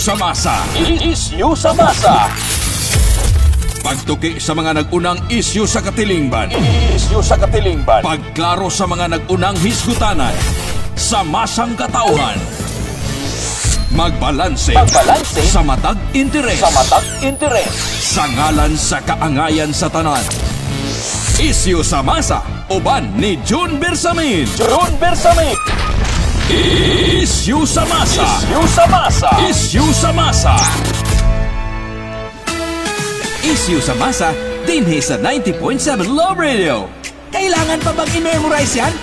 Isyu sa masa. Issue sa masa. Pagtuki sa mga nag-unang isyu sa katilingban. Issue sa katilingban. Pagklaro sa mga nag-unang hisgutanan. Sa masang katauhan. Magbalanse Magbalanse sa matag interes. sa matag interes. Sa ngalan sa kaangayan sa tanan. Isyu sa masa. Uban ni June Bersamin. June Bersamin. Isyu sa masa. Issue sa masa. Isyu sa masa. Isyu sa masa dinhi sa 90.7 Love Radio. Kailangan pa bang i-memorize yan?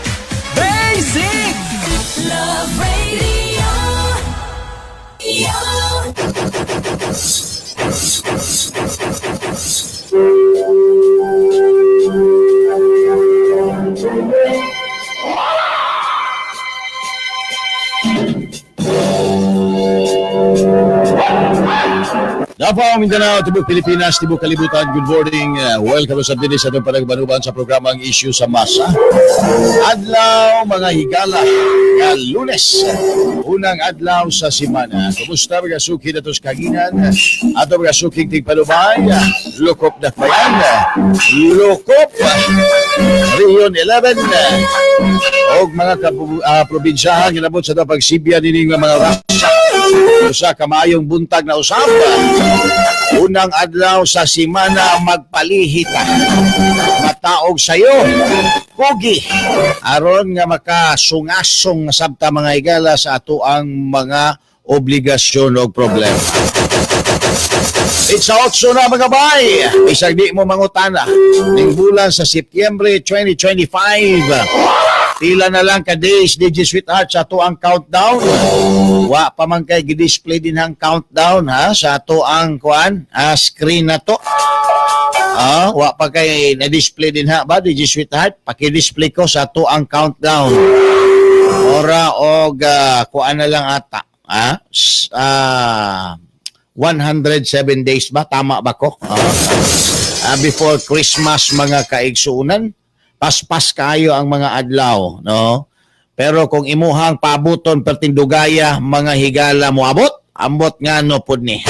Basic! Love Radio. Yo. Davao, Mindanao, Tibok Pilipinas, Tibok Kalibutan, good morning. Welcome sa dinis sa itong panagbanuban sa programang Issue sa Masa. Adlaw, mga higala, nga Lunes, unang adlaw sa simana. Kumusta mga suki na tos kaginan? Ato mga suking tigpalubay, Lukop na payan, Lukop, Region 11, og mga probinsahan, ginabot sa ito pagsibya nining mga rasa. Usa ka maayong buntag na usab. Unang adlaw sa simana magpalihita. Mataog sayo. Kugi. Aron nga makasungasong sabta mga higala sa ato ang mga obligasyon o problema. It's 8 na mga bay. Bisag di mo mangutana. Ning bulan sa Setyembre 2025. Pila na lang ka days, DJ Sweetheart, sa ato ang countdown. Wa pa man kay gi-display din ang countdown ha sa ato ang kuan, screen na to. Wa pa kay na-display din ha ba DJ Sweetheart? Paki-display ko sa ato ang countdown. Ora og kuan na lang ata. 107 days ba? Tama ba ko? Before Christmas mga kaigsuunan, paspas kayo ang mga adlaw, no? Pero kung imuhang paabuton pertindugaya mga higala moabot, ambot nga no pud ni.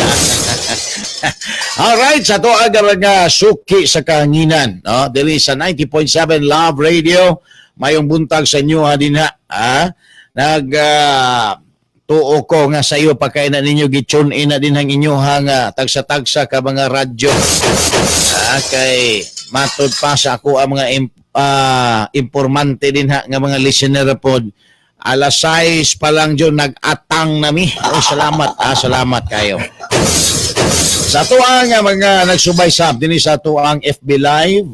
Alright, sa to agar nga suki sa kahanginan, no? Diri sa 90.7 Love Radio, mayong buntag sa inyo ha dinha, ha? Nag tuo ko nga sa iyo pagkain na ninyo gi-tune in na din ang inyohang tagsa-tagsa ka mga radyo. Kay matud pa sa ako ang mga informante din ha nga mga listener pod. Alas 6 pa lang dyan, nag-atang nami. Oh, salamat. Salamat kayo. Sa ato ang mga nagsubaysab dinhi sa ato ang FB Live,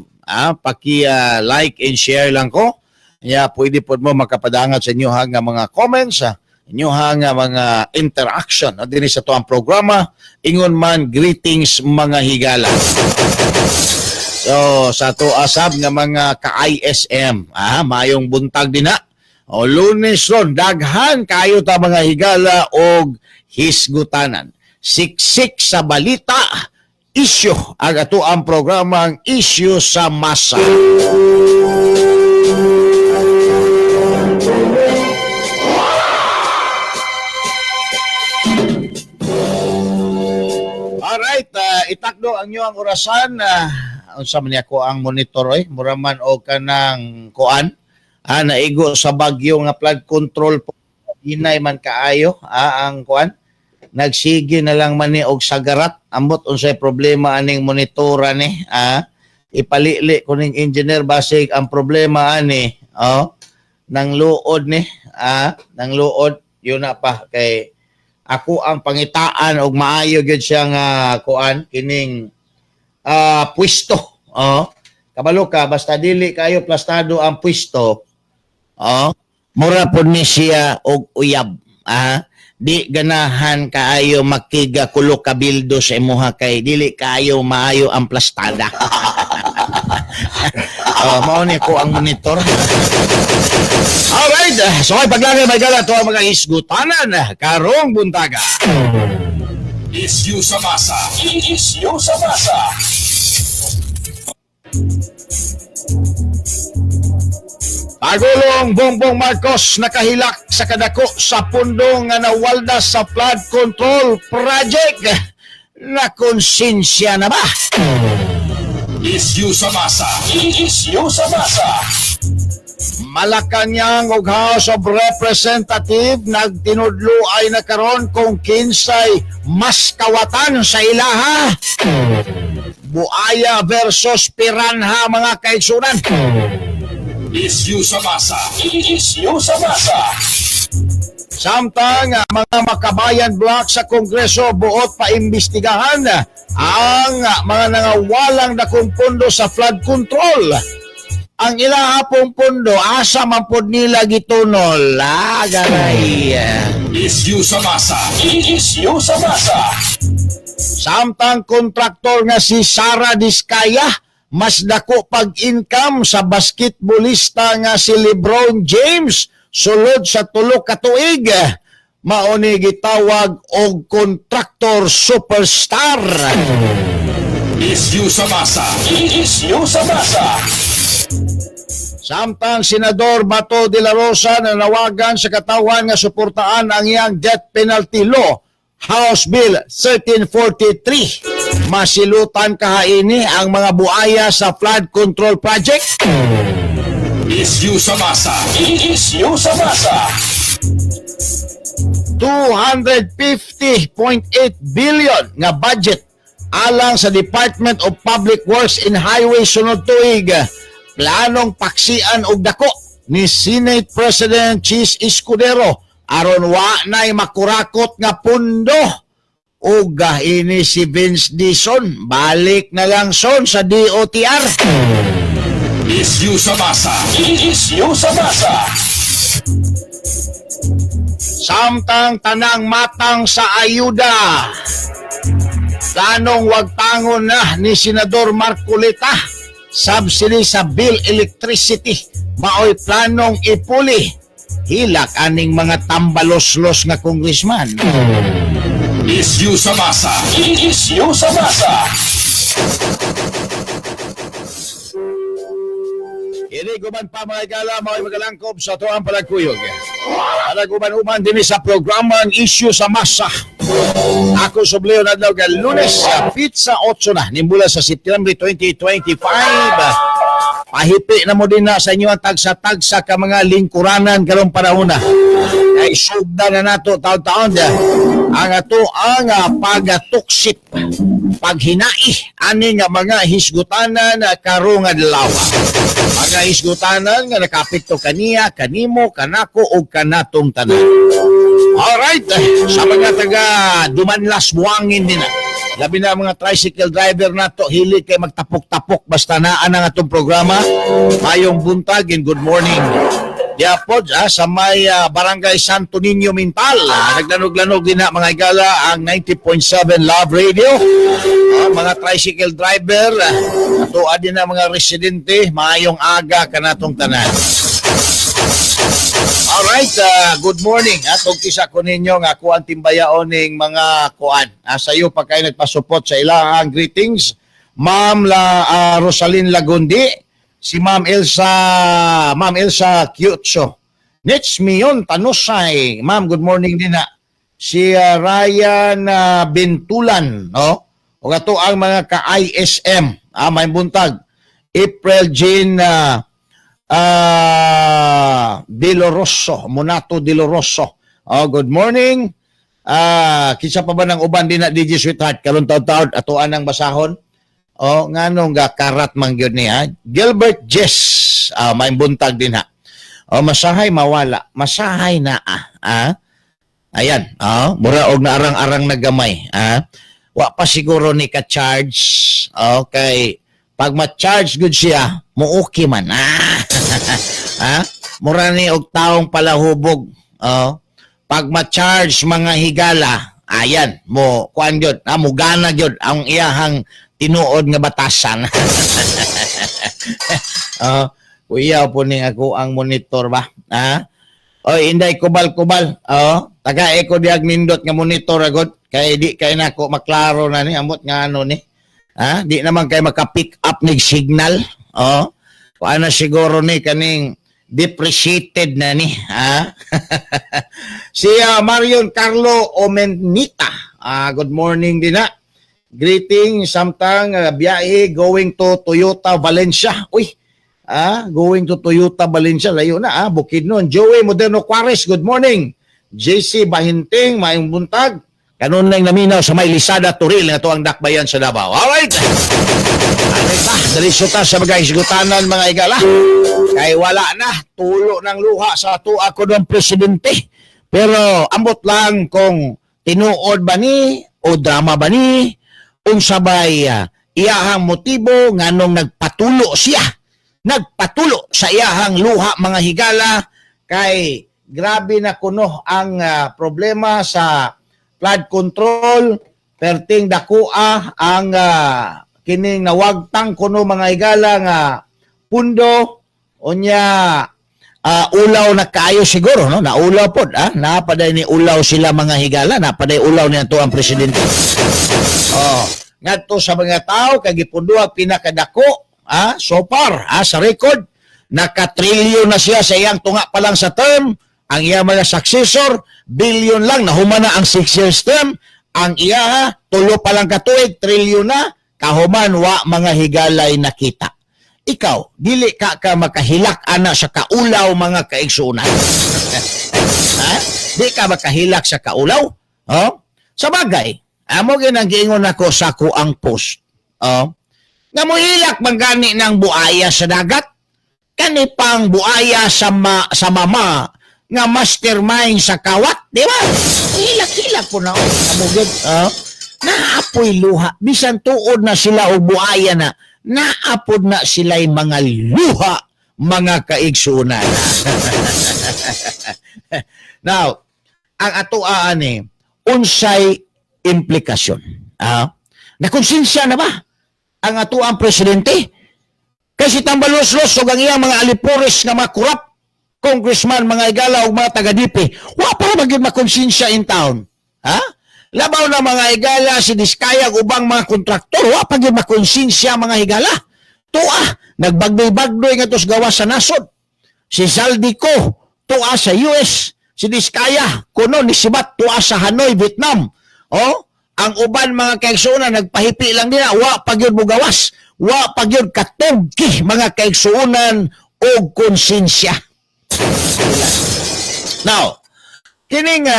paki like and share lang ko. Ya, pwede pod mo makapadangat sa inyo nga mga comments, inyo nga mga interaction no, dinhi sa ato ang programa. Ingon man greetings mga higala. So sa ato asab nga mga ka-ISM, maayong buntag din na. O Lunes ron, daghan kayo ta mga higala og hisgutanan. Siksik sa balita, isyu ang ato ang programang Issue sa Masa. Alright, itakdo ang inyo ang orasan. Unsa man niya ko ang monitor oy, mura man og kanang kuan. Naigo sa Bagyo nga flood control po. Hinay man kaayo ang kuan. Nagsige na lang man ni og sagarat. Ambot unsay problema aning monitora ni. Ipalili ko ning engineer basig ang problema ani, oh, nang luod ni, nang luod yun na pa kay ako ang pangitaan og maayo gyud siya nga kuan kining pwesto. Oh. Kabalo ka basta dili kayo plastado ang pwesto. Oh, mura pud ni siya og uyab. Di ganahan kaayo makiga kulo kabildo sa imuha kay dili kaayo maayo ang plastada. Oh, mao ni ko ang monitor. Alright, so ay paglangay may gala to ang mga isgutanan karong buntaga. Isyu sa masa. Issue sa masa. Pagulong Bongbong Marcos nakahilak sa kadako sa pundo nga nawalda sa flood control project. Nakonsensya na ba? Isyu sa masa. Isyu sa masa. Malacanang ug House of Representative nagtinudlo ay nakaron kung kinsay mas kawatan sa ilaha. Buaya versus piranha, mga kaigsunan. Isyu sa masa. Isyu sa masa. Samtang mga Makabayan bloc sa Kongreso buot paimbestigahan ang mga nangawalang dakong pondo sa flood control. Ang ilaha pong pondo, asa man pod nila gitunol? Ah, garay. Isyu sa masa. Isyu sa masa. Samtang kontraktor nga si Sara Diskaya mas dako pag income sa basketballista nga si LeBron James sulod sa 3 ka tuig. Mao ni gitawag og contractor superstar. Isyu sa masa. Isyu sa masa. Samtang Senador Bato de la Rosa nanawagan sa katawan nga suportaan ang iyang death penalty law, House Bill 1343. Masilutan kahaini ang mga buaya sa flood control project. Isyu sa masa. Isyu sa masa. 250.8 billion nga budget alang sa Department of Public Works and Highways sunod tuig. Planong paksian og dako ni Senate President Chiz Escudero aron wa nay makurakot nga pundo. Ug ini si Vince Dizon, balik na lang son sa DOTR. Isyu sa masa. Isyu sa masa. Samtang tanang matang sa ayuda. Planong wagtangon na ni Senador Marcoleta subsidy sa bill electricity maoy planong ipuli. Hilak aning mga tambaloslos nga congressman. Isyu sa masa. Isyu sa masa. Kini guban pa, mga igala, mao'y magalangkob sa tuang palagkuyog. Palaguban-uban din sa programa ang Isyu sa Masa. Ako subliyo na adlaw kay Lunes sa petsa 8 na nimbula sa September 2025. Pahipi na mo din na sa inyo ang tagsa-tagsa ka mga lingkuranan karong panahon na. Kay sugda na nato taon-taon ang ato ang pagatuksit, paghinai ani nga mga hisgutanan karong adlaw. Mga hisgutanan nga nakapekto kaniya, kanimo, kanako ug kanatong tanan. Alright, sa mga taga Dumanlas, Buhangin din na. Labi na mga tricycle driver nato, hilig kay magtapok-tapok basta naa ang atong programa. Mayong buntag and good morning. Diapod sa may Barangay Santo Niño Mintal. Naglanog-lanog din na, mga igala, ang 90.7 Love Radio. Mga tricycle driver, atoa din na mga residente, maayong aga kanatong tanan. Alright, good morning. At og kisa ko ninyo nga ako ang timbayaon ning mga kuan. Sayo pa kayo nagpasupot sa ilang greetings. Ma'am Rosalyn Lagundi, si Ma'am Elsa, Ma'am Elsa Kyutso. Nits Mion Tanusay. Ma'am, good morning din na. Si Ryan Bintulan, no? O ato ang mga ka-ISM, may buntag. April Jean Diloroso, Monato Diloroso. Oh, good morning. Kinsa pa ba ng uban din na, DJ Sweetheart karon taon-taon atoan ang basahon? Oh, nganong ga karat man gyud niya. Gilbert Jess, may buntag din ha. Oh, masahay mawala, masahay na ah. Ayan, oh, mura og naarang-arang na gamay, ah. Wa pa siguro ni ka-charge. Okay. Pag ma-charge gud siya, mo-okay man. Ah? Mura ni og taong palahubog. Oh. Pag ma-charge, mga higala, ayan, mo kuan gyud, mo gana gyud ang iyahang tinuod nga batasan. Oh, kuya po ni ako ang monitor ba? Ha? Oy, inday kubal-kubal. Oh, taga eko diag nindot nga monitor agod kay di kay nako maklaro na ni amot nga ano ni. Ha? Di naman kay maka-pick up nig signal. Oh. Kuan na siguro ni kaning Depreciated na ni, ha? Si Marion Carlo Omenita. Good morning din na. Greeting samtang biyahe going to Toyota Valencia. Uy, going to Toyota Valencia, layo na Bukidnon. Joey Moderno Quares, good morning. JC Bahinting, maayong buntag. Kanunay naminaw sa may Lisada Toril nga ang dakbayan sa Davao. Alright. Ano pa? Diretso ta sa mga hisgutanan, mga igala. Kay wala na, tulo ng luha sa ato ako ng presidente. Pero ambot lang kung tinuod ba ni o drama ba ni, unsa bay iyahang motibo nganong nagpatulo siya. Nagpatulo sa iyahang luha, mga higala, kay grabe na kuno ang problema sa flood control, perting dakua ang kining nawagtang kuno, mga higala, nga pundo. Unya ulaw na kaayo siguro, no? Naulaw pod, napaday ni ulaw sila, mga higala, napaday ulaw ni ato ang presidente. Oh, ngadto sa mga tao kay gipunduha pinakadako so far sa record. Nakatrilyon na siya sa iyang tunga pa lang sa term. Ang iyang mga successor, billion lang nahuman na ang 6 years term. Ang iya, tulo pa lang katuig, trilyon na kahuman. Wa, mga higalay, nakita. Ikaw, dili ka ka makahilak ana sa kaulaw, mga kaigsuonan, ha? Di ka makahilak sa kaulaw, oh? Sa bagay, amo ginang giingon ako sa kuang post, oh, nga mohilak man gani ng buaya sa dagat, kani pang buaya sa mama nga mastermind sa kawat, di ba? Hilak-hilak po na, oh, amo gyud, oh. Naapoy luha, bisan tuod na sila og buaya na, naapod na sila'y mga luha, mga kaigsunan. Now, ang ato ani, unsay implikasyon? Nakonsensya na ba ang ato ang presidente? Kasi Tambaloslos ug ang iyang mga alipores nga mga corrupt congressman, mga igala, ug mga taga-DP, wa pa man gyud makonsensya in town. Ha? Labaw na, mga higala, si Diskaya ug ubang mga kontraktor, wa pa gyud makonsensya, mga higala. Tua, nagbagdoy-bagdoy nga tos gawas sa nasod. Si Zaldy Co, tua sa US. Si Diskaya, kuno ni Sibat, tua sa Hanoi, Vietnam. Oh, ang uban, mga kaigsuonan, nagpahipi lang nila, wa pa gyud mugawas, wa pa gyud katugki, mga kaigsuonan, og konsensya. Now, kining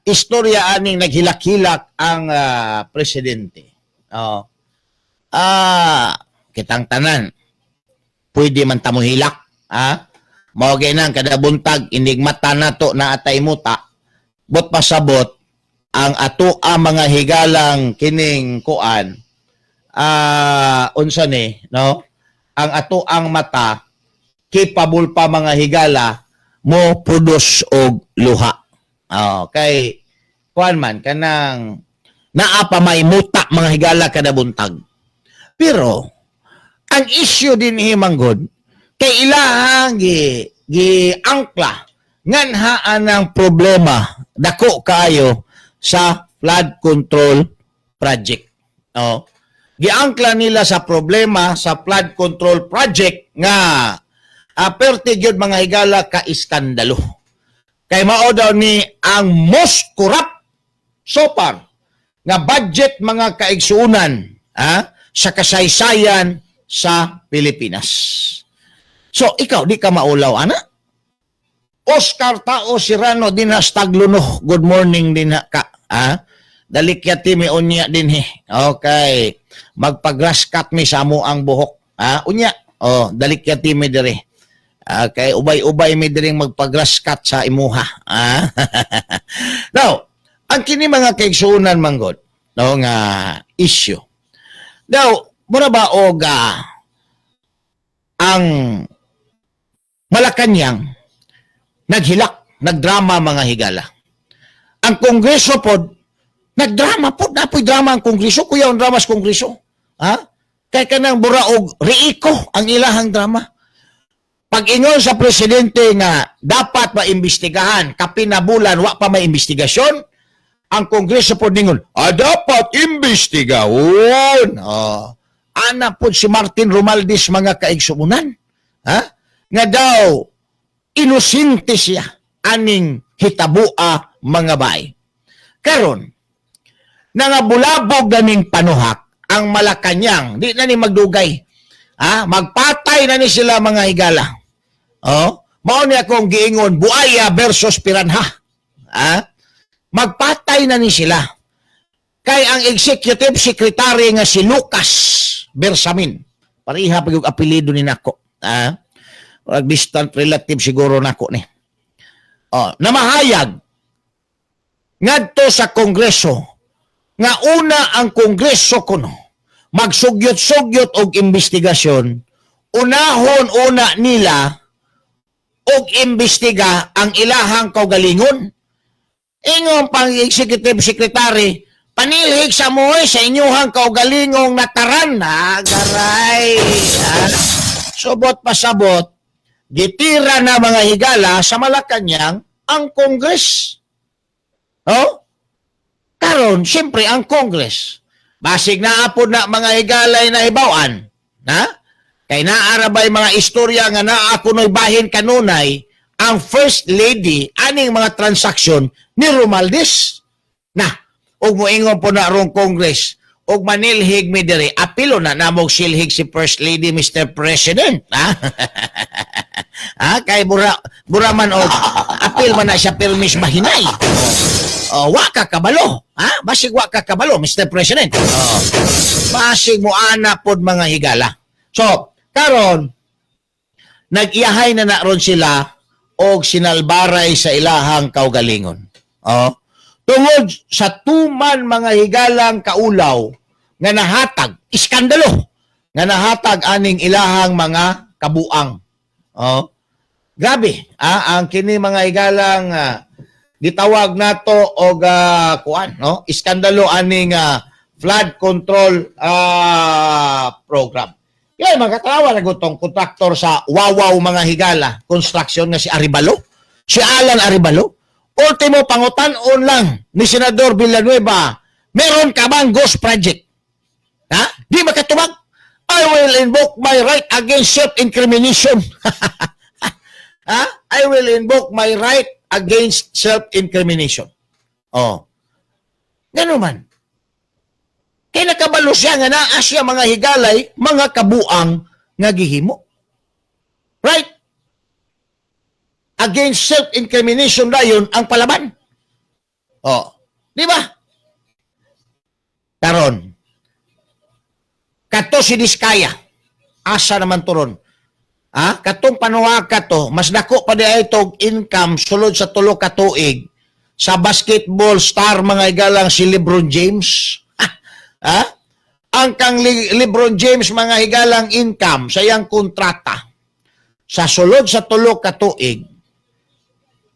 istorya aning naghilak-hilak ang presidente. Oh. Kitang tanan pwede man ta mohilak, ha? Mao gyud nang kada buntag inigmata nato na atay muta. Bot pasabot ang ato ang mga higalang kining kuan, unsa ni, no? Ang ato ang mata capable pa, mga higala, mo produce og luha. Oh, kay kuan man kanang naa pa may muta, mga higala, kada buntag. Pero ang issue din manggod kay ilahang gi gi angkla nganhaan ang problema dako kaayo sa flood control project. Oh. Giangkla nila sa problema sa flood control project nga perti gyud, mga higala, ka iskandalo. Kay mao daw ni ang most corrupt so far nga budget, mga kaigsuunan, sa kasaysayan sa Pilipinas. So ikaw, di ka maulaw ana? Oscar Tao Serrano din ha Stagluno. Good morning din ha ka. Ha? Dalikyati mi unya din he. Okay. Magpa-grass cut mi sa amo ang buhok. Ha? Unya. Oh, dalikyati mi dire. Okay, ubay-ubay mi diring magpa-grass cut sa imuha. Ha? Now, ang kini, mga kaigsuonan, manggod, no, nga issue. Now, mura ba og ang Malacanang naghilak, nagdrama, mga higala? Ang Kongreso pod, nagdrama pod, napoy drama ang Kongreso, kuya, ang drama sa Kongreso. Ha? Kay kanang buraog riiko ang ilahang drama. Pag ingon sa presidente nga dapat maimbestigahan, kapinabulan wa pa may investigasyon, ang Kongreso pod ningon, dapat imbestigahon. Oh. Ana pod si Martin Romualdez, mga kaigsuunan. Ha? Nga daw, Inosente siya aning hitabua, mga bay. Karon, nangabulabog ganing panuhak ang Malacañang, di na ni magdugay. Ha? Magpatay na ni sila, mga higala. Oh, mao ni akong giingon, buaya versus piranha. Ha? Magpatay na ni sila. Kay ang executive secretary nga si Lucas Bersamin. Pareha pag yung apelyido ni nako. Ha? Murag distant relative siguro nako ni. Oh, namahayag ngadto sa Kongreso nga una ang Kongreso kuno magsugyot-sugyot og investigasyon, unahon una nila og imbestiga ang ilahang kaugalingon. Ingon pang executive secretary, "Panilhig sa moy sa inyuhang kaugalingong nataran na garay." Ah, subot pasabot, gitira na, mga higala, sa Malacañang ang Congress. Oh? Karon, siyempre ang Congress. Basig naa pod na, mga higalay, na hibawan. Na? Kay naarabay mga istorya nga naa kuno'y bahin kanunay ang First Lady aning mga transaksyon ni Romualdez. Na, ug moingon po na rong Congress, ug manilhig mi diri, apilo na namog silhig si First Lady, Mr. President. Ha? Ha? Kay bura, bura man og apil man na siya permis mahinay. Oh, wa ka kabalo. Ha? Basig wa ka kabalo, Mr. President. Oh. Basig mo ana pod, mga higala. So, karon nag-iyahay na na ron sila og sinalbaray sa ilahang kaugalingon. Oh. Tungod sa tuman, mga higalang kaulaw nga nahatag, iskandalo nga nahatag aning ilahang mga kabuang. Oh. Grabe, ang kini, mga higalang, gitawag nato og kuan, no? Iskandalo aning flood control program. Yan, mga katawa na gutong kontraktor sa Wawaw, mga higala, construction nga si Arevalo. Si Alan Arevalo. Ultimo pangutan-on lang ni Senador Villanueva, "Meron ka bang ghost project?" Ha? Di makatubag. "I will invoke my right against self-incrimination." Ha? "I will invoke my right against self-incrimination." Oh. Ganun man. Kaya nakabalo siya nga naa siya, mga higalay, mga kabuang nga gihimo. Right? Against self-incrimination dayon ang palaban. Oh. Di ba? Karon. Kato si Diskaya. Asa naman turon? Ha? Katong panuhaka to, mas dako pa di ay tog income sulod sa 3 ka tuig sa basketball star, mga higalang, si LeBron James. Ha? Ang kang LeBron James, mga higalang, income sa iyang kontrata sa sulod sa 3 ka tuig,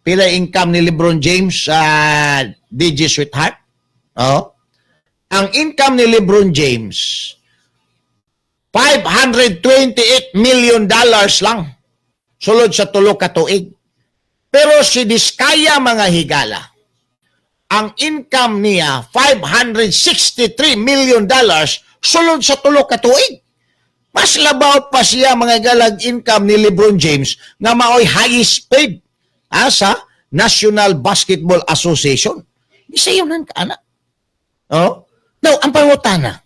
pila income ni LeBron James sa DJ Sweetheart? Oh. Ang income ni LeBron James, $528 million lang sulod sa 3 ka tuig. Pero si Diskaya, mga higala, ang income niya $563 million sulod sa 3 ka tuig. Mas labaw pa siya, mga higalag, income ni LeBron James nga maoy highest paid sa National Basketball Association. Gisayonan ka ana. Oh? Now, ang pangutana,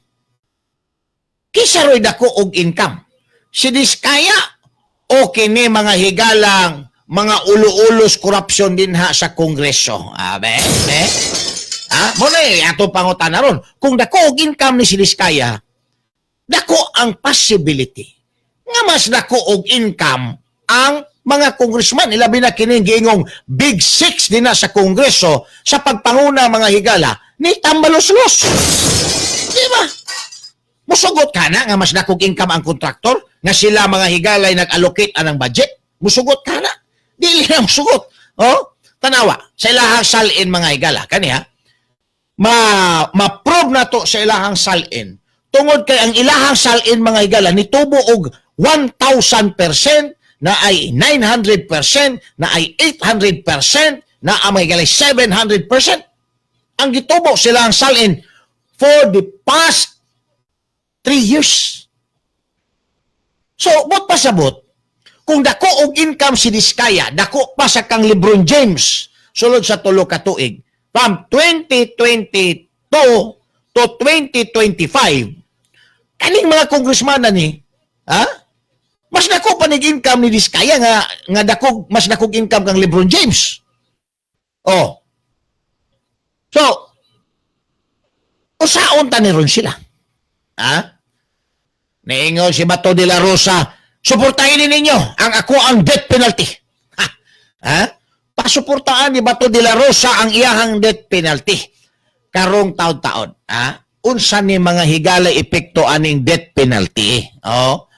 kinsa ro'y dako og income? Si Diskaya o kini, mga higalang, mga ulo-ulos corruption dinha sa Kongreso? Abe, be? Ha? Mo na eh, ato pangutana ron. Kung dako og income ni si Diskaya, dako ang possibility nga mas dako og income ang mga congressman, ilabi na kining giingong Big Six dinha sa Kongreso sa pagpanguna, mga higala, ni Tambaloslos. Di ba? Musugot ka na nga mas dakog income ang kontraktor nga sila, mga higalay, nag-allocate anang budget? Musugot ka na? Dili na musugot. Oh? Tanawa, sa ilahang salin, mga higala, kaniya, ma-prove na to sa ilahang salin. Tungod kay ang ilahang salin, mga higala, nitubo og 1,000% na ay 900% na ay 800% na ang mga higala 700%. Ang gitubo sila ang salin for the past 3 years. So, but pasabot, Kung dako og income si Diskaya, dako pa sa kang LeBron James sulod sa 3 ka tuig from 2022 to 2025, kaning mga congressman na ni, ha? Mas dako pa nig income ni Diskaya nga nga dako, mas dako income kang LeBron James. Oh. So, usaon ta ni ron sila? Ha? Niingon si Bato de la Rosa, "Suportahin ninyo ang ako ang death penalty." Ha? Ha? Pasuportaan ni Bato de la Rosa ang iyahang death penalty karong taon-taon. Ha? Unsa ni, mga higala, epekto aning death penalty? Oh.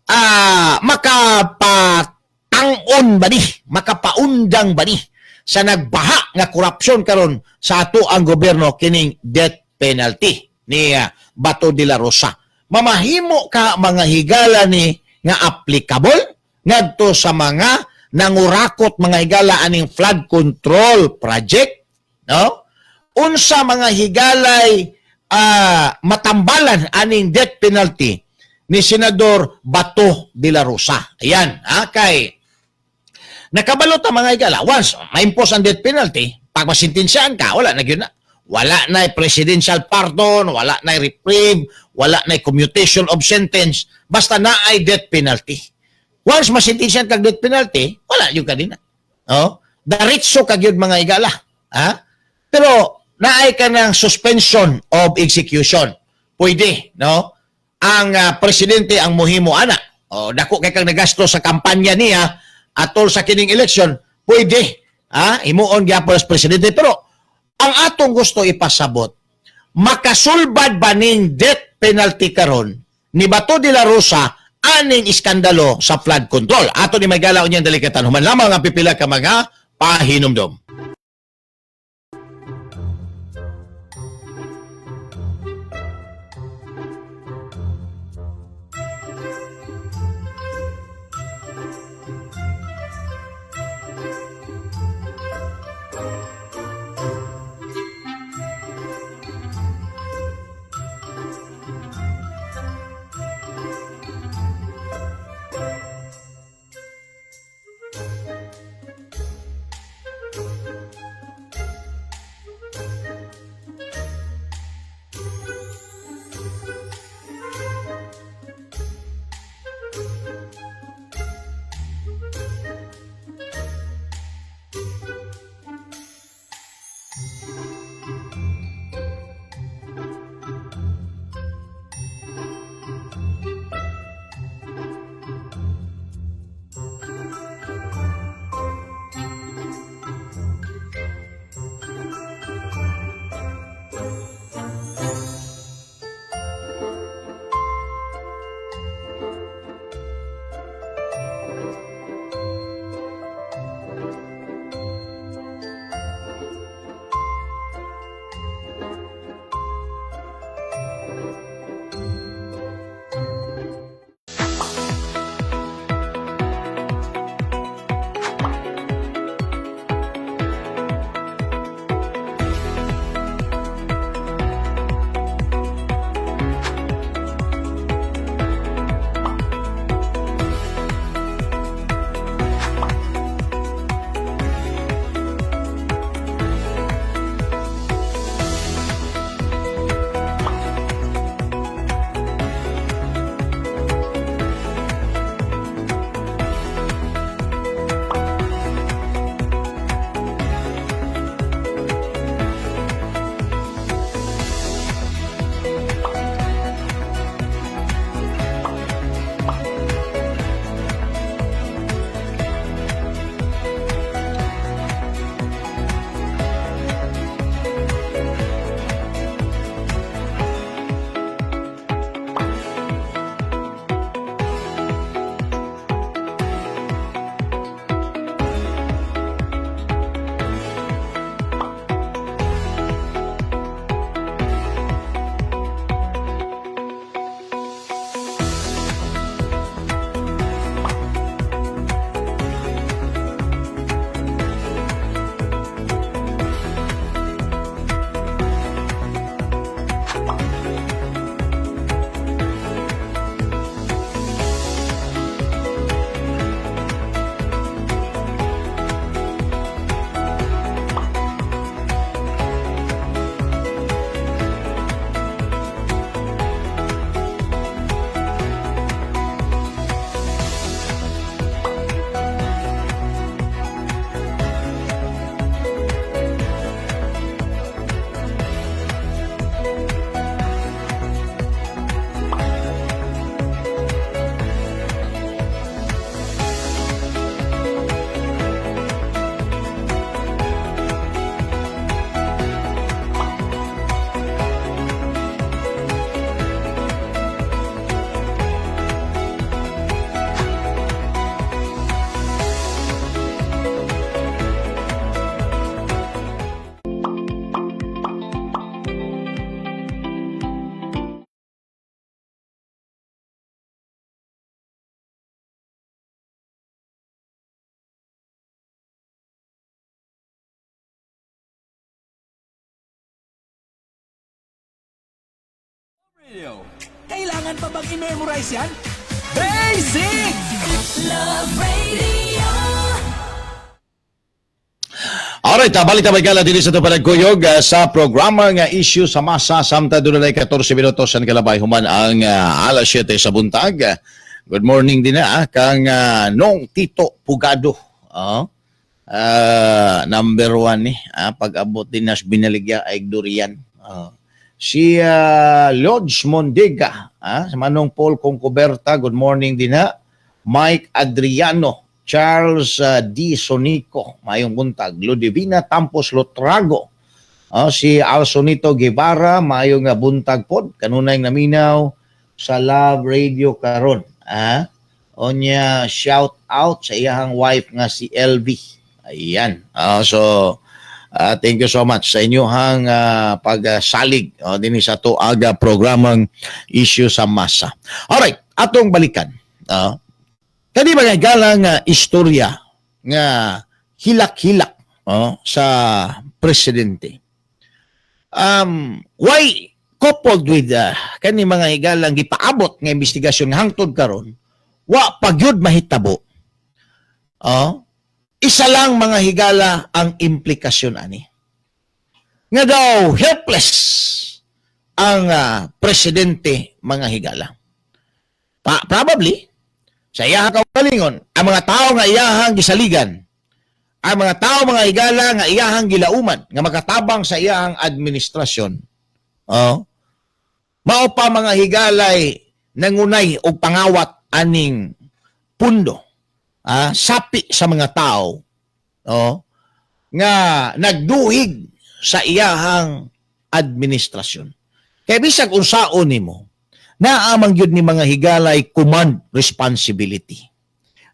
Ah, makapatang-on ba ni? Makapaundang ba ni sa nagbaha nga korupsyon karon sa ato ang gobyerno kining death penalty ni Bato de la Rosa? Mamahimo ka, mga higala, ni nga applicable ngadto sa mga nangurakot, mga higala, aning flood control project, no? Unsa, mga higalay, matambalan aning death penalty ni Senador Bato de la Rosa? Ayan, kay nakabalo ta, mga higala, once ma-impose ang death penalty, pag masintensyaan ka, wala na gyud na. Wala na presidential pardon, wala na reprieve, wala na commutation of sentence, basta na ay death penalty. Once masintensyan kag death penalty, wala gyud ka din na. Oh, diretso ka gyud, mga higala. Ha? Pero naay ka ng suspension of execution. Pwede, no? Ang presidente ang muhimo ana. O dako kay kang nagasto sa kampanya niya atol sa kining election, pwede. Ha? Himuon gyapon sa presidente, pero ang atong gusto ipasabot, makasulbad ba ning death penalty karon ni Bato de la Rosa aning iskandalo sa flood control? Ato ni magala unyang dalikatan human lamang ang pipila ka mga pahinumdom. Radio. Kailangan pa bang i-memorize yan? Basic! Love Radio. Alright, balik ta gala dinhi sa panagkuyog sa programa nga Issue sa Masa samtang dunay 14 minutos ang kalabay human ang alas 7 sa buntag. Good morning din na kang Nong Tito Pugado. Oh. Number one ni pag-abot din nas binaligya ay durian. Oh. Si Lodge Mondega, si Manong Paul Concoberta, good morning din na. Mike Adriano, Charles D. Sonico, mayong buntag. Ludivina Tampos Lotrago, si Alsonito Guevara, mayong buntag pod. Kanunay naminaw sa Love Radio karon. Ah, onya shout out sa iyahang wife nga si LV. Ayan. So thank you so much sa inyong pagsalig dinhi sa ato aga programang Issue sa Masa. Alright, atong balikan. Kani mga galang istorya nga hilak-hilak, oh, sa presidente. Why coupled with kani mga higalang gipaabot nga investigasyon nga hangtod karon wa pa gyud mahitabo? Oh, isa lang, mga higala, ang implikasyon ani. Nga daw helpless ang presidente, mga higala. Probably sa iyahang kaugalingon, ang mga tao nga iyahang gisaligan, ang mga tao, mga higala, nga iyahang gilauman, nga makatabang sa iyahang administrasyon, oh, mao pa, mga higalay, nangunay og pangawat aning pundo, sapi sa mga tao, oh, nga nagduhig sa iyahang administrasyon. Kay bisag unsaon nimo, naa man gyud ni, mga higalay, command responsibility.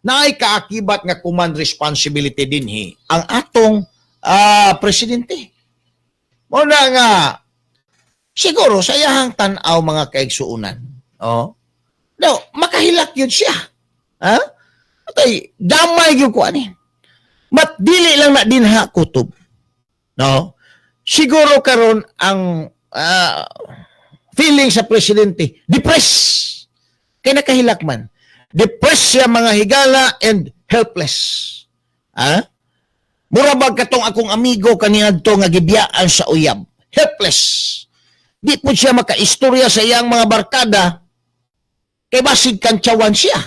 Naay kaakibat nga command responsibility dinhi ang atong presidente. Mao na nga siguro sa iyahang tan-aw, mga kaigsuonan. Oh. No, makahilak yun siya. Ha? Atay, damay gyud ko ani. But dili lang na dinha kutob. No? Siguro karon ang feeling sa presidente, depressed. Kay nakahilak man. Depressed siya, mga higala, and helpless. Ha? Mura bag katong akong amigo kaniadto nga gibiyaan sa uyab? Helpless. Di po siya makaistorya sa iyang mga barkada kay basig kantsawan siya.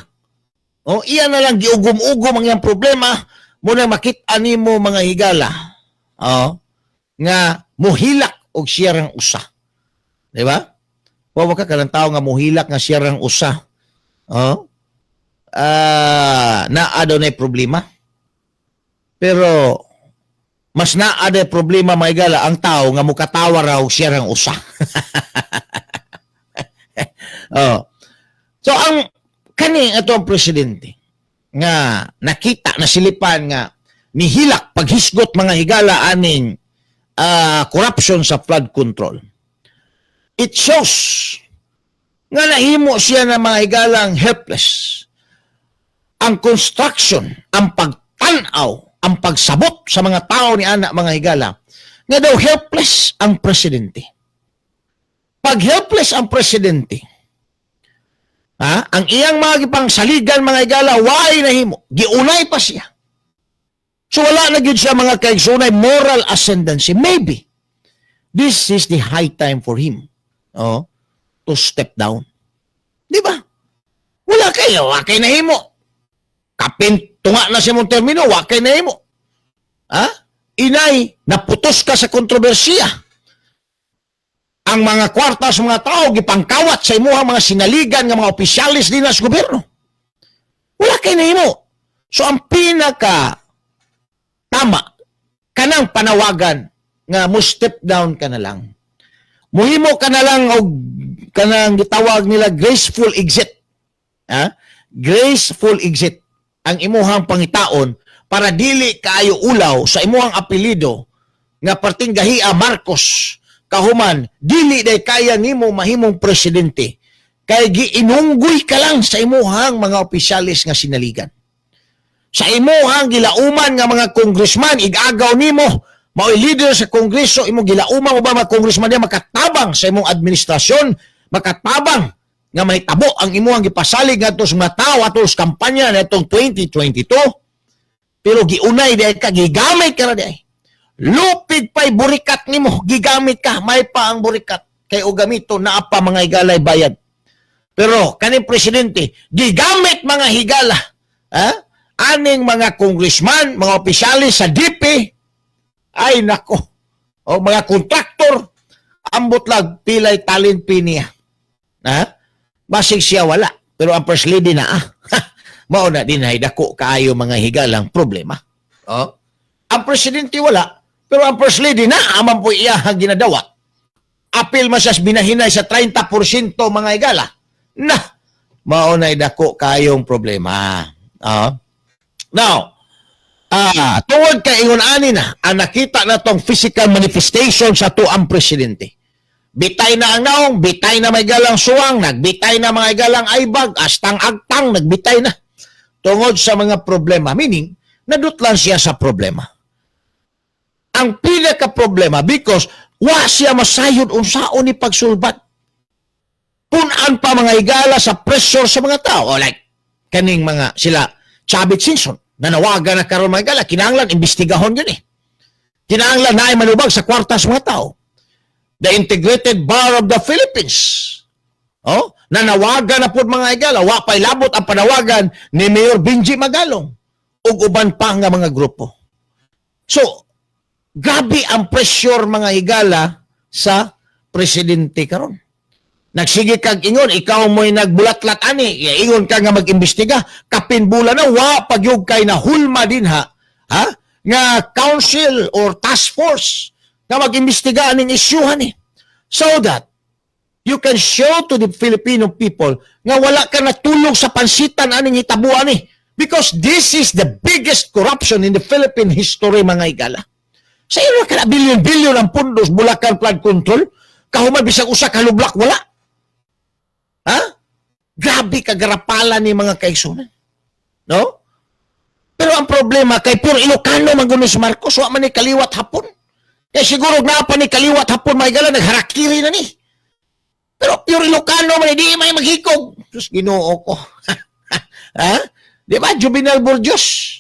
O, iya na lang giugom-ugom ang iyang problema muna makita nimo, mga higala. O, nga muhilak og siya rang usa. Di ba? Wa ka kanang tao nga muhilak nga siya rang usa. Oh. Naa daw na problema. Pero mas naa day problema, mga higala, ang tao nga mukatawa raw siya rang usa. Oh. So ang kani ato ang presidente nga nakita na silipan nga nihilak paghisgot, mga higala, aning corruption sa flood control. It shows nga nahimo siya na, mga higalang, helpless. Ang construction, ang pagtanaw, ang pagsabot sa mga tao ni ana, mga higala, nga daw helpless ang presidente. Pag helpless ang presidente, ha, ang iyang mga gipang saligan, mga higala, why nahimo? Giunay pa siya. So wala na gyud siya, mga kaigsoonay, moral ascendancy. Maybe this is the high time for him, oh, to step down. Di ba? Wala kayo, wa kay nahimo. Kapin tunga na siya mong termino, wa kay nahimo. Ha? Inay, naputos ka sa kontrobersiya. Ang mga kwarta sa mga tao gipangkawat sa imuhang mga sinaligan nga mga opisyalis din sa gobyerno. Wala kay nahimo. So ang pinaka tama kanang panawagan nga mo step down ka na lang. Muhimo ka na lang og kanang gitawag nila graceful exit. Ha? Graceful exit ang imuhang pangitaon para dili kaayo ulaw sa imuhang apelyido nga perting gahia Marcos kahuman dili day kaya nimo mahimong presidente kay giinunggoy ka lang sa imuhang mga opisyalis nga sinaligan. Sa imuhang gilauman nga mga congressman, igagaw nimo mao'y leader sa kongreso, imong gilauman mo ba mga congressman niya makatabang sa imong administrasyon. Makatabang nga mahitabo ang imuhang gipasalig ngadto sa mga tawo ato sa kampanya nitong 2022, pero giunay diay ka, gigamit ka na diay. Lupig pa'y burikat nimo, gigamit ka, may pa ang burikat kay og gamito naa pa, mga higalay, bayad. Pero kaning presidente gigamit, mga higala, ha, aning mga congressman, mga opisyalis sa DP, ay nako, o mga kontraktor, ambot lang pilay talent niya, ha. Basig siya wala, pero ang first lady na, ah. Mao na din ay dako kaayo, mga higalang, problema. Oh, ang presidente wala, pero ang first lady na aman po iya ang ginadawa. Apil man siya sa binahinay sa 30%, mga higala. Na, mao na dako kaayong problema. Ah. Now, tungod kay ingon ani na, ang nakita na tong physical manifestation sa tuang presidente. Bitay na ang naong, bitay na may galang suwang, nagbitay na mga galang aybag, astang agtang, nagbitay na. Tungod sa mga problema, meaning, nadutlan siya sa problema. Ang pinaka problema because wa siya masayod unsaon ni pagsulbat. Punan pa, mga higala, sa pressure sa mga tao. O like, kaning mga sila, Chavit Singson, nanawagan na karon, mga higala, kinahanglan imbestigahon yun eh. Kinahanglan na ay manubag sa kwarta sa mga tao. The Integrated Bar of the Philippines. Oh, nanawagan na po, mga higala, wa pa'y labot ang panawagan ni Mayor Benji Magalong ug uban pa nga mga grupo. So, grabe ang pressure, mga higala, sa presidente karon. Nagsige kag ingon, ikaw mo'y nagbulatlat ani, ingon ka nga mag-imbestiga, kapin bulan na wa pagyug kay na hulma din ha, nga council or task force nga mag-imbestiga aning isyuhan ni. So that you can show to the Filipino people nga wala ka natulog sa pansitan aning hitabuan ni. Because this is the biggest corruption in the Philippine history, mga higala. Sa iro ka na bilyon-bilyon ang pundos Bulacan flood control, kahuman bisag usa ka lublak wala. Ha? Grabe kagarapala ni, mga kaigsunan. No? Pero ang problema kay puro Ilocano man gud si Marcos, wa man ni kaliwat Hapon. Kay siguro naa pa ni kaliwat Hapon, mga higala, nagharakiri na ni. Pero pure Ilocano man, di may maghikog. Diyos, Ginoo ko. Ha? Di ba? Juvenal Burgos.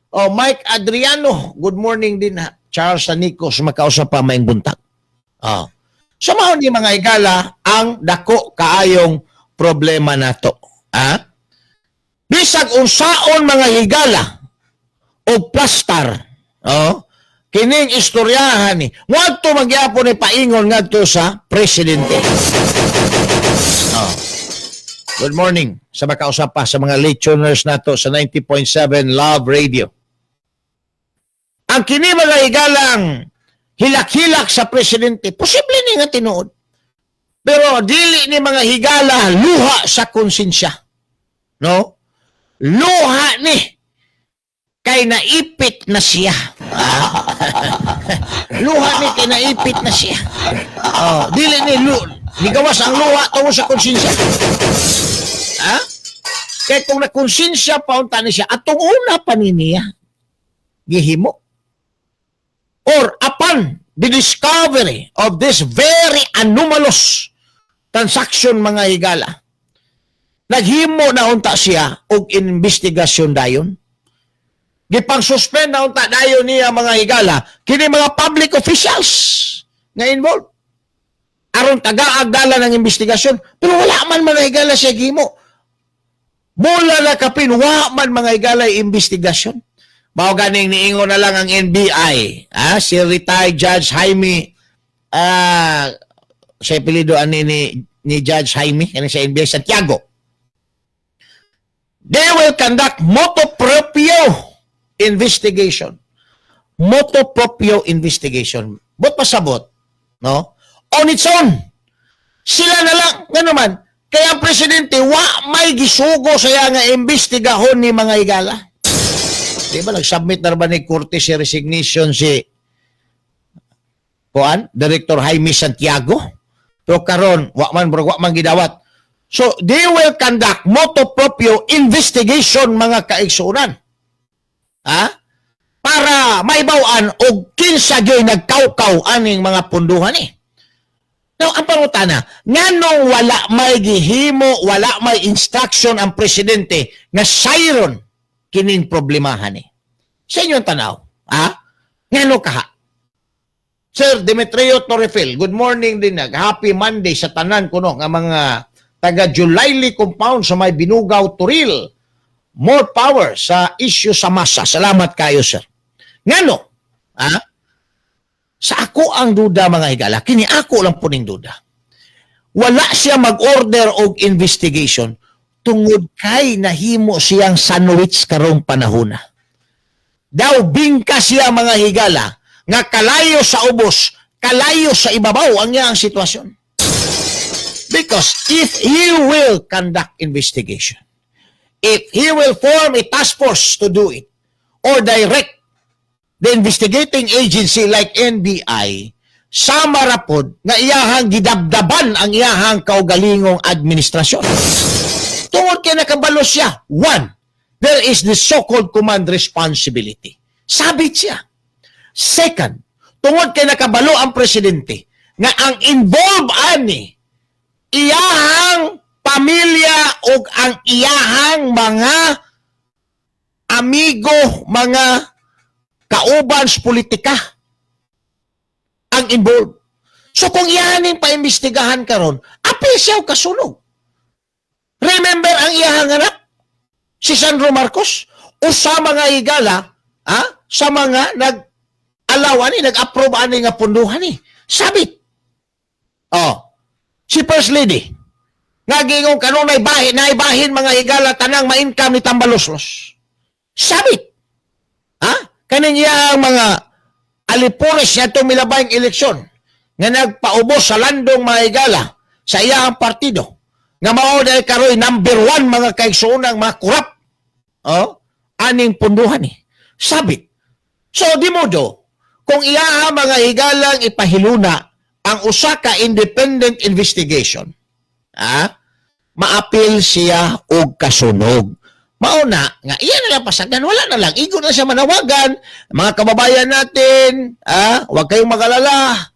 Oh, Mike Adriano, good morning din ha. Charles Sanicos, makausap pa maayong buntag. Oh. So mao ni, mga higala, ang dako kaayong problema nato. Ha? Bisag unsaon, mga higala, o plastar, oh, kining istoryahan ni ngadto magyapon ni paingon ngadto sa presidente. Oh. Good morning sa makausap pa sa mga late tuners nato sa 90.7 Love Radio. Ang kini, mga higalang, hilak-hilak sa presidente, posible ni nga tinuod. Pero dili ni, mga higala, luha sa konsensya. No? Luha ni kay naipit na siya. Ah. Luha ni kay naipit na siya. Oh, dili ni nigawas ang luha tungod sa konsensya. Ha? Kay kung nakonsensya pa unta ni siya, atong una pa ni niya gihimo. Or upon the discovery of this very anomalous transaction, mga higala, naghimo na unta siya og investigasyon dayon. Gipang-suspend na unta dayon niya, mga higala, kini mga public officials nga involved. Aron tagaag dala ng investigasyon. Pero wala man, mga higala, siya gihimo. Mula na kapin, wa man, mga higala, investigasyon. Mao ganing niingon na lang ang NBI, ah, si retired Judge Jaime, sa apelyido ani ni Judge Jaime kani sa NBI, Santiago. They will conduct motu proprio investigation. Motu proprio investigation. But pasabot, no? On its own. Sila na lang, ngano man, kaya ang presidente, wa may gisugo saya nga imbestigahon ni, mga higala. Di ba nag-submit na ba ni korte si resignation si kuan, Director Jaime Santiago? Pero karon wa man bro, wa man gidawat. So they will conduct motu proprio investigation, mga kaigsunan. Ha? Para maibaw-an og kinsa gyoy nagkawkaw aning mga punduhan eh. Now, ang pangutana, nganong wala may gihimo, wala may instruction ang presidente nga sayron kining problemahan ni? Sa inyong tanaw, ha? Ngano kaha? Sir Demetrio Torrefil, good morning din. Happy Monday sa tanan kuno nga mga taga Julayli Compound sa may Binugaw, Toril. More power sa issue sa masa. Salamat kayo, sir. Ngano? Ha? Sa ako ang duda, mga higala, kini ako lang po ning duda. Wala siya mag-order og investigation tungod kay nahimo siyang sandwich karong panahona. Daw bingka siya, mga higala, nga kalayo sa ubos, kalayo sa ibabaw ang iyang sitwasyon. Because if he will conduct investigation, if he will form a task force to do it, or direct the investigating agency like NBI, sama ra pod nga iyahang gidabdaban ang iyahang kaugalingong administrasyon. Tungod kay nakabalo siya, one, there is the so-called command responsibility. Sabit siya. Second, tungod kay nakabalo ang presidente nga ang involved ani iyahang pamilya o ang iyahang mga amigo, mga kauban sa politika ang involved. So kung iyahaning paimbestigahan karon, apil siya og kasunog. Remember ang iyahang anak, si Sandro Marcos, usa, mga higala, ha, sa mga nag-allow ani, nag-approve ani nga punduhan ni. Sabit. Oh, si First Lady, nga giingon kanunay bahin, naibahin, mga higala, tanang ma-income ni Tambaloslos. Sabit. Ha? Kaning iyang mga alipores niya itong milabayng eleksyon nga nagpaubos sa landong, mga higala, sa iyang partido nga mao dahil karoy number one, mga kaigsuonang mga kurap, oh, aning punduhan ni sabit. So di modo kung iya, mga higalang, ipahiluna ang usa ka independent investigation, ah, maapil siya og kasunog. Mao na nga iya na lang pasagdan, wala na lang igo na siya manawagan, "Mga kababayan natin, ah, huwag kayong mag-alala,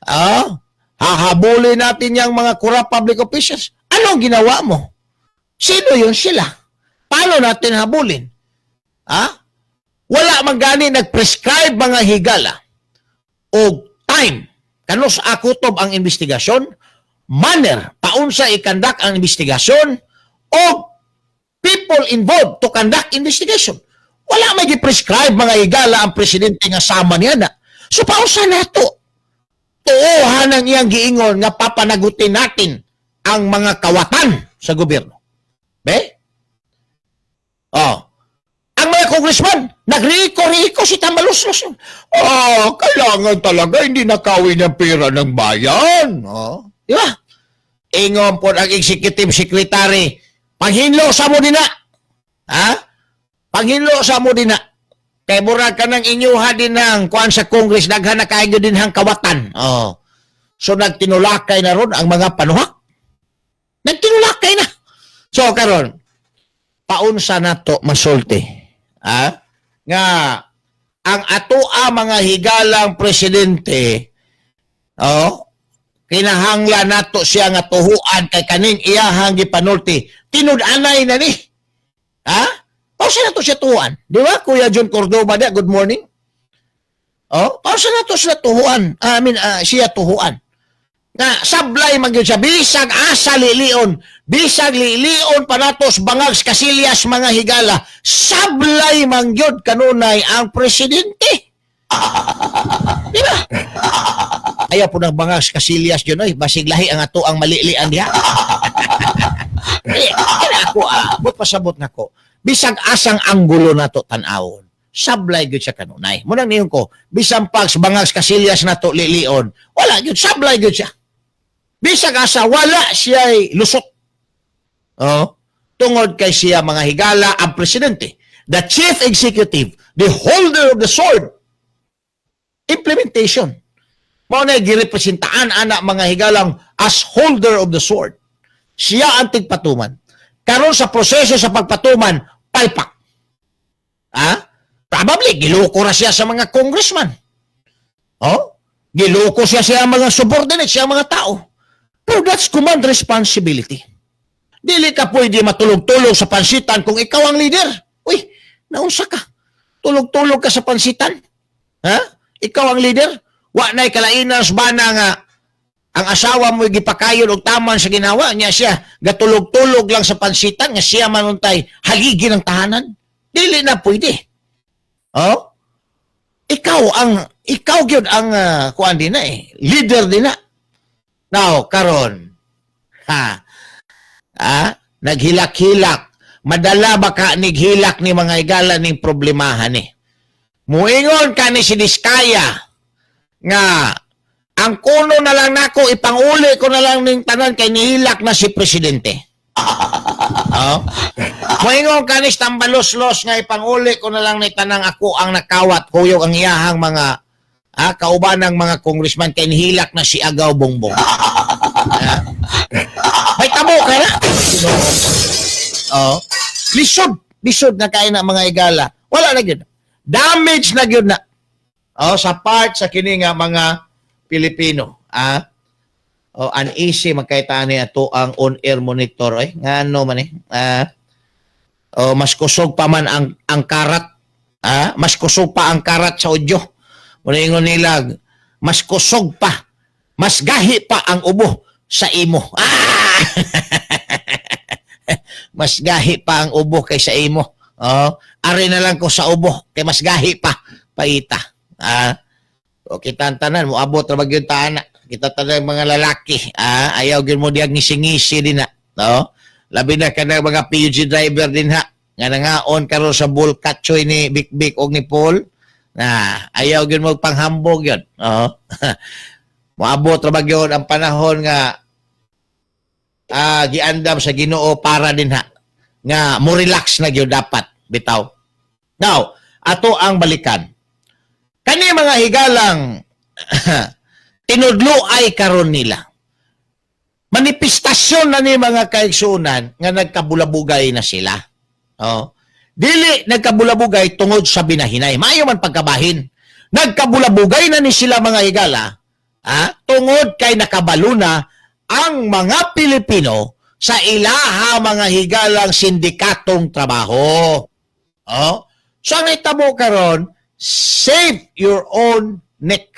ah, hahabulin natin yung mga corrupt public officials." Anong ginawa mo? Sino yun sila? Paano natin habulin? Ah, wala man gani nag-prescribe, mga higala, og time kanus akutob ang investigasyon, manner paunsa i-conduct ang investigasyon, o people involved to conduct investigation. Wala may gi-prescribe, mga higala, ang presidente nga sama niya na. So paunsa nato tuohan ang iyang giingon nga papanagutin natin ang mga kawatan sa gobyerno? Be? Oh. Ang mga congressman, nagriko-riko si Tambaloslos. Oh, kailangan talaga hindi nakawin ng pera ng bayan. Oh. Di ba? Ingon po ang executive secretary, "Panghinlo sa mo dina. Ha? Panghinlo sa mo dina. Kay murag ka ng inyuha din ng kuan sa Congress, daghan na kayo din hang kawatan." Oh. So nagtinulakay na ron ang mga panuhak. Nagtinulakay na. So karon, paunsa nato masulti? Ha? Nga ang atoa, mga higalang, presidente, oh, kinahanglan nato siya nga tuhuan kay kaning iyahang gipanulti tinud-anay na ni. Ha? Paunsa nato siya tuhuan? Di ba, Kuya John Cordoba da, good morning. Oh, paunsa nato siya tuhuan? I mean, siya tuhuan. Nga sablay man gyud siya bisag asa lilion, bisag lilion pa nato sa bangag sa Kasilyas, mga higala, sablay man gyud kanunay ang presidente. Di ba? Ayaw po ng bangag sa Kasilyas yun, oy. Basig lahi ang ato ang malilian diha. Eh, kaya ako, ah, but pasabot nako. Bisag asang anggulo nato tan-awon, sablay gyud siya kanunay. Munang niyon ko, bisan pag sa bangag sa Kasilyas nato lilion, wala gyud, sablay gyud siya. Bisag asa, wala siya lusot. Oh, tungod kay siya, mga higala, ang presidente, the chief executive, the holder of the sword. Implementation. Mao na girepresentaan ana, mga higalang, as holder of the sword. Siya ang tigpatuman. Karon sa proseso sa pagpatuman, palpak. Ha? Probably, giloko ra siya sa mga congressman. Oh? Giloko siya sa mga subordinates, siya mga tao. Pero that's command responsibility. Dili ka pwede matulog-tulog sa pansitan kung ikaw ang leader. Uy, naunsa ka? Tulog-tulog ka sa pansitan? Ha? Ikaw ang leader? Wa na'y kalainan sa bana nga ang asawa mo gipakayon og taman sa ginawa niya, siya gatulog-tulog lang sa pansitan nga siya man untay haligi ng tahanan. Dili na pwede. Oh? Ikaw gyud ang kuan din na eh. Leader din na. Now, karon. Ha. Ah, naghilak-hilak. Madala ba ka nighilak ni mga higala ning problemahan ni? Muingon ka ni si Diskaya nga ang kuno na lang nako, ipanguli ko na lang ning tanan kay nihilak na si presidente. Oh. Moingon ka ni Tambaloslos nga ipanguli ko na lang ni tanang ako ang nakawat kuyog ang iyahang mga kauban ng mga congressman kay nihilak na si Agaw Bongbong. Ah. May tabo ka na. Oh. Lisod, lisod na kay na, mga igala. Wala na gyud. Damage na gyud na. Oh, sa part sa kini nga mga Pilipino, ah. Oh, uneasy magkaitaan ni ato ang on-air monitor ay ngano man eh. Ah. Oh, mas kusog pa man ang karat. Ah, mas kusog pa ang karat sa audio. Muna ingon nila, mas kusog pa, mas gahi pa ang ubo sa imo. Ah! Mas gahi pa ang ubo kaysa imo. Oh, ari na lang ko sa ubo kay mas gahi pa paita. Ah. O kita ang tanan mo abot ra magyud ta ana. Kita tanan mga lalaki, ah, ayaw gyud mo diyag ngisi-ngisi din na. No? Labi na kanang mga PUG driver din ha nga nangaon karon sa bull katchoy ni Bik Bik og ni Paul. Na ayaw gyud mo panghambog yun. Oo. Moabot ra ba gyud ang panahon nga giandam sa Ginoo para din ha nga mo relax na gyud dapat bitaw. Now, ato ang balikan. Kani mga higalang tinudlo ay karon nila. Manifestasyon na ni mga kaigsunan nga nagkabulabugay na sila. Oh. Dili nagkabulabugay tungod sa binahinay. Maayo man pagkabahin. Nagkabulabugay na ni sila, mga higala, tungod kay nakabalo na ang mga Pilipino sa ilaha mga higalang sindikatong trabaho. Oh. So ang itabo karon, save your own neck.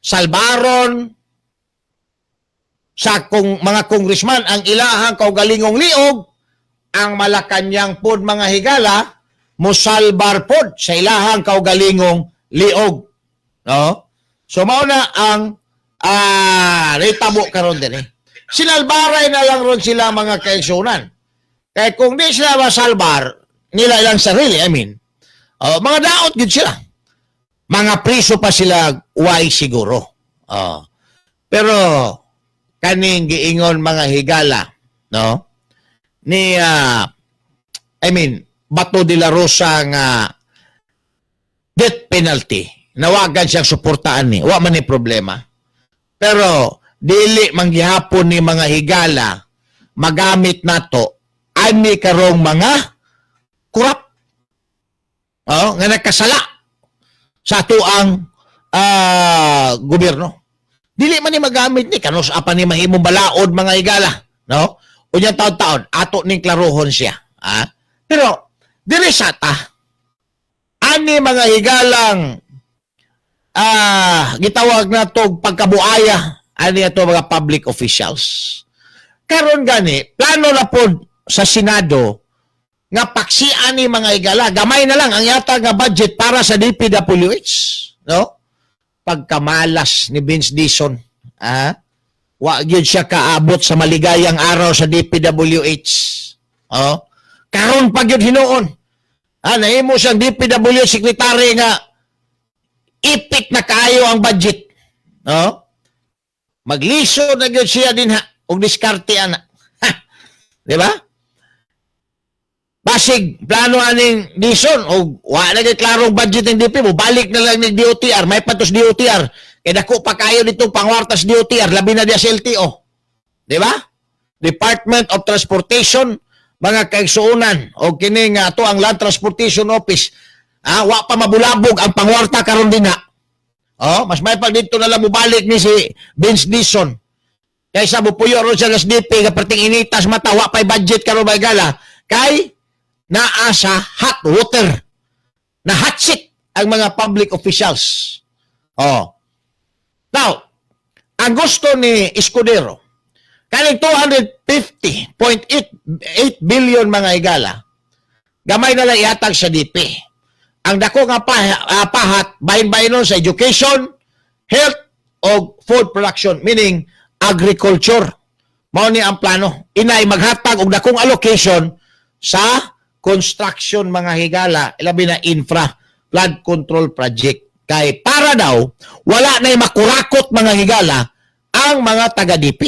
Salbaron sa kung mga congressman ang ilahang kaugalingong liog, ang Malacanang pod, mga higala, musalbar pod sa ilahang kaugalingong liog. No? So mao na ang nitabo karon din eh. Sinalbaray na lang ron sila, mga kaigsunan. Kaya kung di sila masalbar, nila ilang sarili, I mean, oh, mga daot gid sila. Mga priso pa sila, why siguro. Oh. Pero, kaning giingon, mga higala, no? Ni, I mean, Bato de la Rosa nga death penalty. Nawagan siyang suportaan ni. Wa man ni problema. Pero, dili manggihapon ni mga higala magamit nato ani karong mga kurap. Oh, nga nakasala sa atuang gobyerno. Dili man ni magamit ni kanus apa ni mahimong balaod, mga higala, no? Unya taon-taon ato ning klarohon siya, ah. Pero diri sa ta ani mga higalang gitawag na to pagkabuaya ani ato mga public officials. Karon gani plano na pod sa Senado nga paksian ni mga higala, gamay na lang ang yata nga budget para sa DPWH, no? Pagkamalas ni Vince Dizon, ah, wa gyud siya kaabot sa maligayang araw sa DPWH. Oh, karon pa gyud hinuon. Ah, nahimo siyang DPWH secretary nga ipit na kaayo ang budget. No? Maglisod na gyud siya din ha og diskarte ana. Ha. Di ba? Basig plano aning Dizon og wa na gyud klarong budget ng DP mo, balik na lang ng DOTR, may patos DOTR. Kay dako pa kayo dito pangwartas DOTR, labi na diya sa LTO. Di ba? Department of Transportation, mga kaigsuonan, o kini nga ato ang Land Transportation Office. Ah, wa pa mabulabog ang pangwarta karon din na. Oh, mas may pag dito na lang mubalik ni si Vince Dizon. Kaysa mupuyo ron sa SDP nga perting initas mata, wa pay budget karon, mga higala, kay naa sa hot water na hot seat ang mga public officials. Oh. Now, ang gusto ni Escudero, kaning 250.8 billion, mga higala, gamay na lang ihatag sa DP. Ang dako nga pahat, bahin-bahin nun sa education, health, o food production, meaning agriculture. Mao ni ang plano. Inay maghatag og dakong allocation sa construction, mga higala, labi na infra, flood control project. Kay para daw, wala na'y makurakot, mga higala, ang mga taga-DP.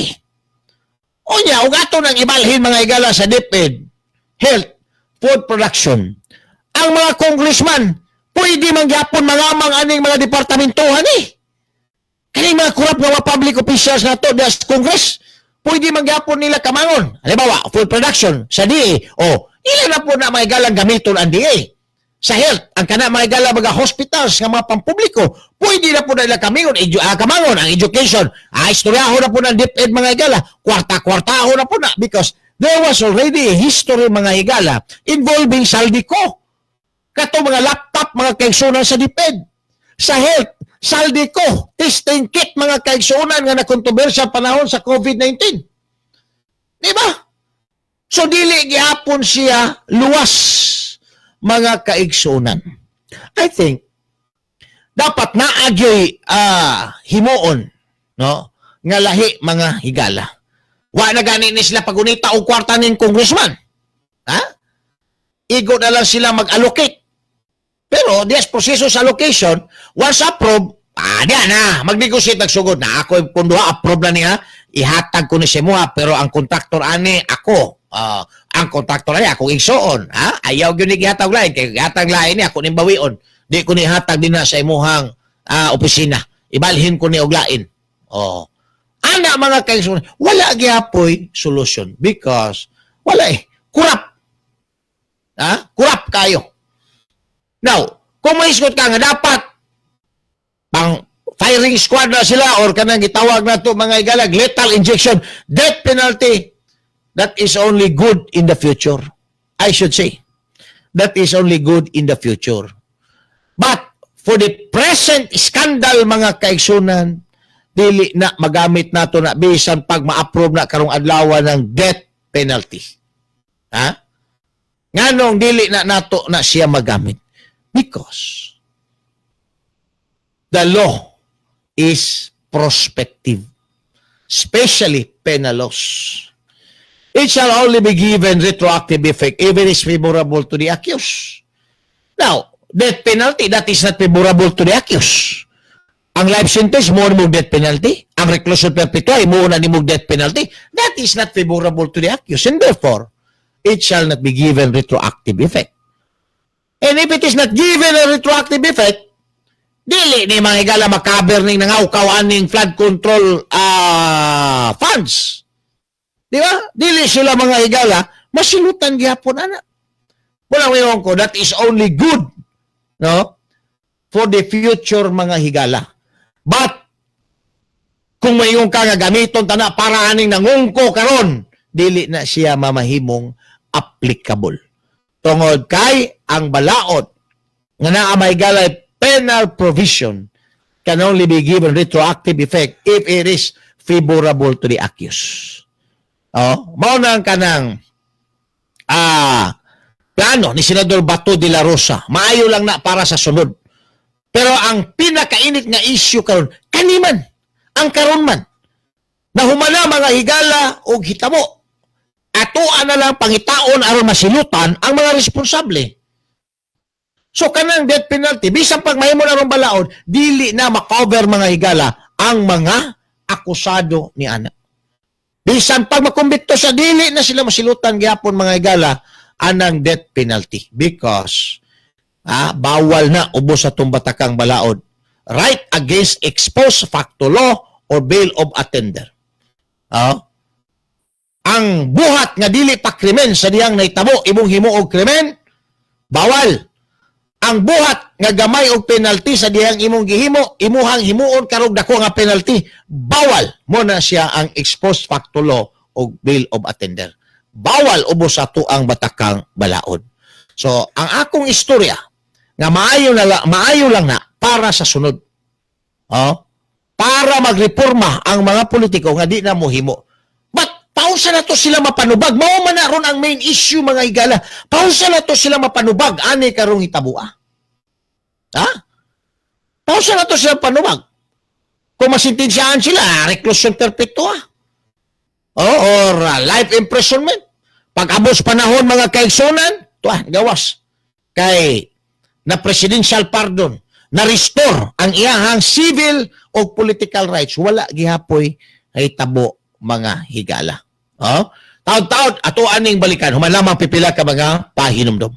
Unya, ug ato nang ibalhin, mga higala, sa DepEd, health, food production. Ang mga congressman, pwede man gyapon mangamang aning mga departamentohan eh. Kaning mga corrupt nga mga public officials nato sa Congress, pwede man gyapon nila kamangon. Halimbawa, food production sa DA, o ila na po na mga higala gamiton ang DA. Sa health, ang kana, mga higala, mga hospitals nga mga pampubliko, pwede na po na nila kamangon ang education. Istoryahon na po ng DepEd, mga higala, kwarta-kwartaho na po na because there was already a history, mga higala, involving Zaldy Co. Kato mga laptop, mga kaigsunan, sa DepEd. Sa health, Zaldy Co, testing kit, mga kaigsunan, nga nakontrobersya panahon sa COVID-19. Di ba? So dili gihapon siya luwas, mga kaigsunan. I think dapat naagyoy himuon, no, nga lahi, mga higala. Wa na gani ni sila pagunita og kwarta ning congressman. Ha? Igo na lang sila mag-allocate. Pero dias proseso sa allocation, once approved, diya na, mag-negotiate nagsugod na ako kung duha approve na niya, ihatag ko ni si Muha, pero ang kontraktor ani ako. Ang kontraktor ani ako igsuon, ha? Ayaw gyud ni gihatag lain kay gihatag lain ni ako ning bawion. Di ko ni hatag din na sa imuhang opisina. Ibalhin ko ni og lain. Oh. Ana, mga kaigsuon, wala gihapoy solution because wala eh. Kurap. Ha? Kurap kayo. Now, kung maisgot ka nga dapat pang firing squad na sila or kanang gitawag na to, mga higala, lethal injection, death penalty, that is only good in the future. I should say. That is only good in the future. But for the present scandal, mga kaigsunan, dili na magamit nato na bisan pag ma-approve na karong adlaw ng death penalty. Ha? Nganong dili na nato na siya magamit? Because the law is prospective, especially penal laws. It shall only be given retroactive effect if it is favorable to the accused. Now, death penalty, that is not favorable to the accused. Ang life sentence, mo mo death penalty. Ang reclusion perpetua, mo na nimo death penalty. That is not favorable to the accused. And therefore, it shall not be given retroactive effect. And if it is not given a retroactive effect, dili ni mga higala makaber ning nangawkaw aning flood control funds. Di ba? Dili sila, mga higala, masilutan gihapon ana. Wala ngayon ko, that is only good, no? For the future, mga higala. But, kung mayon ka nga gamiton tana para aning nangungko karon, dili na siya mamahimong applicable. Tungod kay ang balaod nga naa may galay penal provision can only be given retroactive effect if it is favorable to the accused. Oh, mao na ang kanang plano ni Senador Bato de la Rosa. Maayo lang na para sa sunod. Pero ang pinakainit nga issue karon kaniman, ang karon man. Nahumana, mga higala, og hitabo. Atoa na lang pangitaon aron masilutan ang mga responsable. So kanang death penalty, bisan pag mahimo na rong balaod, dili na makover, mga higala, ang mga akusado ni ana. Bisan pag makumbikto sa, dili na sila masilutan gyapon, mga higala, anang death penalty because bawal na ubos sa tumbatakang balaod. Right against ex post facto law or bill of attainder. Ang buhat nga dili pa krimen sa diyang nahitabo, imong himuog krimen, bawal. Ang buhat nga gamay og penalty sa dihang imong gihimo, imuhang himuon karog dako nga penalty, bawal mo na siya ang ex post facto law og bill of attainder. Bawal ubos sa tuang batakang balaod. So, ang akong istorya nga maayo na maayo lang na para sa sunod. Oh, para magreforma ang mga politiko nga di na mohimo. But paunsa na to sila mapanubag? Mao man na ron ang main issue, mga higala. Paunsa na to sila mapanubag ani karong hitabua? Ha? Paunsa na to sila panubag? Kung masintensyaan sila, reclusion perpetua. Oh, or life imprisonment. Pag abos panahon, mga kaigsunan, tuah, gawas. Kay na presidential pardon, na restore ang iyahang civil o political rights, wala gihapoy ay tabo, mga higala. Oh? Taod-taod, ato aning balikan. Human lamang pipila ka mga pahinumdom.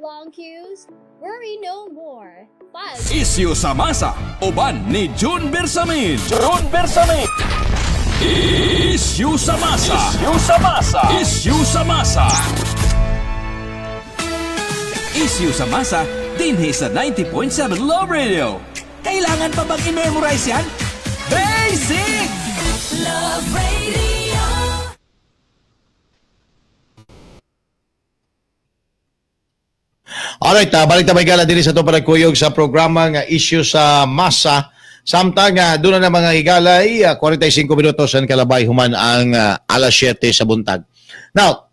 long queues? Worry no more. File Isyu sa masa, uban ni June Bersamin. June Bersamin. Isyu sa masa. Isyu sa masa. Isyu sa masa. Isyu sa masa, dinhi sa 90.7 Love Radio. Kailangan pa bang i-memorize yan? Basic! Love Radio. Alright, balik ta gala dinhi sa ato panagkuyog sa programa nga Issue sa Masa. Samtang doon na mga higalay, 45 minutos ang kalabay human ang alas 7 sa buntag. Now,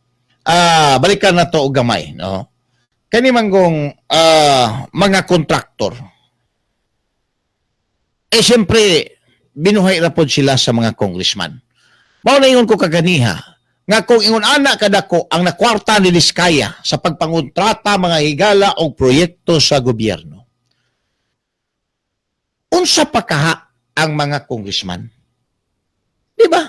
balikan na to og gamay, no? Kani man kong mga kontraktor. Eh siyempre, binuhay ra pod sila sa mga congressman. Mao na ingon ko kaganiha, nga kung ingon ana kadako ang nakwarta ni Diskaya sa pagpangontrata, mga higala, og proyekto sa gobyerno. Unsa pa kaha ang mga congressman? Di ba?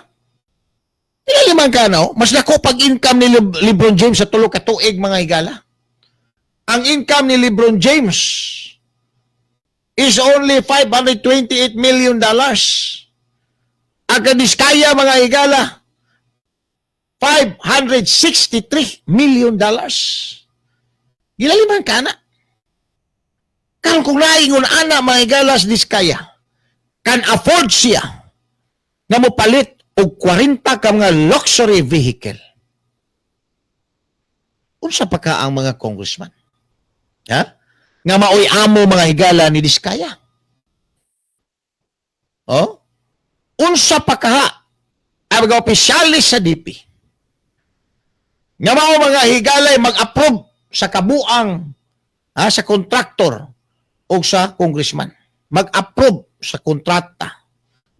Tinaliman ka, no? Mas dako pag income ni LeBron James sa 3 ka tuig, mga higala. Ang income ni LeBron James is only $528 million. Ang Diskaya, mga higala, $563 million. Gilaliman ka na. Karon kung naingon ana, mga higala, sa Diskaya, can afford siya nga mopalit og 40 ka mga luxury vehicle. Unsa pa ka ang mga congressman? Ha? Nga maoy amo, mga higala, ni Diskaya. Oh? Unsa pa kaha ang mga opisyalis sa DP? Nga mao, mga higalay, mag-approve sa kabuang, ha, sa kontraktor o sa congressman. Mag-approve sa kontrata.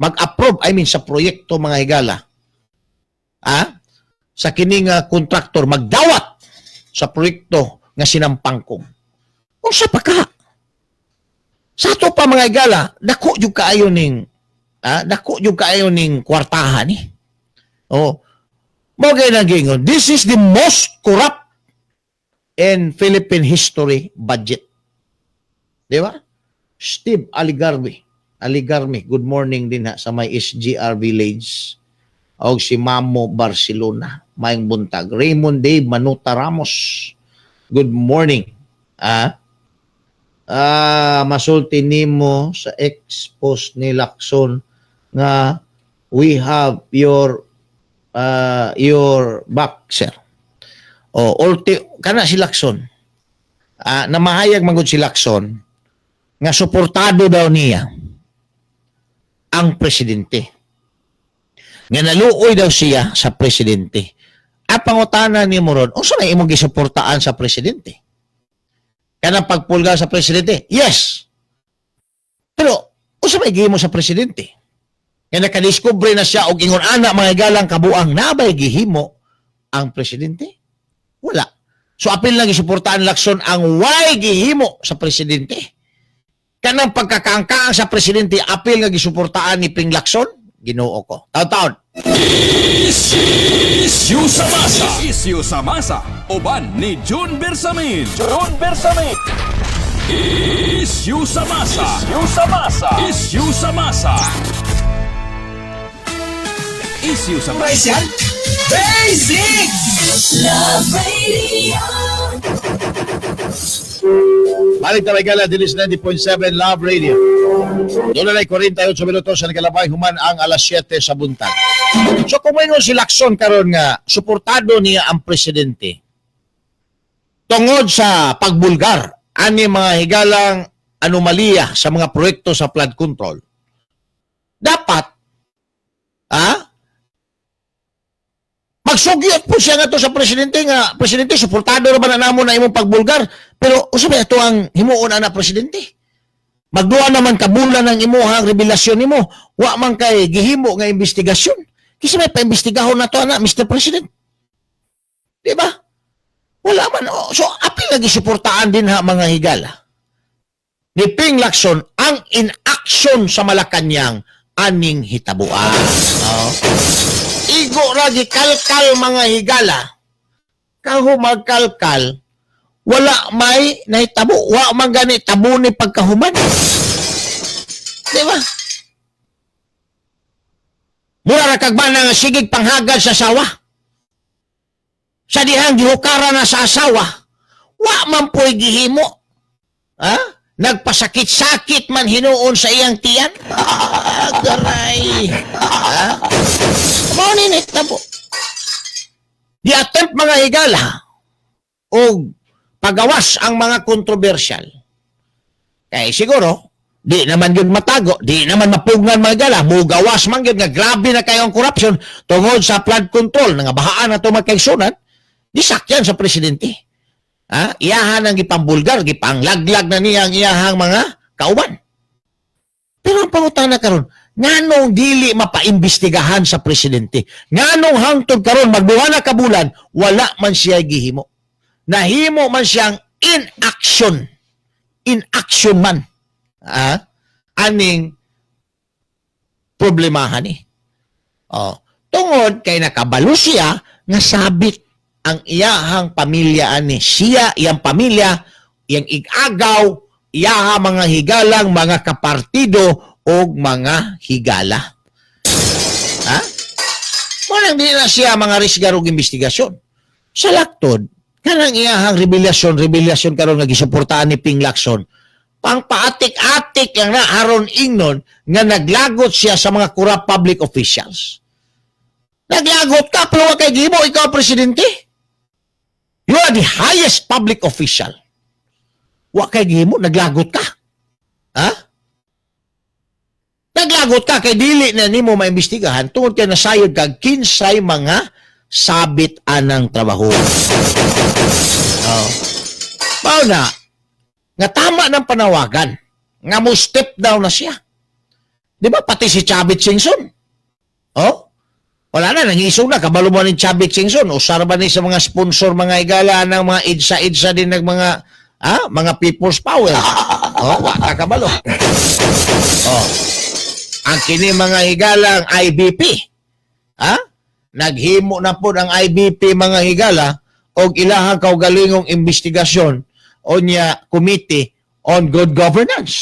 Mag-approve, I mean, sa proyekto, mga higala. Ha? Sa kining kontraktor magdawat sa proyekto nga sinampangkong. Unsa pa ka? Sa ato pa, mga higala, dako jud kaayo ning kwartahan ni. Oh. Mao gay nang this is the most corrupt in Philippine history budget. Di ba? Steve Aligarmi. Aligarmi, good morning din ha sa may SGR Village. O si Mamo Barcelona, maayong buntag. Raymond Dave Manuta Ramos, good morning. Ah, masulti nimo sa ex-post ni Lacson nga we have your back, sir. O ulti kana si Lacson. Ah, namahayag man gud si Lacson nga suportado daw niya ang presidente. Nga naluoy daw siya sa presidente. Ang pangutana ni mo ron, unsa may imong gisuportaan sa presidente? Kanang pagpulga sa presidente? Yes. Pero unsa may gihimo sa presidente? Nga nakadiskubre na siya og ingon ana, mga galang, kabuang nabay gihimo ang presidente? Wala. So apil lang gisuportaan Lacson ang way gihimo sa presidente. Kanang pagkakaangkaang sa presidente, apil nga gisuportaan ni Ping Lacson? Ginoo ko. Taon-taon. Issue sa masa. Issue sa masa. Uban ni June Bersamin. June Bersamin. Issue sa masa. Issue sa masa. Issue sa masa. Issue sa Memorize yan? Basic! Love Radio. Balik tayo gala, dinis 90.7 Love Radio. Doon na 48 minutos sa nagalabay human ang alas 7 sa buntag. So kung mayroon si Lacson karon nga suportado niya ang presidente tungod sa pagbulgar ani, mga higalang, anomalya sa mga proyekto sa flood control, dapat magsugyot po siya nga to sa presidente nga, "Presidente, suportado ra ba na namo na imong pagbulgar, pero usa ba ito ang himuon ana, presidente? Magduha naman ka bulan ang imuhang revelasyon nimo, wa man kay gihimo nga investigasyon. Kasi may paimbestigahon na to ana, Mr. President." Di ba? Wala man. Oh, so apil nga gisuportaan din ha, mga higala, ni Ping Lacson ang inaction sa Malacanang aning hitabuan. Oh. Igo ra gikalkal, mga higala. Kaho magkalkal, Wala may nahitabo, wa man gani tabo ni pagkahuman. Di ba? Mura ra kag bana nga sigig panghagad sa asawa. Sa dihang gihukara na sa asawa, wa man po'y gihimo. Ha? Nagpasakit-sakit man hinuon sa iyang tiyan. Ah, garay. Ha? Mao ni nahitabo. Di attempt, mga higala, og pagawas ang mga kontrobersyal. Kay siguro, di naman yun matago, di naman mapugnan, mga higala, mugawas man yun nga grabe na kayo ang corruption tungod sa flood control, nga bahaan na ito magkaigsunan, di sakyan sa presidente. Ha? Iyahan ang gipambulgar, gipanglaglag na niya ang iyahang mga kauban. Pero ang pangutana karon, nganong dili mapaimbestigahan sa presidente? Nganong hangtod karon, magduha na ka bulan, wala man siya gihimo? Nahimo man siyang inaction. Inaction man. Ah, aning problemahan ni. Oh, tungod kay nakabalo siya nga sabit ang iyahang pamilya ani siya, iyang pamilya, iyang igagaw, iyaha mga higalang mga kapartido og mga higala. Ha? Mao nang dili na siya mga risgar og investigasyon. Sa laktod, kanang iyahang rebelasyon, rebelasyon karon nga gisuportahan ni Ping Lacson, pang paatik-atik lang na aron ingnon nga naglagot siya sa mga corrupt public officials. Naglagot ka, pero wa kay gihimo, ikaw ang presidente. You are the highest public official. Wa kay gihimo, naglagot ka. Ha? Naglagot ka kay dili na nimo maimbestigahan tungod kay nasayod kag kinsay mga sabit anang trabaho. Oh. Mao na nga tama ng panawagan nga mo step down na siya. Di ba pati si Chavit Singson? Oh? Wala na, nangisog na. Kabalo mo ni Chavit Singson. Usar ba ni sa mga sponsor, mga igala ng mga EDSA-EDSA din ng mga mga People's Power? Oh, wa ka kabalo. Oh. Ang kini mga higalang IBP. Ha? Naghimo na po ang IBP, mga higala, og ilahang kaugalingong investigasyon o niya Committee on Good Governance.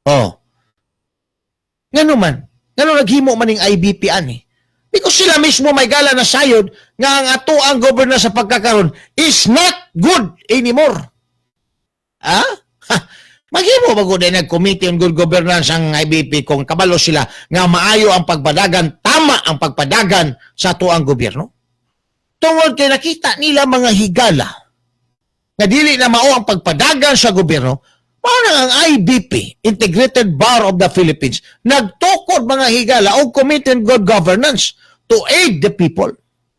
Oh. Ngano man? Ngano naghimo man ning IBP ani? Because sila mismo may gala na sayod nga ang ato ang governance sa pagkakaron is not good anymore. Ha? Ha? Maghimo ba gud nag Committee on Good Governance ang IBP kung kabalo sila nga maayo ang pagpadagan, tama ang pagpadagan sa ato ang gobyerno? Tungod kay nakita nila, mga higala, nga dili na mao ang pagpadagan sa gobyerno, mao na ang IBP, Integrated Bar of the Philippines, nagtukod, mga higala, og Committee on Good Governance to aid the people,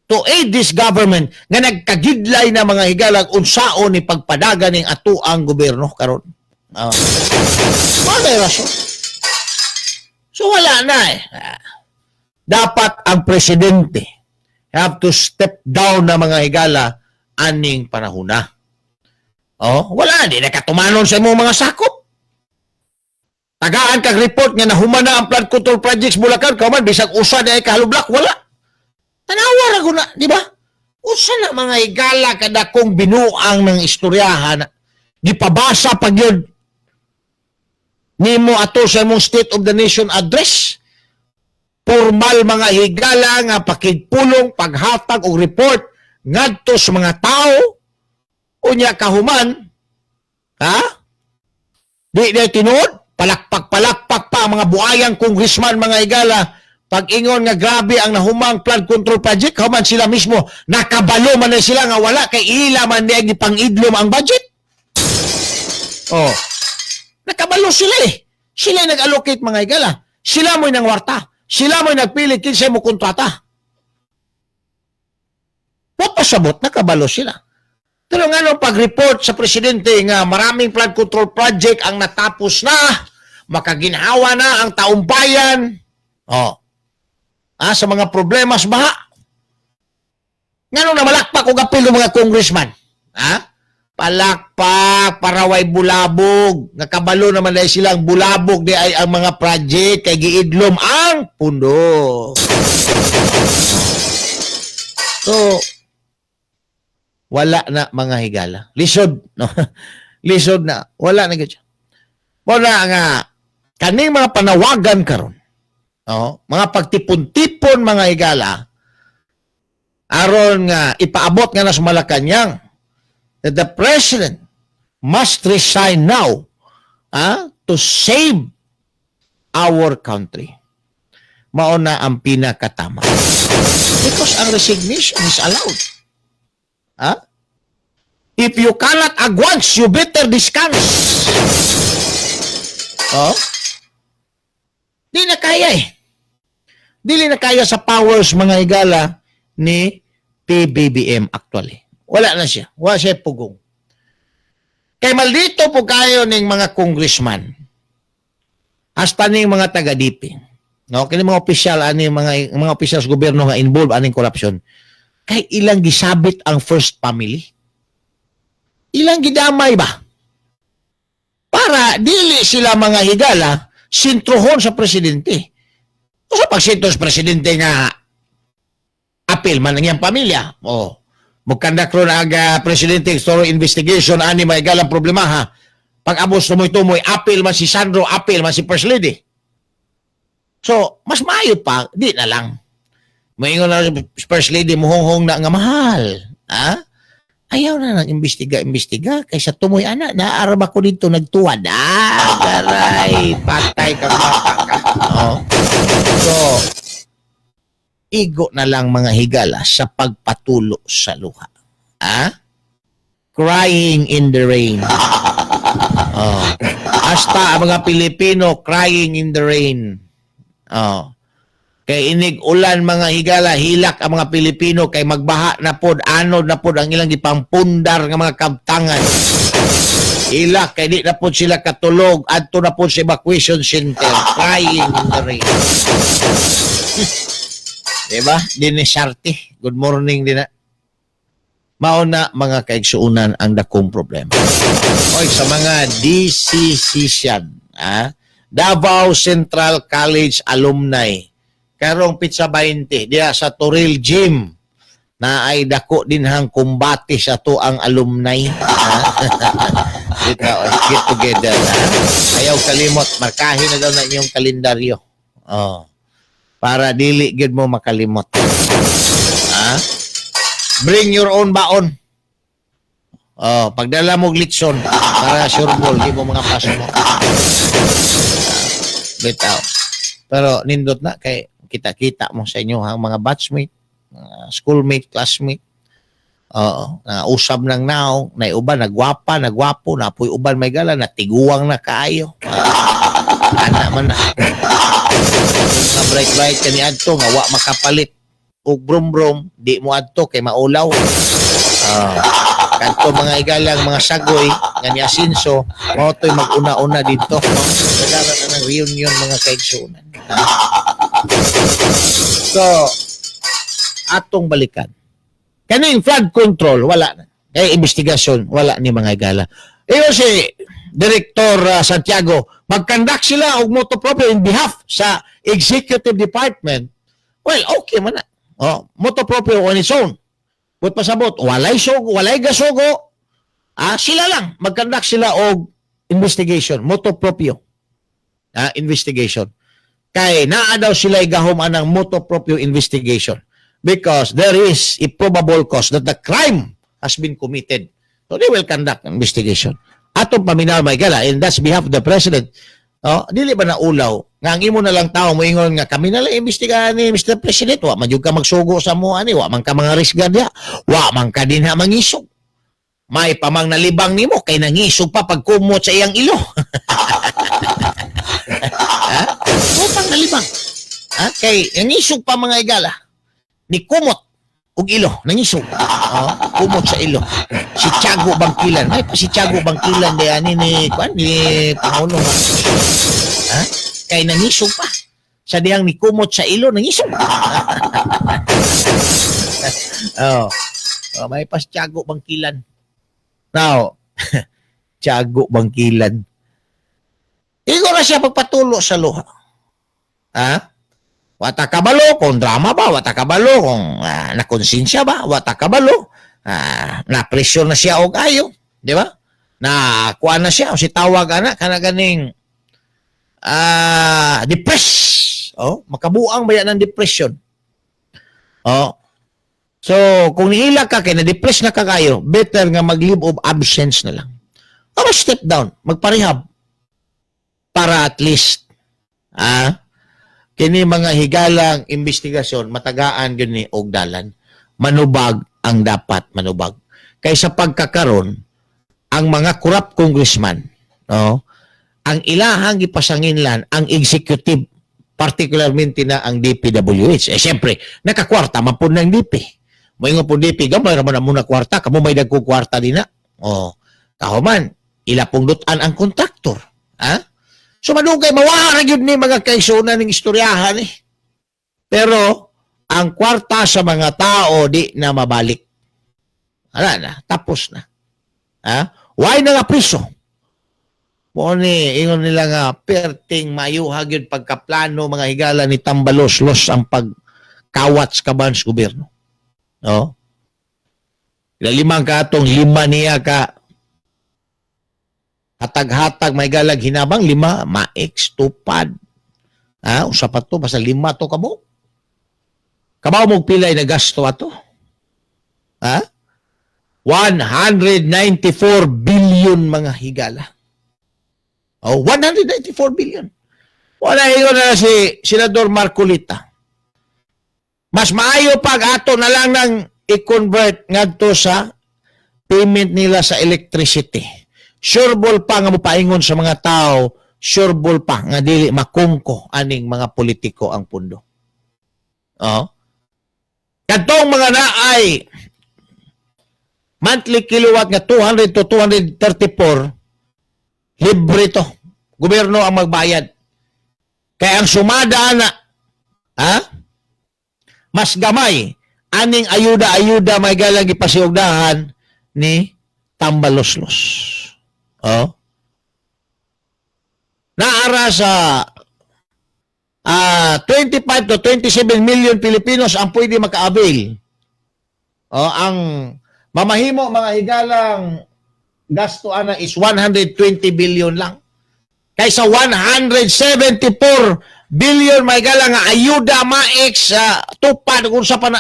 to aid this government nga nagkagidlay na, mga higala, unsaon ni pagpadagan ning ato ang gobyerno karon. Mao na yung rason. So wala na eh. Dapat ang presidente have to step down na, mga higala, aning panahon na. Oh, wala di nakatumanon sa imong mga sakop. Tagaan kag report nga nahuman na ang flood control projects Bulacan, kauman bisag usa na kahalublak wala. Tanawa ra guna, di ba? Usa na, mga higala, kadakong binuang ng istoryahan, gipabasa pag yun nimo ato sa imong State of the Nation Address. Formal, mga higala, nga pakigpulong, paghatag og report ngadto sa mga tao, unya kahuman, ha, di na tinuod, palakpak-palakpak pa ang mga buayang congressman, mga higala, pag ingon nga grabe ang nahumang flood control project, human sila mismo nakabalo man na sila nga wala kay ila man di pang-idlom ang budget. Oh, nakabalo sila eh. Sila yung nag-allocate, mga higala. Sila mo'y nangwarta. Sila mo'y nagpili kinsay mo kontrata. Papasabot, nakabalo sila. Pero nga nung pag-report sa presidente nga maraming flood control project ang natapos na, makaginhawa na ang taong bayan, oh, sa mga problema sa baha. Ngano na malakpak og apil ng mga congressman? Ha? Palakpak, paraway bulabog. Nakabalo naman dahil silang bulabog di ay ang mga project kay giidlom ang pundo. So, Wala na, mga higala. Lisod, no? Lisod na. Wala na gyud siya. Mao na nga kaning mga panawagan karon. No? Mga pagtipon-tipon, mga higala, aron nga ipaabot nga na sa Malacanang that the president must resign now to save our country. Mao na ang pinakatama. Because ang resignation is allowed. Ha? If you cannot agwance, you better discount. Oh? Di na kaya eh. Dili na kaya sa powers, mga higala, ni PBBM actually. Wala na siya. Wala siya pugong. Kay maldito po kayo ning mga congressman. Hasta ning mga taga-DP. No, kini mga opisyal ani mga opisyal sa gobyerno nga involved aning corruption. Kay ilang gisabit ang first family. Ilang gidamay ba? Para dili sila, mga higala, sintruhon sa presidente. O sa pagsintro sa presidente nga apil man ang iyang pamilya. O, magkandak ron ang presidente thorough investigation ani may galang problema ha. Pag abos tumoy-tumoy, apil man si Sandro, apil man si First Lady. So, mas maayo pa, di na lang. Maingon na si First Lady, muhonghong na nga mahal. Ha? Ayaw na nang imbestiga, imbestiga. Kaysa tumoy ana, naaraba ko dito, nagtuwad. Ah, garay, patay ka bata ka. Oh. So, igo na lang, mga higala, sa pagpatulo sa luha. Ah? Crying in the rain. Oh. Hasta ang mga Pilipino crying in the rain. Oh. Kay inig ulan, mga higala, hilak ang mga Pilipino kay magbaha na pod, anod na pod ang ilang gipampundar nga mga kabtangan. Hilak kay di na pod sila katulog adto na pod sa evacuation center, crying in the rain. Diba? Dinisarte. Good morning din na. Mao na, mga kaigsuunan, ang dakong problema. Oy, sa mga DCC, ah, Davao Central College alumni. Karong petsa 20 diya sa Toril Gym na ay dako din hang kumbate sa to ang alumni. Ah. Dito, get together. Ha? Ayaw kalimot, markahin na daw na inyong kalendaryo. Oh. Para dili gyud mo makalimot. Ha? Bring your own baon. Oh, pagdala mo og litson para sure ball di mo mga paso mo. Bitaw. Pero nindot na kay kita-kita mo sa inyo ang mga batchmate, mga schoolmate, classmate. Oo, na usab nang naong, na uban nagwapa, nagwapo, napoy uban may gala, natiguang na kaayo. Ah, ana man na. Mga bright bright kani adto nga wa makapalit og brum-brum, di mo adto kay maulaw. Ah, kadto mga igalang mga sagoy nga ni Asinso, mao to'y mag-una-una dito. No? Kailangan na ng reunion, mga kaigsuonan. Ah. So, atong balikan. Kaning flood control, wala na. Kay investigasyon, wala ni, mga igala. Iyo si Director Santiago, mag-conduct sila og motu proprio in behalf sa Executive Department. Well, okay man na. Oh, motu proprio on its own. But pasabot, walay sugo, walay gasugo. Ah, sila lang mag-conduct sila og investigation, motu proprio. Ah, investigation. Kay naa daw sila gahom anang motu proprio investigation because there is a probable cause that the crime has been committed. So they will conduct an investigation. Atong paminaw, may gala, and that's behalf of the president. Oh, dili ba na ulaw nga ang imo na lang tao moingon nga kami na lang imbestigahan ni Mr. President, wa man jud ka magsugo sa mo ani, wa man ka mga risk diha, wa man ka dinha mangisog. May pamang nalibang nimo kay nangisog pa pagkumot sa iyang ilo. Ha? Wa pang nalibang. Ha? Kay nangisog pa, mga igala. Ni kumot og ilo, nangisog. Oh, kumot sa ilo. Si Tiago Bangkilan. May pa si Tiago Bangkilan di ani ni kuan ni Pangulo. Ha? Kay nangisog pa. Sa dihang ni kumot sa ilo, nangisog. Oh. Oh, may pas Tiago Bangkilan. Now, Tiago Bangkilan. Igo na siya pagpatulo sa luha. Ha? Wata kabalo kung drama ba, wata kabalo kung nakonsensya ba, wata kabalo. Ah, na pressure na siya og ayo, di ba? Na kuan na siya, si tawag ana kana ganing depress. Oh, makabuang ba yan ng depression? Oh. So, kung nihila ka kay na-depress na ka kayo, better nga mag-leave of absence na lang. O step down, magparehab. Para at least, kini mga higalang investigasyon, matagaan gyud ni og dalan. Manubag ang dapat manubag. Kaysa pagkakaron, ang mga corrupt congressman, no, ang ilahang gipasanginlan ang executive, particularmente na ang DPWH. Eh siyempre, nakakwarta man po ng DP. Moingon po DP, gamay ra man na muna kwarta, kamo may dagko kwarta din na. Oh, kahuman, ila pong dutan ang kontraktor. Ha? So madugay mawaha ra gyud ni, mga kaigsuonan, ning istoryahan eh. Pero ang kwarta sa mga tao di na mabalik. Wala na, tapos na. Ha? Why na nga priso? Mo ni ingon nila nga perting mayuha gyud pagkaplano, mga higala, ni Tambalos los ang pagkawat sa kaban sa gobyerno. No? Limang ka atong lima niya ka hatag-hatag may galag hinabang lima ma-ex tupad. Ha, usa pa to, basta lima to kamo. Kabaw mo pilay na gasto ato. Ha? 194 billion, mga higala. Oh, 194 billion. Wala ingon na si Senador Marcolita. Mas maayo pag ato na lang nang i-convert ngadto sa payment nila sa electricity. Sureball pa nga mopaingon sa mga tao, sureball pa nga dili makungko aning mga politiko ang pundo. Oh. Kadtong mga naay monthly kilowatt nga 200 to 234, libre to. Gobyerno ang magbayad. Kaya ang sumada na, ha? Mas gamay aning ayuda-ayuda may galang gipasiugdahan ni Tambaloslos. Oh. Naara sa 25 to 27 million Pilipinos ang pwede maka-avail. Oh, ang mamahimo, mga higalang, gasto ana is 120 billion lang. Kaysa 174 billion may galang nga ayuda, ma-ex sa tupad kung sa pa na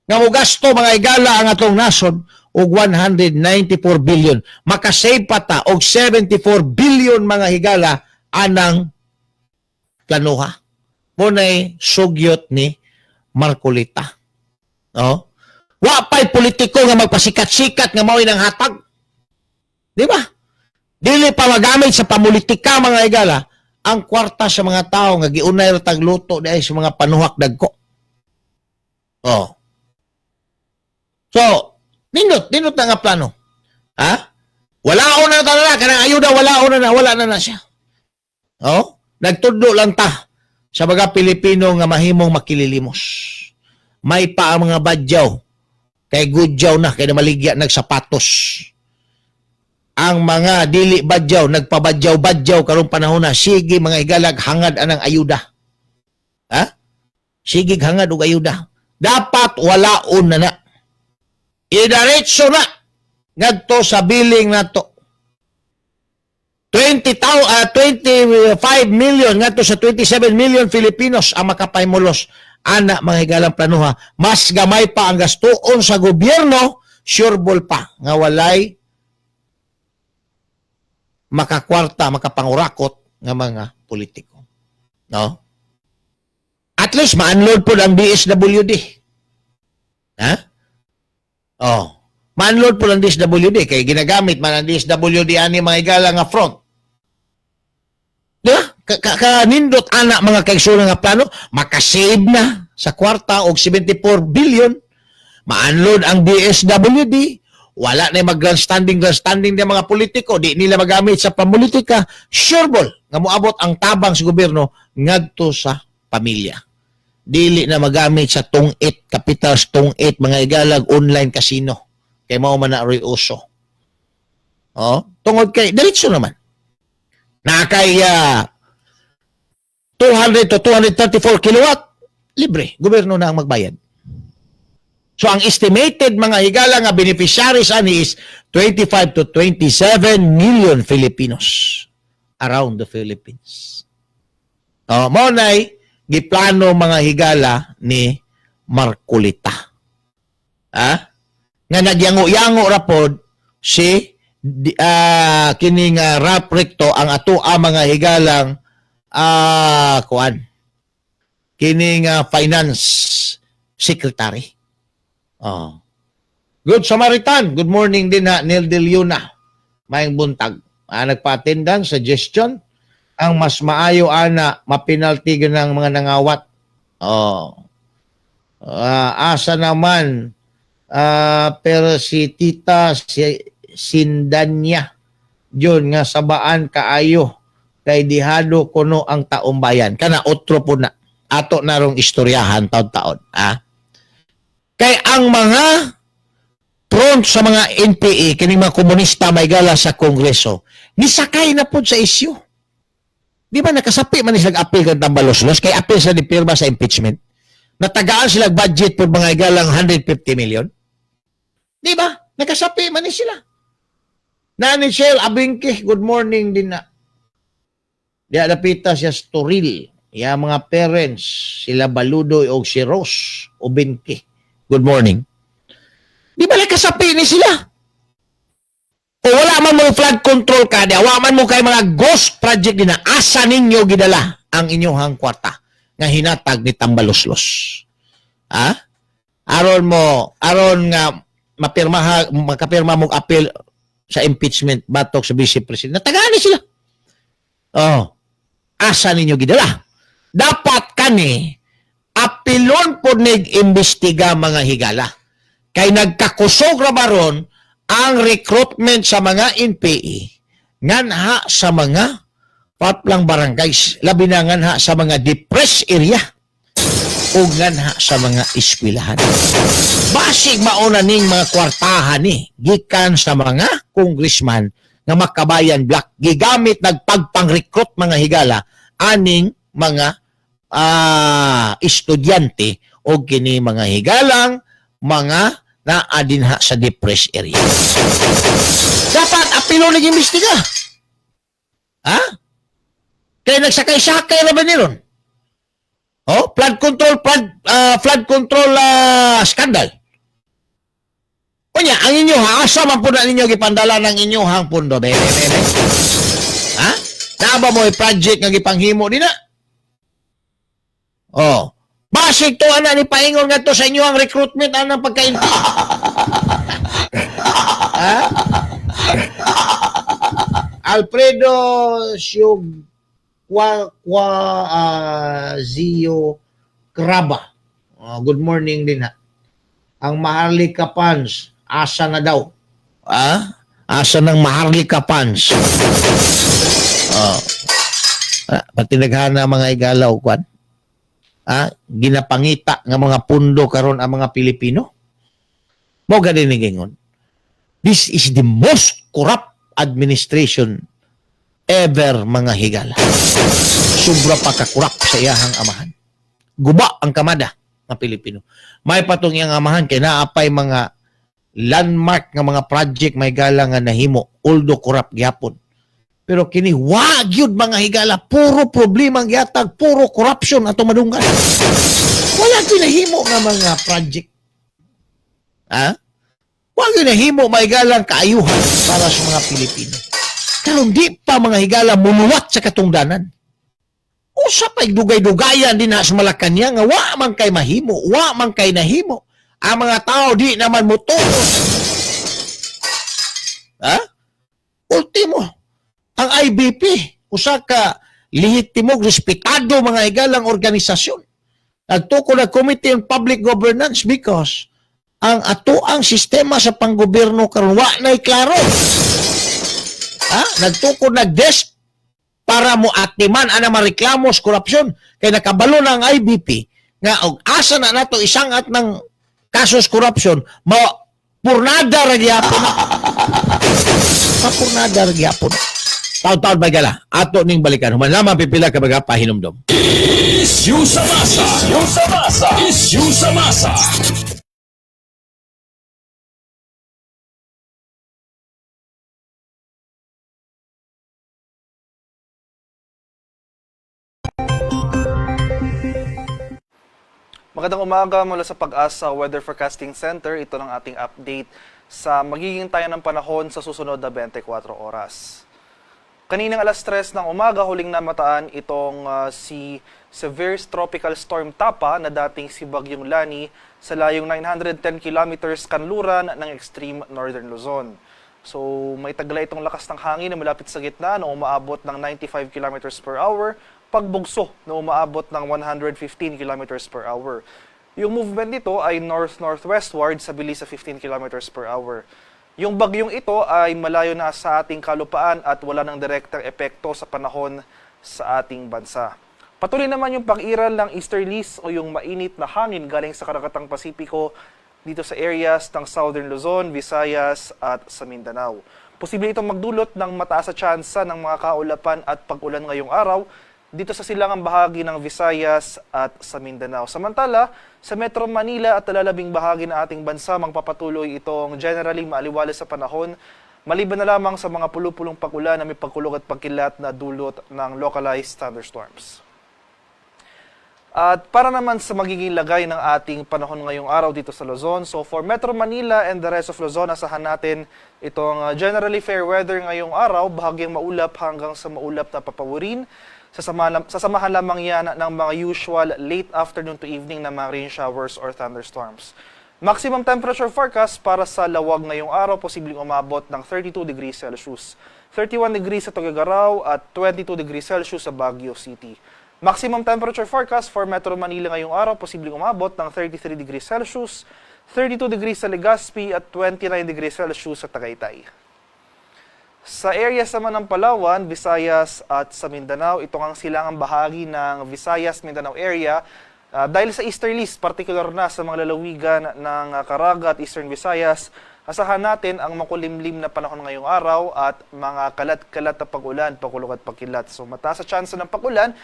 nga mo gasto, mga higala, ang atong nasod og 194 billion. Makasave pa ta og 74 billion, mga higala, anang planuha. Mo nay sugyot ni Marcolita. No? Wa pa'y politiko nga magpasikat-sikat nga mao'y nang hatag. Di ba? Dili pa magamit sa pamulitika, mga higala, ang kwarta sa mga tao nga giunay ra tagluto di sa mga panuhak dagko. Oh. So, nindot, nindot na nga plano. Ha? Wala na na kanang ayuda, wala na na, wala na na siya. Oh? Nagtudlo lang ta sa mga Pilipino nga mahimong makililimos. May pa ang mga badyaw kay gudyaw na kay namaligya nagsapatos. Ang mga dili badyaw nagpabadyaw-badyaw karong panahon na sige, mga higalag, hangad anang ayuda. Ha? Sige, hangad og ayuda. Dapat walaon na na. Idiretso na ngadto sa billing nato. 25 million ngadto sa 27 million Filipinos ang makapahimulos ana, mga higalang planuha. Mas gamay pa ang gastuon sa gobyerno, sureball pa nga walay makakwarta, makapangurakot nga mga politiko. No? At least ma-unload po ang DSWD. Ha? Oh. Ma-unload po ang DSWD kay ginagamit man ang DSWD ani, mga higala, nga front. Di ba? Kanindot ana, mga kaigsuonan, nga plano, makasave na sa kwarta og 74 billion, ma-unload ang DSWD, wala na mag-grandstanding grandstanding ng mga politiko, di nila magamit sa pamulitika, sureball nga moabot ang tabang sa gobyerno ngadto sa pamilya. Dili na magamit sa tong-it, capitals tong-it, mga igalag, online casino. Kay mao man na roy uso. Oh, tungod kay diretso naman. Na kay 200 to 234 kilowatt, libre. Gobyerno na ang magbayad. So ang estimated, mga higala, nga beneficiaries ani is 25 to 27 million Filipinos around the Philippines. Oh, mao nay giplano, mga higala, ni Marcoleta. Ha? Nga nagyango-yango ra pod si kining Ralph Recto, ang ato ang mga higalang kuan kining finance secretary. Oh. Good Samaritan, good morning din ha, Neil De Luna. Maayong buntag. Nagpa-attendance, suggestion, ang mas maayo ana, mapinalty gyud ng mga nangawat. Oh. Asa naman pero si Tita si Sindanya yun nga sabaan kaayo kay dihado kuno ang taong bayan kana. Otro po na ato narong istoryahan taon-taon, ah, kay ang mga front sa mga NPA, kining mga komunista, may gala sa Kongreso, nisakay na pod sa issue. Di ba nakasapi man ni sila apil kang Tambaloslos kay apil sa ni pirma sa impeachment? Natagaan sila budget po, mga igalang, 150 million. Di ba? Nakasapi man ni sila. Nani Shell Abingke, good morning din na. Di dapita siya Toril. Ya mga parents, sila Baludoy o si Rose Obinke. Good morning. Di ba nakasapi ni sila? O wala man mo flood control ka, di wa man mo kay mga ghost project din na, asa ninyo gidala ang inyong kwarta nga hinatag ni Tambaloslos? Ha? Aron mo, aron nga mapirma, makapirma mong appeal sa impeachment batok sa vice president. Natagani sila. Oh. Asa ninyo gidala? Dapat kani apilon po nig imbestiga, mga higala. Kay nagkakusog ra baron ang recruitment sa mga NPA nganha sa mga patlang barangays, labi na nganha sa mga depressed area o nganha sa mga eskwelahan. Basig mauna ning mga kwartahan ni gikan sa mga congressman nga Makabayan bloc, gigamit nagpagpang-recruit, mga higala, aning mga estudyante o kini, mga higalang, mga naa dinha sa depressed area. Dapat apilo ng imbestiga. Ha? Kaya nagsakay-sakay na ba niron? Oh, flood control scandal. Unya, ang inyo ha, asa man po na ninyo gipandala ng inyong pondo, be, be, be, be? Ha? Naa ba mo project nga gipanghimo din na? Oh. Basig to ana ni paingon ngadto sa inyo ang recruitment anang pagkainti. Ha? Alfredo Siug Kwa Kwa Zio Kraba. Oh, good morning din ha. Ang Maharlika Funds, asa na daw? Ah? Asa ng Maharlika Funds? Oh. Ah, pati naghana, mga igalaw kwan. Ah, ginapangita nga mga pundo karon ang mga Pilipino. Mo gani ni gingon. This is the most corrupt administration ever, mga higala. Sobra pa ka-corrupt sa iyahang amahan. Guba ang kamada ng Pilipino. May patong iyang amahan kay naapay mga landmark nga mga project, may gala, nga nahimo, although corrupt gyapon. Pero kini wa gyud, mga higala, puro problema ang gihatag, puro corruption ato madunggan. Wala gyud nahimo nga mga project. Ha? Wa gyud nahimo, may galang, kaayuhan para sa mga Pilipino. Karon di pa, mga higala, muluwat sa katungdanan. Usa pa'y dugay-dugayan din na sa Malacanang nga wa man kay mahimo, wa man kay nahimo. Ang mga tao di naman motuo. Ha? Ultimo, ang IBP, usa ka lehitimo, respetado, mga higalang, organisasyon. Nagtukod ang Committee on Public Governance because ang ato ang sistema sa panggobyerno karon wa na'y klaro. Ha? Nagtukod nag desk para mo atiman ana mareklamo sa korupsyon kay nakabalo na ang IBP nga og asa na nato isangat ng kasos corruption, ma purnada ra gyapon na. Mapurnada ra gyapon. Taon-taon ba gala ato ning balikan human lamang pipila ka mga pahinumdom. Isyu sa masa. Isyu sa masa. Isyu sa masa. Magandang umaga mula sa PAGASA Weather Forecasting Center. Ito ang ating update sa magiging taya ng panahon sa susunod na 24 oras. Kaninang alas 3 ng umaga, huling namataan itong si Severe Tropical Storm Tapah na dating si Bagyong Lani sa layong 910 kilometers kanluran ng extreme northern Luzon. So may taglay itong lakas ng hangin na malapit sa gitna na umaabot ng 95 kilometers per hour, pagbugso na umaabot ng 115 kilometers per hour. Yung movement nito ay north-northwestward sa bilis sa 15 kilometers per hour. Yung bagyong ito ay malayo na sa ating kalupaan at wala ng direktang epekto sa panahon sa ating bansa. Patuloy naman yung pag-iral ng easterlies o yung mainit na hangin galing sa karagatang Pasipiko dito sa areas ng Southern Luzon, Visayas at sa Mindanao. Posible itong magdulot ng mataas na tsansa ng mga kaulapan at pag-ulan ngayong araw dito sa silangang bahagi ng Visayas at sa Mindanao. Samantala, sa Metro Manila at nalalabing bahagi ng ating bansa, magpapatuloy itong generally maaliwalas sa panahon, maliban na lamang sa mga pulupulong pag-ulan na may pagkulog at pagkilat na dulot ng localized thunderstorms. At para naman sa magiging lagay ng ating panahon ngayong araw dito sa Luzon, so for Metro Manila and the rest of Luzon, asahan natin itong generally fair weather ngayong araw, bahagyang maulap hanggang sa maulap na papawirin. Sasamahan lamang yan ng mga usual late afternoon to evening na mga rain showers or thunderstorms. Maximum temperature forecast para sa Laoag ngayong araw, posibleng umabot ng 32 degrees Celsius. 31 degrees sa Tuguegarao at 22 degrees Celsius sa Baguio City. Maximum temperature forecast for Metro Manila ngayong araw, posibleng umabot ng 33 degrees Celsius, 32 degrees sa Legazpi at 29 degrees Celsius sa Tagaytay. Sa areas naman ng Palawan, Visayas at sa Mindanao, ito ang silangang bahagi ng Visayas, Mindanao area. Dahil sa easterlies, particular na sa mga lalawigan ng Caraga at Eastern Visayas, asahan natin ang makulimlim na panahon ngayong araw at mga kalat-kalat na pag-ulan, pagkulog at pagkilat. So mataas sa tsansa ng pag-ulan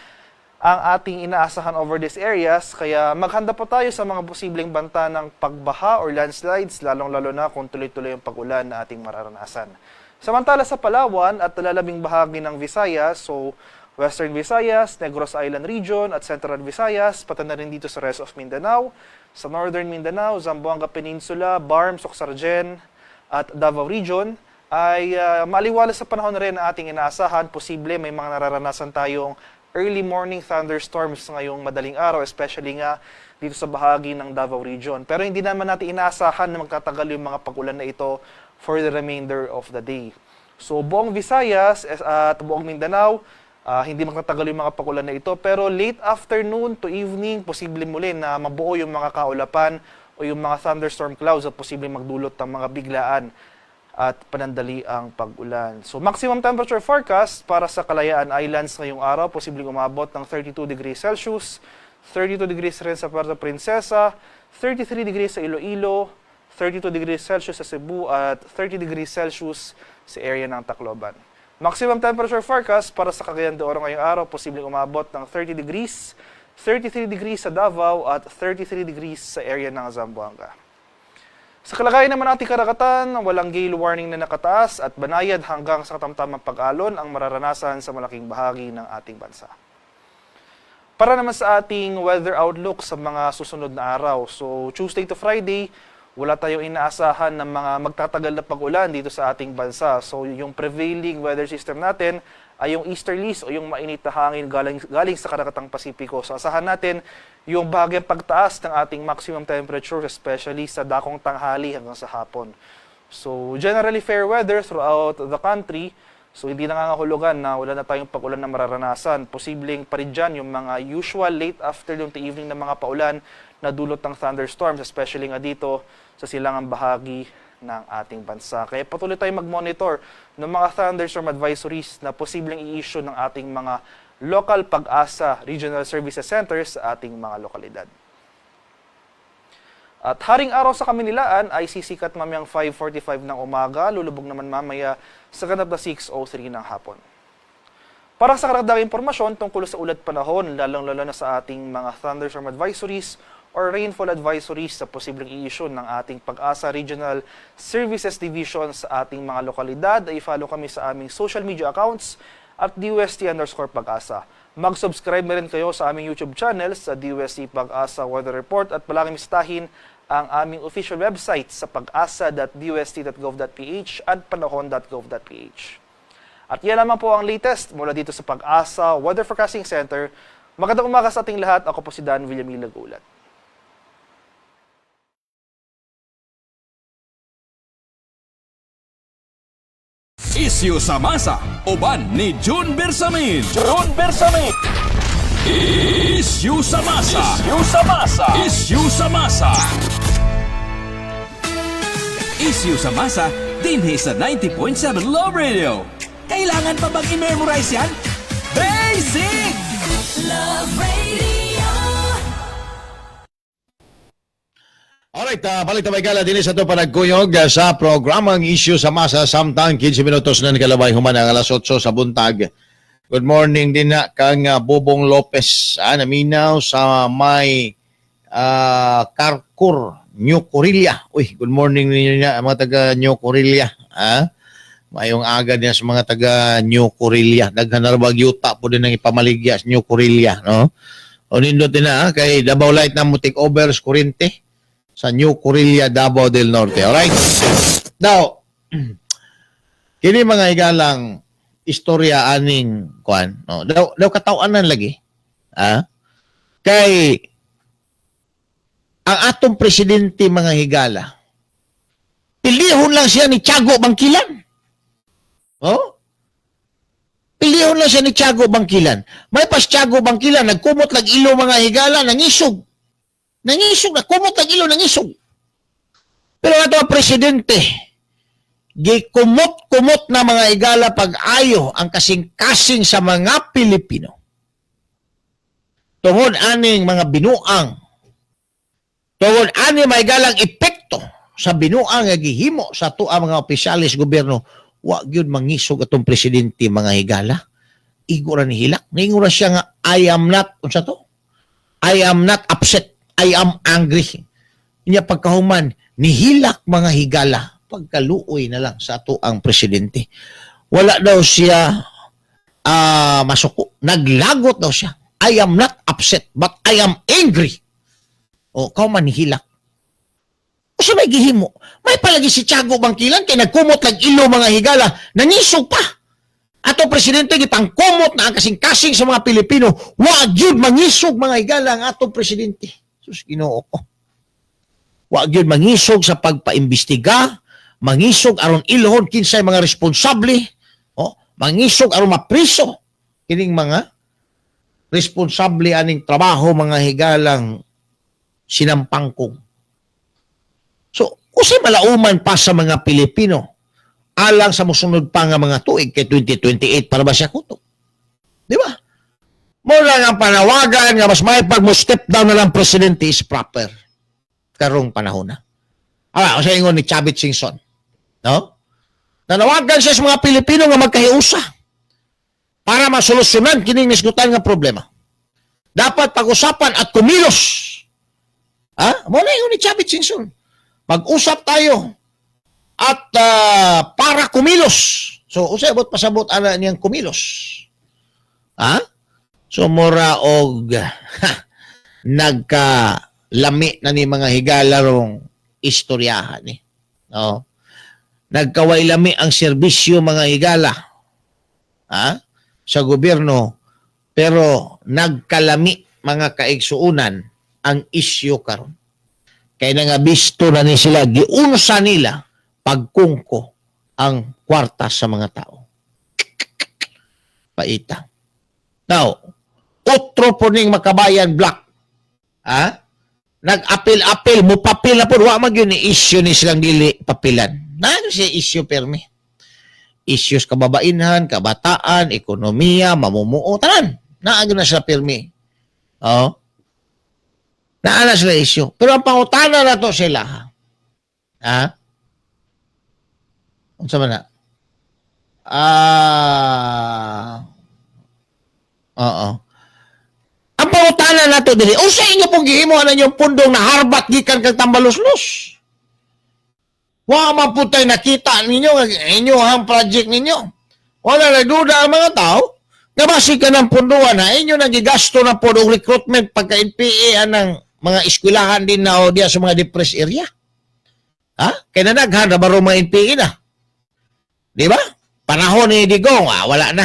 ang ating inaasahan over these areas, kaya maghanda po tayo sa mga posibleng banta ng pagbaha or landslides, lalong-lalo na kung tuloy-tuloy ang pag-ulan na ating mararanasan. Samantala, sa Palawan at nalalabing bahagi ng Visayas, so Western Visayas, Negros Island Region at Central Visayas, pati na rin dito sa rest of Mindanao, sa Northern Mindanao, Zamboanga Peninsula, BARMM, Soccsksargen at Davao Region, ay maaliwalas sa panahon na rin na ating inaasahan. Posible may mga nararanasan tayong early morning thunderstorms ngayong madaling araw, especially nga dito sa bahagi ng Davao Region. Pero hindi naman natin inaasahan na magtatagal yung mga pag-ulan na ito for the remainder of the day. So buong Visayas at buong Mindanao, hindi magtatagal yung mga pag-ulan na ito. Pero late afternoon to evening, posible muli na mabuo yung mga kaulapan o yung mga thunderstorm clouds at posibleng magdulot ng mga biglaan at panandaliang pag-ulan. So maximum temperature forecast para sa Kalayaan Islands ngayong araw, posibleng umabot ng 32 degrees Celsius, 32 degrees rin sa Puerto Princesa, 33 degrees sa Iloilo, 32 degrees Celsius sa Cebu at 30 degrees Celsius sa area ng Tacloban. Maximum temperature forecast para sa Cagayan de Oro ngayong araw, posibleng umabot ng 30 degrees, 33 degrees sa Davao at 33 degrees sa area ng Zamboanga. Sa kalagayan naman ng ating karagatan, walang gale warning na nakataas at banayad hanggang sa katamtamang pag-alon ang mararanasan sa malaking bahagi ng ating bansa. Para naman sa ating weather outlook sa mga susunod na araw, so Tuesday to Friday, wala tayong inaasahan ng mga magtatagal na pag-ulan dito sa ating bansa. So yung prevailing weather system natin ay yung easterlies o yung mainit na hangin galing sa karagatang Pasipiko. So asahan natin yung bahagyang pagtaas ng ating maximum temperature, especially sa dakong tanghali hanggang sa hapon. So generally fair weather throughout the country. So hindi nangangahulugan na wala na tayong pag-ulan na mararanasan. Posibleng pa rin dyan yung mga usual late afternoon to evening na mga paulan na dulot ng thunderstorms, especially nga dito sa silangang bahagi ng ating bansa. Kaya patuloy tayong mag-monitor ng mga thunderstorm advisories na posibleng i-issue ng ating mga local PAGASA Regional Services Centers sa ating mga lokalidad. At haring araw sa Kaminilaan ay sisikat mamayang 5:45 ng umaga, lulubog naman mamaya sa ganap na 6:03 ng hapon. Para sa karagdagang impormasyon tungkol sa ulat panahon, lalong-lalo na sa ating mga thunderstorm advisories or rainfall advisories sa posibleng i-issue ng ating PAGASA Regional Services Division sa ating mga lokalidad, ay follow kami sa aming social media accounts at DOST_Pagasa. Mag-subscribe na rin kayo sa aming YouTube channel sa DOST Pag-asa Weather Report at palaging bisitahin ang aming official website sa pagasa.dost.gov.ph at panahon.gov.ph. At yan lamang po ang latest mula dito sa Pag-asa Weather Forecasting Center. Magandang umaga sa ating lahat. Ako po si Dan Villamil, nag-uulat. Isyu sa masa, uban ni June Bersamin. June Bersamin. Isyu sa masa. Isyu sa masa. Isyu sa masa. Isyu sa masa, dinhi sa 90.7 Love Radio. Kailangan pa bang i-memorize yan? Basic! Love Radio. Alright, balik tayo gala din sa ito panagkuyog sa programang Issue sa Masa samtang 15 minutos na nakalabay human ang alas 8 sa buntag. Good morning din na kang Bobong Lopez, naminaw sa may Karkur, New Corilla. Uy, good morning ninyo niya, mga taga New Corilla. Ah? Mayong aga din sa mga taga New Corilla. Daghan na rabag yuta po din ang ipamaligya sa New Corilla, no? O nindot din na, kay Davao Light na mo take over sa kurente sa New Corilla, Davao del Norte. Alright? Now, kini mga igalang istorya aning kuan, no? Daw kataw-anan lagi. Ah? Kay ang atong presidente, mga higala, pilihon lang siya ni Tiago Bangkilan. Oh? Pilihon lang siya ni Tiago Bangkilan. May pas Tiago Bangkilan, nagkumot lag ilo, mga higala, nangisog. Nangisog na, kumot ang ilo, nangisog. Pero ato ang presidente, gikumot-kumot na, mga igala, pag-ayo ang kasing-kasing sa mga Pilipino. Tungod aning mga binuang, tungod ani may galang epekto sa binuang nga gihimo sa ato mga opisyalis gobyerno, wa gyud mangisog atong presidente, mga higala. Igo ra ni hilak. Ningon ra siya nga, "I am not," unsa to? "I am not upset. I am angry." Niya pagkahuman, nihilak, mga higala, pagkaluoy na lang sa ato ang presidente. Wala daw siya masuko. Naglagot daw siya. "I am not upset, but I am angry." O, kaw man nihilak. Usa may gihimo? May palagi si Tiago Bangkilan kay nagkumot lag ilo, mga higala, nangisog pa. Ato presidente gipangkumot na ang kasing-kasing sa mga Pilipino, wa gyud mangisog, mga higala, ang atong presidente. Sus, Ginoo ko. Wa gyud mangisog sa pagpaimbestiga, mangisog aron ilhon kinsay mga responsable, oh, mangisog aron mapriso kining mga responsable aning trabaho, mga higalang sinampangkong. So, usay malauman pa sa mga Pilipino alang sa musunod pa nga mga tuig kay 2028 para ba siya kutob? Di ba? Mo lang ang panawagan nga mas may pag mo step down na lang presidente is proper karong panahon na. Ah, sa ingon ni Chavit Singson. No? Nanawagan siya sa mga Pilipino nga magkahiusa para masolusyonan kining nisgutan nga problema. Dapat pag-usapan at kumilos. Ha? Mo na ingon ni Chavit Singson. Mag-usap tayo at para kumilos. So, usay abot pasabot ana niyang kumilos. Ha? So, mura og nagka lami na ni, mga higala, rong istoryahan ni. No? Nagkaway lami ang serbisyo, mga higala. Ha? Sa gobyerno, pero nagkalami, mga kaigsuunan, ang isyu karon. Kay nga bisto na ni sila giunsa nila pagkungko ang kwarta sa mga tao. Paita. Now, otro po ning Makabayan bloc. Ha? Nag-apil-apil, mupapil na po. Wa man gyud ni issue ni silang dili papilan. Na siya issue permi. Issues kababainhan, kabataan, ekonomiya, mamumuo, tanan. Naa gyud na sila permi. Oh. Naa na sila issue. Pero ang pangutana na to sila, ha? Ha? Unsa man na? Ah. Oo. Ang pangutana nato dili, unsa inyo pong gihimo ana inyong pundong naharbat gikan kag Tambaloslos? Wa man pud tay nakita ninyo nga inyo ang project ninyo. Wala nagduda ang mga tao nga basi ka ng punduan na inyo nang gigasto na po og recruitment pagka NPA anang mga eskwelahan din na o diya sa mga depressed area. Ha? Kaya nanaghan na baro mga NPA na. Di ba? Panahon ni Digong, wala na.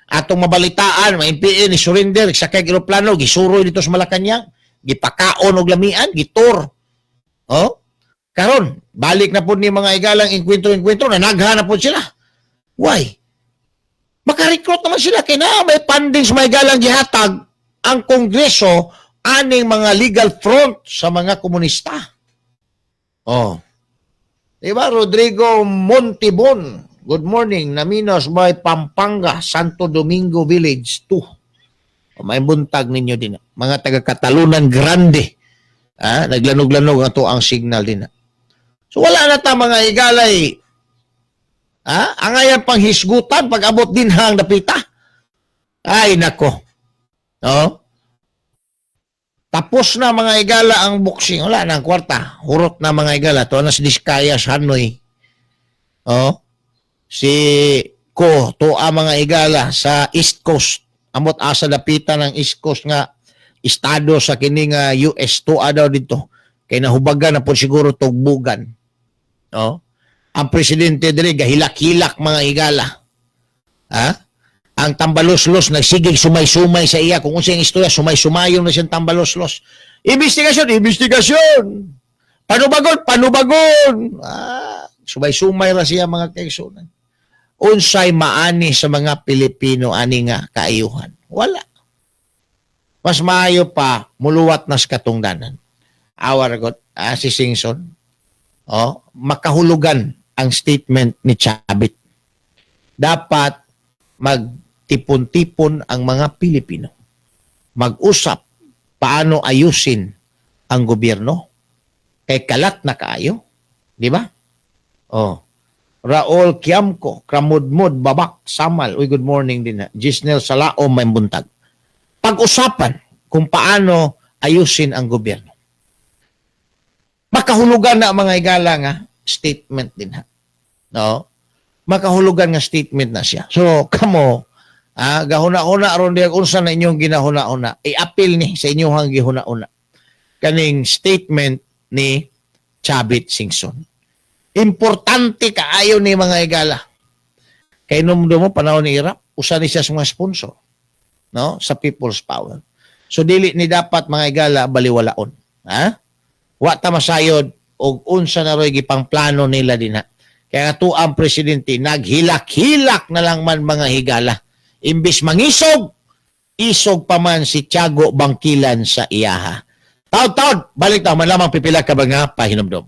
Atong mabalitaan, mga NPA ni surrender, sakay eroplano, gisuroy dito sa Malacañang, gipakaon og lamian, gitor. Oh? Karon, balik na po ni mga igalang enkwentro-enkwentro, nanaghan na po sila. Why? Makarecruit naman sila kay na may funding sa mga igalang gihatag ang Kongreso aning mga legal front sa mga komunista. Oh. Diba? Rodrigo Montibon. Good morning. Naminos by Pampanga, Santo Domingo Village 2. O, may buntag ninyo din. Mga taga Catalunan Grande. Ah, naglanog-lanog ato ang signal din. So wala na ta mga igalay. Ha? Angayan pang hisgutan pag abot din hang dapita. Ay nako. No? Tapos na mga igala ang boxing. Wala na ang kwarta. Hurot na mga igala. To na si Diskaya sa Hanoi. Oh. Si Ko, to ang mga igala sa East Coast. Amot asa dapita ng East Coast nga estado sa kini nga US, tuwa daw dito. Kay nahubagan na po siguro tugbugan. No? Ang presidente diri gahilak-hilak mga igala. Ha? Ang tambaloslos nagsigig sumay-sumay sa iya kung unsay ang istorya, sumay-sumayon na siyang tambaloslos. Investigasyon, investigasyon. Panubagon, panubagon. Ah, sumay-sumay ra siya mga kaigsunan. Unsay maani sa mga Pilipino ani nga kaayuhan? Wala. Mas maayo pa muluwat nas katungdanan. Awar god, si Singson. Oh, makahulugan ang statement ni Chavit. Dapat magtipon-tipon ang mga Pilipino. Mag-usap paano ayusin ang gobyerno. Kay kalat na kaayo. Di ba? Oh. Raul Kiamco, Kramudmud, Babak, Samal. Uy, good morning din. Ha. Gisnel Salao, may buntag. Pag-usapan kung paano ayusin ang gobyerno. Makahulugan na mga igala nga statement din ha. No? Makahulugan nga statement na siya. So, kamo, gahuna-huna aron diya unsa na inyong ginahuna-huna. I-appeal ni sa inyong gihuna-huna. Kaning statement ni Chavit Singson. Importante kaayo ni mga igala. Kay numdo mo panahon ni Irap, usa ni siya sa mga sponsor, no, sa People's Power. So dili ni dapat mga igala baliwalaon. Ha? Wa ta masayod og unsa na roy gipang plano nila dinha. Kaya nga ang presidente naghilak-hilak na lang man mga higala. Imbis mangisog, isog pa man si Tiago Bangkilan sa iyaha. Taod-taod, balik ta man lamang pipila ka ba nga pahinumdom.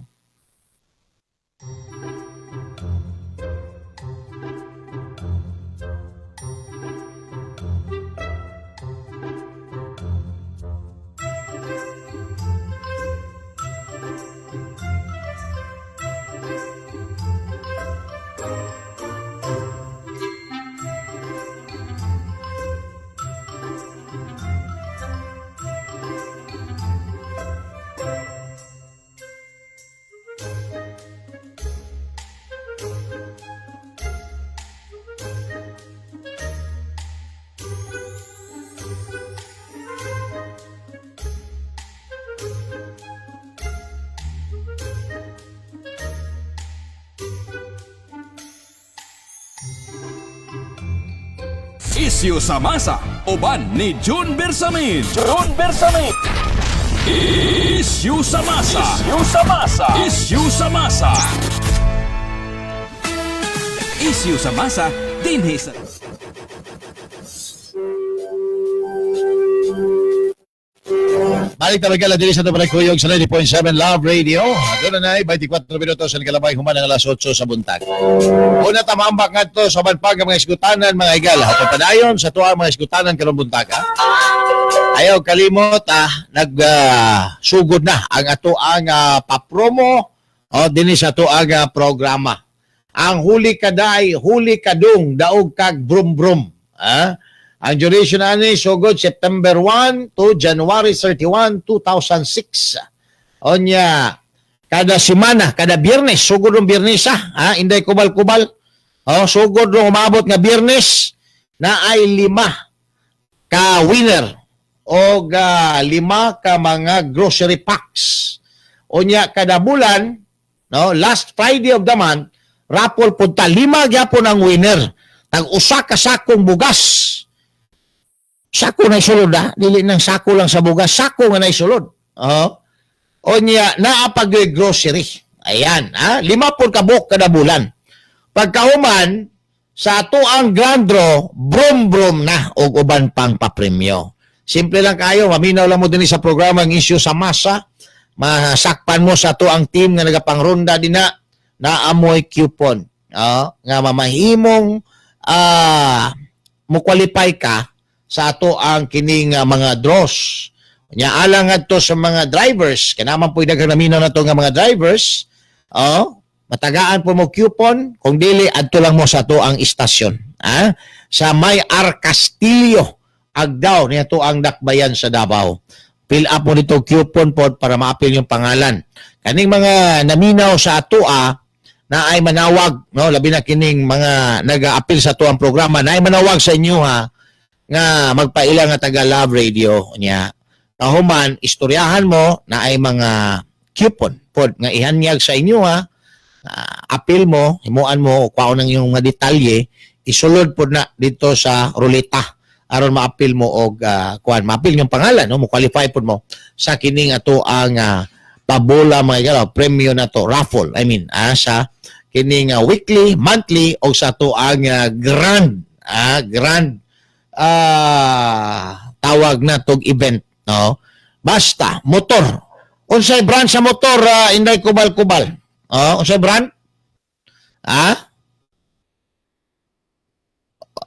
Isyu sa masa, uban ni June Bersamin. June Bersamin. Isyu sa masa. Isyu sa masa. Isyu sa masa. Isyu sa masa, dinhi sa Balik talaga la diri sa Tabarang Kuyog sa 90.7 Love Radio. Doon na 24 minutos ang kalabay human ang alas 8 sa buntag. Una tamambak ngadto sa banpag ang mga isgutanan mga higala. Hapon padayon sa tuwa mga isgutanan karong buntag. Ha? Ayaw kalimot nagsugod na ang ato ang papromo o dinhi sa ato ang programa. Ang huli kaday, huli kadung, daog kag brum brum. Ah? Ang duration ani sugod September 1 to January 31, 2006. Onya, kada semana, kada Biyernes, sugod ng Biyernes ha, inday kubal-kubal. Oh, sugod nung umabot nga Biyernes na ay lima ka winner o lima ka mga grocery packs. Unya kada bulan, no, last Friday of the month, raffle pud ta, lima gyapon ang winner. Tag usa ka sakong bugas. Sako na isulod ah, dili nang sako lang sa bugas, sako nga na isulod. Oh. Unya naa pa grocery. Ayan, ha? Lima pud ka buok kada bulan. Pagkahuman, sa ato ang grand draw, brum-brum na og uban pang papremyo. Simple lang kayo, maminaw lang mo dinhi sa programa ang Isyu sa Masa, masakpan mo sa ato ang team nga nagapangronda dina, naamoy coupon. Ah, nga mamahimong mo qualify ka sa ato ang kining mga draws. Nya alang ngadto sa mga drivers, kanaman po daghang naminaw na to nga mga drivers, oh, matagaan po mo coupon, kung dili adto lang mo sa ato ang istasyon. Ah, sa May R. Castillo, Agdao, niya to ang dakbayan sa Davao. Fill up mo dito coupon pod para maapil yung pangalan. Kaning mga naminaw sa atoa na ay manawag, no, labi na kining mga nag-aapil sa ato ang programa, na ay manawag sa inyo ha, nga magpaila nga taga Love Radio niya. Kahuman, istoryahan mo na ay mga coupon pod nga ihanyag sa inyo ha. Apil mo, himuan mo, kuhaon ng iyong mga detalye, isulod pod na dito sa ruleta aron maapil mo og kuan, maapil yung pangalan, no, mo qualify pod mo sa kining ato ang pabola, mga higala, premyo na to, raffle, I mean, sa kining weekly, monthly o sa ato ang grand tawag na tog event, no. Basta motor, unsay brand sa motor, Inday Kubal Kubal? Oh, unsay brand?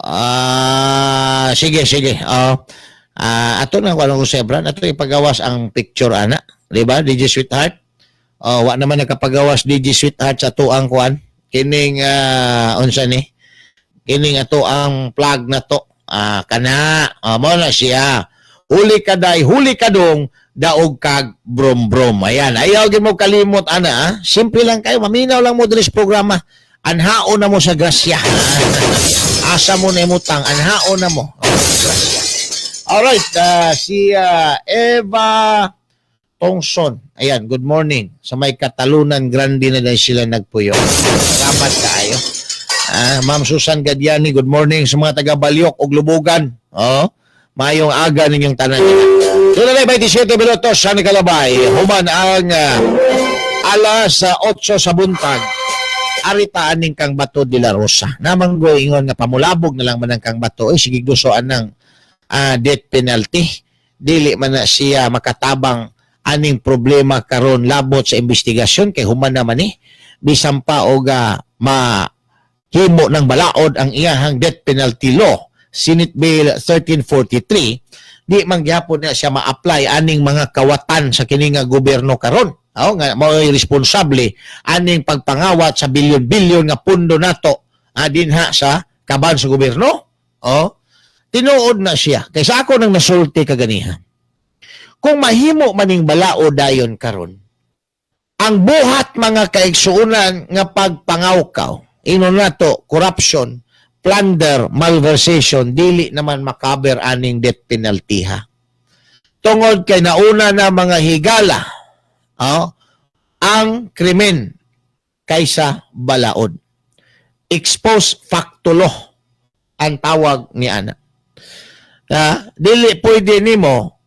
Ah, sige, sige. Oh. Ato na kung unsay brand ato ipagawas ang picture ana, di ba, DJ Sweetheart? Oh, wa naman nakapagawas DJ Sweetheart sa tuang kuan kining unsa ni kining ato ang plug na to. Kana, mo na siya. Huli ka day, huli ka dong, daog kag brom brom. Ayan, ayaw gid mo kalimot ana ah. Simple lang kayo, maminaw lang mo diri sa programa. Anhaon na mo sa grasya. Asa mo na imutang, anhaon na mo. Oh, grasya. Alright, si Eva Tongson. Ayan, good morning. Sa may Katalunan Grande na dahil sila nagpuyo. Salamat kaayo. Ma'am Susan Gadiani, good morning sa mga taga Balyok ug Lubugan. Oh, maayong aga ninyong tanan. Doon na 27 minutos sa Nikalabay. Human ang alas 8 sa buntag. Arita aning kang Bato de la Rosa. Namang ingon nga pamulabog na lang man ang kang Bato. Eh, sige gusto anang death penalty. Dili man na siya makatabang aning problema karon labot sa investigasyon kay human naman eh. Bisan pa og ma himo ng balaod ang iyahang death penalty law, Senate Bill 1343, di man gyapon na siya ma-apply aning mga kawatan sa kini nga gobyerno karon. Oh, nga mao'y responsable aning pagpangawat sa bilyon-bilyon nga pundo nato dinha sa kaban sa gobyerno. Oh, tinuod na siya. Kaysa ako nang nasulti kaganiha. Kung mahimo maning balaod dayon karon, ang buhat, mga kaigsuonan, nga pagpangawkaw, inon nato corruption, plunder, malversation, dili naman makaber aning death penalty ha. Tungod kay nauna na, mga higala, oh, ang krimen kaysa balaod. Ex post facto law ang tawag ni ana. Na dili pwede nimo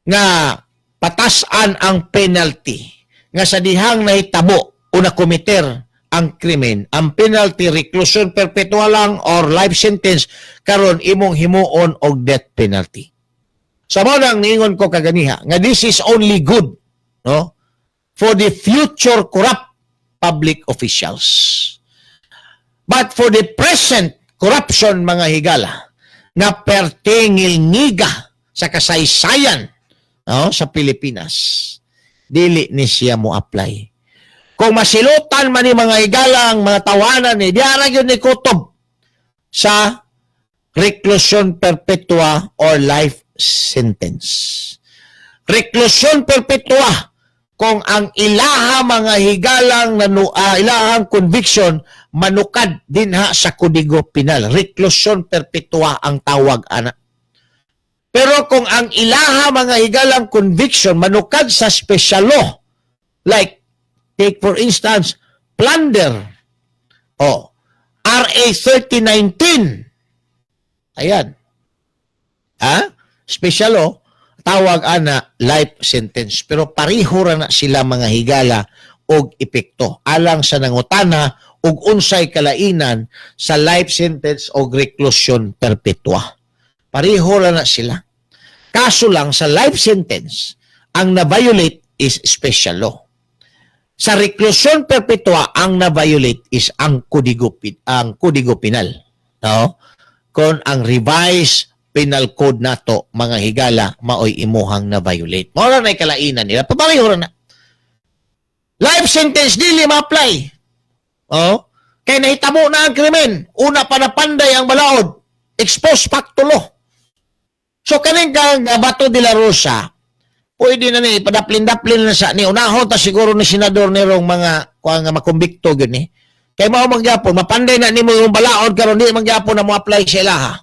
nga patasan ang penalty nga sa dihang nahitabo o nakomiter ang krimen, ang penalty reclusion perpetua lang or life sentence, karon imong himuon og death penalty. Sa mao nang niingon ko kaganiha nga this is only good, no, for the future corrupt public officials. But for the present corruption, mga higala, nga pertingil ngiga sa kasaysayan, no, sa Pilipinas, dili ni siya mo apply. Kung masilutan man ni, mga higalang, mga tawanan ni, di ara gyud ni kutob sa reclusion perpetua or life sentence. Reclusion perpetua Kung ang ilaha mga higalang nanu, ilahang conviction manukad dinha sa Kodigo Penal, reclusion perpetua ang tawag ana. Pero kung ang ilaha mga higalang conviction manukad sa special law, like take for instance plunder o RA 3019, ayan, ha, special law, tawag ana life sentence. Pero pareho ra na sila, mga higala, og epekto alang sa nangutana og unsay kalainan sa life sentence o reclusion perpetua. Pareho ra na sila. Kaso lang, sa life sentence, ang na-violate is special law. Sa reclusion perpetua, ang na-violate is ang Kodigo Penal, no? Kon ang Revised Penal Code nato, mga higala, maoy imuhang na-violate. Mao ra na kalainan nila. Papareho ra na. Life sentence dili ma-apply. Oh, kay nahitabo na ang krimen. Una pa napanday ang balaod. Ex post facto law. So kaning kang Bato de la Rosa, pwede na ni padaplin-daplin na sa ni unahon ta siguro ni senador nirong mga kuan nga makumbikto gyud ni. Kay mao man gyapon mapanday na nimo yung balaod karon, di man gyapon na mo apply sa ilaha.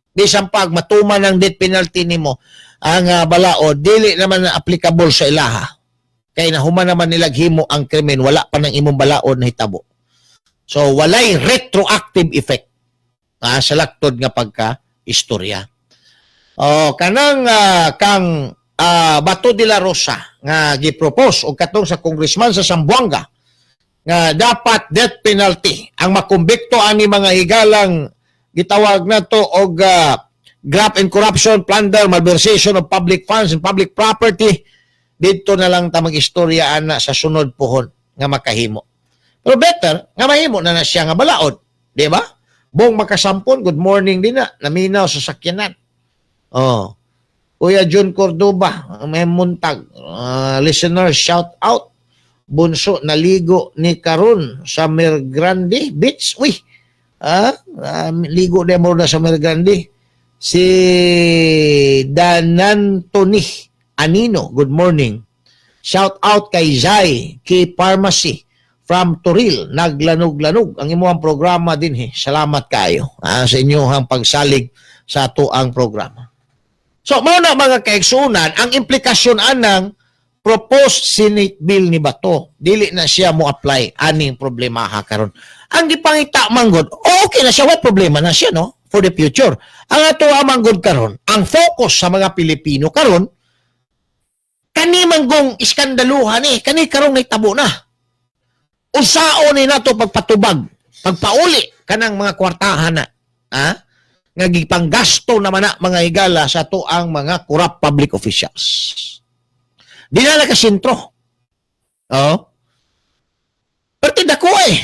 Bisan pag matuman ang death penalty nimo ang balaod, dili naman na applicable sa ilaha. Kay nahuman naman nila himo ang krimen, wala pa nang imong balaod na hitabo. So walay retroactive effect sa laktod nga pagka istorya. Oh, kanang kang Bato de la Rosa nga gi-propose og katong sa congressman sa Zamboanga nga dapat death penalty ang makumbikto ani mga higalang gitawag nato og graft and corruption, plunder, malversation of public funds and public property, didto na lang ta mag-istorya ana sa sunod pohon nga makahimo. Pero better nga mahimo na na siya nga balaod, di ba? Bong makasampon, good morning din na, naminaw sa sakyanan. Oh. Kuya John Cordoba, may muntag. Listener, shout out. Bunso naligo ni karon sa Mergrande Beach. Uy. Ah, ligo na mo na sa Mergrande. Si Danantoni Anino, good morning. Shout out kay Zai K Pharmacy from Toril, naglanog-lanog ang imuhang programa din eh. Salamat kayo sa inyong pagsalig sa ato ang programa. So, mao na, mga kaigsunan, ang implikasyon anang proposed Senate bill ni Bato. Dili na siya mo apply aning problema ha karon. Ang gipangita manggod, okay na siya, what problema na siya, no? For the future. Ang ato manggod karon, ang focus sa mga Pilipino karon, kani manggong iskandaluhan eh, kani karong naitabo na. Unsaon ni nato pagpatubag, pagpauli kanang mga kwartahan na, ha? Nga gipanggasto naman na, mga higala, sa ato ang mga corrupt public officials. Di na nakasentro. Oo. Pero dako eh.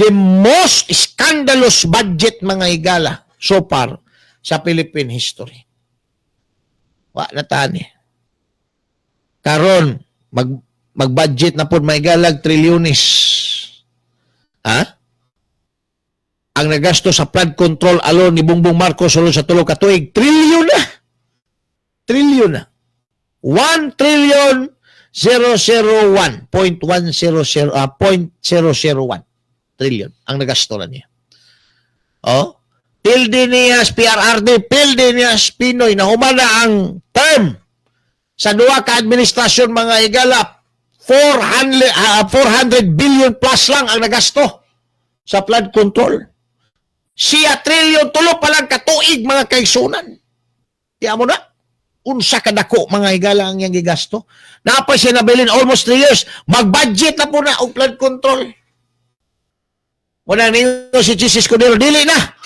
The most scandalous budget, mga higala, so far sa Philippine history. Wa na tani. Karon mag-budget na pod, mga higalag, trilyones. Ha? Ang nagasto sa flood control alone ni Bongbong Marcos sulod sa 3 ka tuig, trilyon na. Trilyon na. 1 trillion 001.100 .001 trillion ang nagasto na niya. Oh, pildi niya PRRD, pildi niya PNoy na humana ang term sa duha ka administrasyon, mga higala, 400 400 billion plus lang ang nagasto sa flood control. Siya, trillion, 3 pa lang katuig, mga kaigsunan. Tiya mo na unsa kadako, mga higala, ang iyang gigasto. Naa pa siya nabilin almost 3 years, mag-budget na po na og flood control. Wala ninyo si Jesus Escudero, dili na.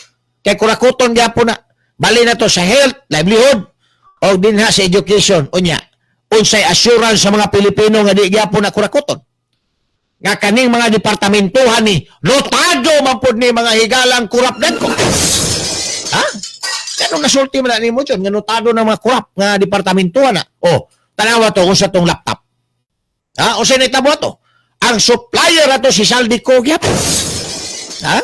Kay kurakuton gyapon na. Bali na to sa health, livelihood, o dinha sa education. Unya, unsay assurance sa mga Pilipino nga di gyapon na kurakuton? Nga kaning mga departamentuhan ni notado man pud ni mga higalang kurap ko. Ha? Ganun nasulti man na nimo dyan, nga notado ng mga kurap nga departamentuhan na. O, tanawa to kung sa tong laptop. Ha? O sa nitabo to? Ang supplier ato si Zaldy Co gyapon. Ha?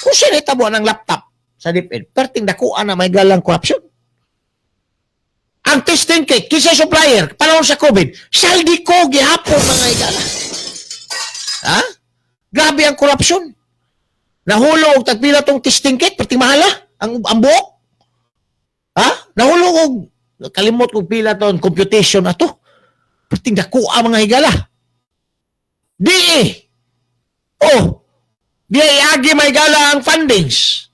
Kung sa nitabo ng laptop sa DepEd, perting dakuan na may galang corruption. Ang testing kit, kinsa supplier, panahon sa COVID, Zaldy Co gihapon, mga higala. Ha? Grabe ang korupsyon. Nahulog og tagpila tong testing kit, perting mahala ang buok. Ha? Nahulog og kalimot kog pila ton computation ato. Perting dako ang mga higala. Di eh. Oh, di ay agi may gala ang fundings.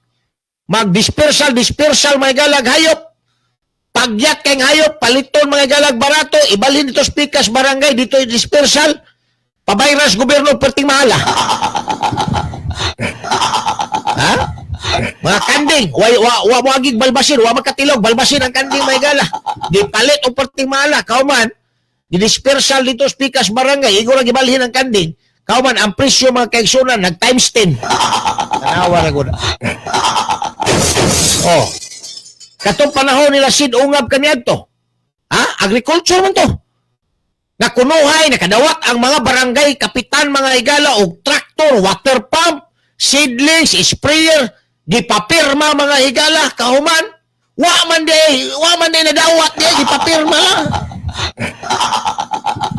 Mag-dispersal, dispersal may galag hayop. Pagyat kay hayop, paliton mga galag barato, ibalhin dito sa pikas barangay, dito i-dispersal. Pabayras gobyerno perting mahala. Ha? Mga kanding, wa mo agig balbasin, wa magkatilog, balbasin ang kanding may gala. Di palit o perting mahala, kauman, di dispersal dito sa pikas barangay, igo ra gibalhin ang kanding. Kauman, ang presyo, mga kaigsunan, nag times 10. Tanawa ra gud. Oh. Katong panahon nila Sid Ungab kaniadto. Ha? Agriculture man to. Nakunuhay, nakadawat ang mga barangay kapitan, mga higala, og traktor, water pump, seedlings, sprayer, gipapirma, mga higala, kahuman. Wa man di nadawat di, gipapirma lang.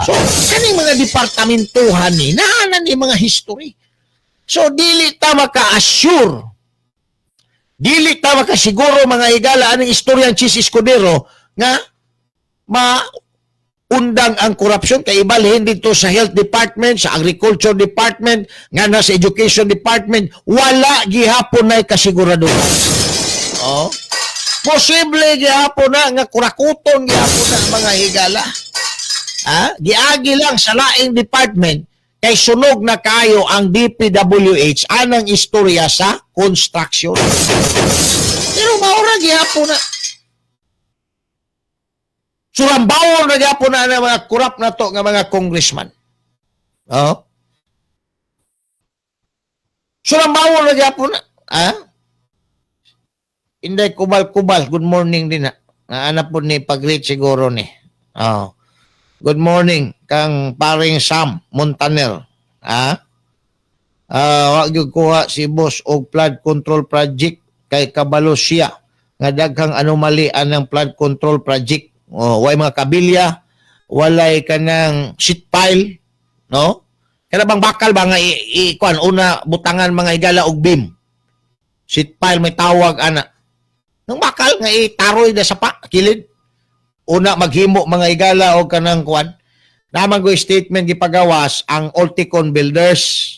So, kaning mga departamentuhan ni, naanan ni mga history. So, dili ta maka-assure, dili ta makasiguro, mga higala, aning istorya ang Chiz Escudero nga ma undang ang korupsyon kay ibalhin dito sa health department, sa agriculture department, nga na sa education department, wala gihapon na kasiguraduhan. Oh. Posible gihapon na nga kurakuton gihapon na, mga higala. Ha? Giagi lang sa laing department kay sunog na kayo ang DPWH anang istorya sa construction. Pero maura gihapon na. Surambawon na gihapon na ang mga kurap na to nga mga congressman. Oh. Surambawon na gihapon na. Ha? Inday kubal-kubal, good morning din na. Naanap po ni pag siguro ni. Oh. Good morning kang paring Sam Montaner. Ha? Ah, wa gyud kuha si boss og flood control project kay kabalo siya nga daghang anomaly anang flood control project. Oh, way mga kabilya, walay kanang sheet pile, no? Kana bang bakal ba nga i kuan una butangan, mga higala, og beam. Sheet pile may tawag ana. Nang bakal nga itaroy na sa pa kilid. Una maghimo, mga higala, og kanang kuan. Naman ko statement gipagawas ang Ulticon Builders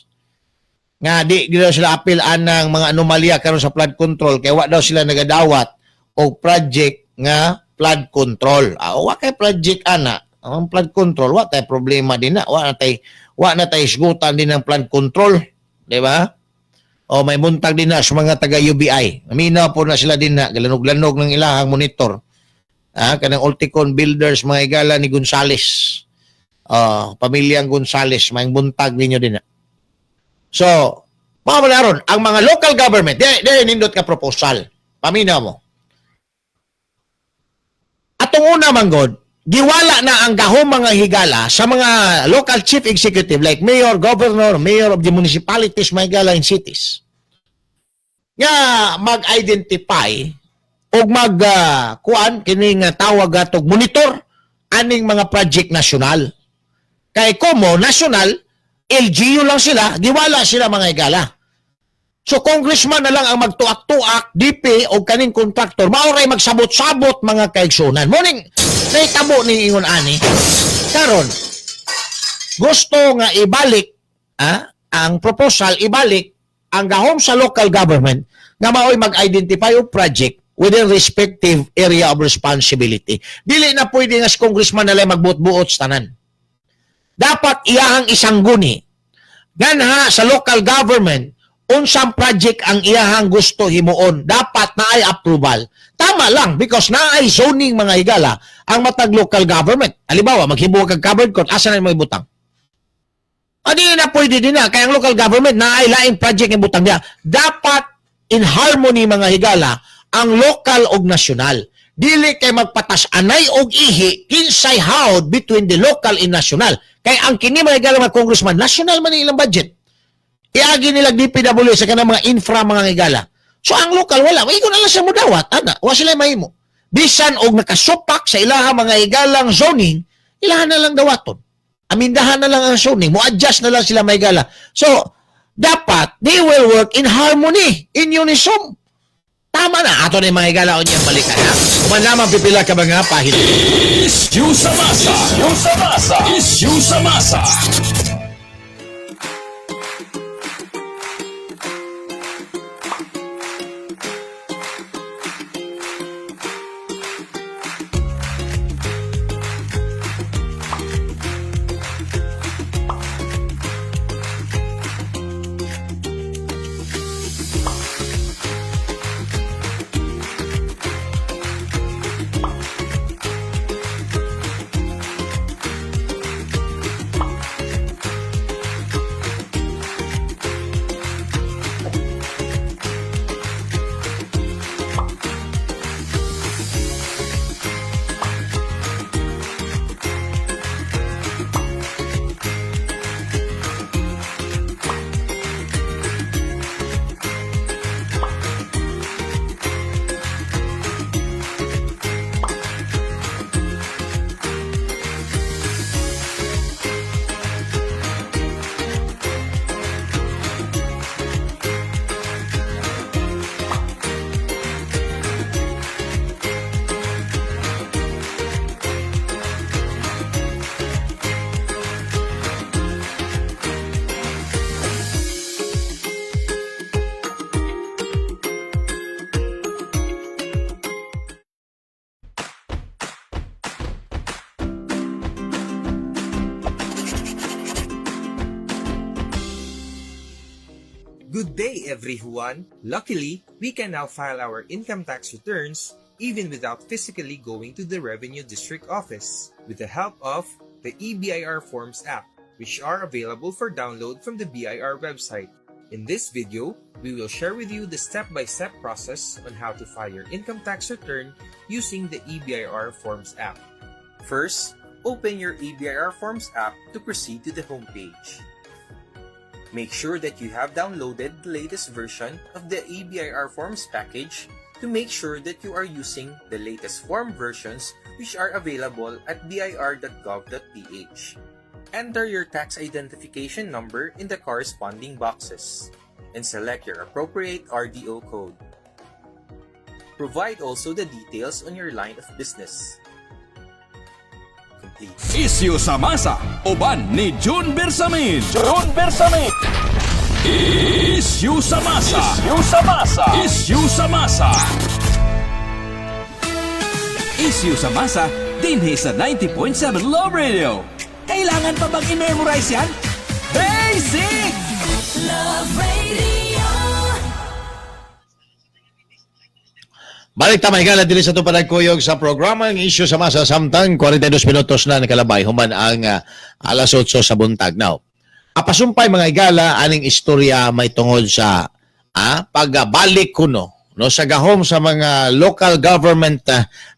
nga di daw sila apil anang mga anomalya karon sa flood control kay wa daw sila nagadawat og project nga flood control. Ah, wa kay project ana. Ang flood control wa tay problema din na. Wa na tay isgutan din ng flood control, di ba? O may buntag din na sa mga taga UBI. Aminaw po na sila din na galanog-lanog ng ilahang monitor. Ah, kanang Ulticon Builders, mga higala, ni Gonzales. Ah, pamilyang Gonzales, may buntag ninyo din na. So, mga malaron, ang mga local government, di nindot ka proposal. Paminaw mo. Atong una manggod, giwala na ang gahom, mga higala, sa mga local chief executive like mayor, governor, mayor of the municipalities, mga higala, in cities. Nga mag-identify o mag kuan kining tawag atog monitor aning mga project national. Kay komo national, LGU lang sila, giwala sila, mga higala. So congressman na lang ang magtuak-tuak, DP o kaning contractor, maoray magsabot-sabot, mga kaigsunan. Morning, nahitabo ni ingon ani. Karon, gusto nga ibalik ang proposal, ibalik ang gahom sa local government nga maoy mag-identify og project within respective area of responsibility. Dili na pwede nga si congressman na lang magbuot-buot sa tanan. Dapat iyahang isangguni ganha sa local government unsang project ang iyahang gusto himuon. Dapat naay approval. Tama lang because naay zoning, mga higala, ang matag local government. Halimbawa, maghimo kag covered court, asa na mo ibutang? Adi na pwede din na kaya ang local government naay laing project nga butang niya. Dapat in harmony, mga higala, ang local og national. Dili kay magpatas anay og ihi kinsay hawd between the local and national. Kay ang kini, mga higala, mga congressman, national man ang ilang budget. Iagi nila DPW sa kanang mga infra, mga higala. So ang local wala, maigo na lang siya mudawat ana, wa sila mahimo. Bisan og nakasupak sa ilaha, mga higalang, zoning, ilaha na lang dawaton. Amindahan na lang ang zoning, mo-adjust na lang sila, mga higala. So, dapat they will work in harmony, in unison. Tama na. Ato na yung mga higala o niyang balikan. Ha? Human lamang pipila ka mga pahit. Issue sa masa. Issue sa masa. Issue sa masa. Good day, everyone! Luckily, we can now file our income tax returns even without physically going to the Revenue District Office with the help of the eBIRForms app, which are available for download from the BIR website. In this video, we will share with you the step-by-step process on how to file your income tax return using the eBIRForms app. First, open your eBIRForms app to proceed to the homepage. Make sure that you have downloaded the latest version of the eBIRForms package to make sure that you are using the latest form versions, which are available at bir.gov.ph. Enter your tax identification number in the corresponding boxes and select your appropriate RDO code. Provide also the details on your line of business. Complete. Issue sa masa. Uban ni June Bersamin. June Bersamin. Issue sa masa. Issue sa masa. Issue sa masa. Issue sa masa dinhi sa 90.7 Love Radio. Kailangan pa bang i-memorize yan? Basic! Love Radio. Balik ta, mga higala, diri sa itong panagkuyog sa programa ang Issue sa Masa samtang 42 minutos na nakalabay human ang alas 8 sa buntag. Now, apasumpay, mga higala, aning istorya may tungod sa pagbalik kuno, no, sa gahom sa mga local government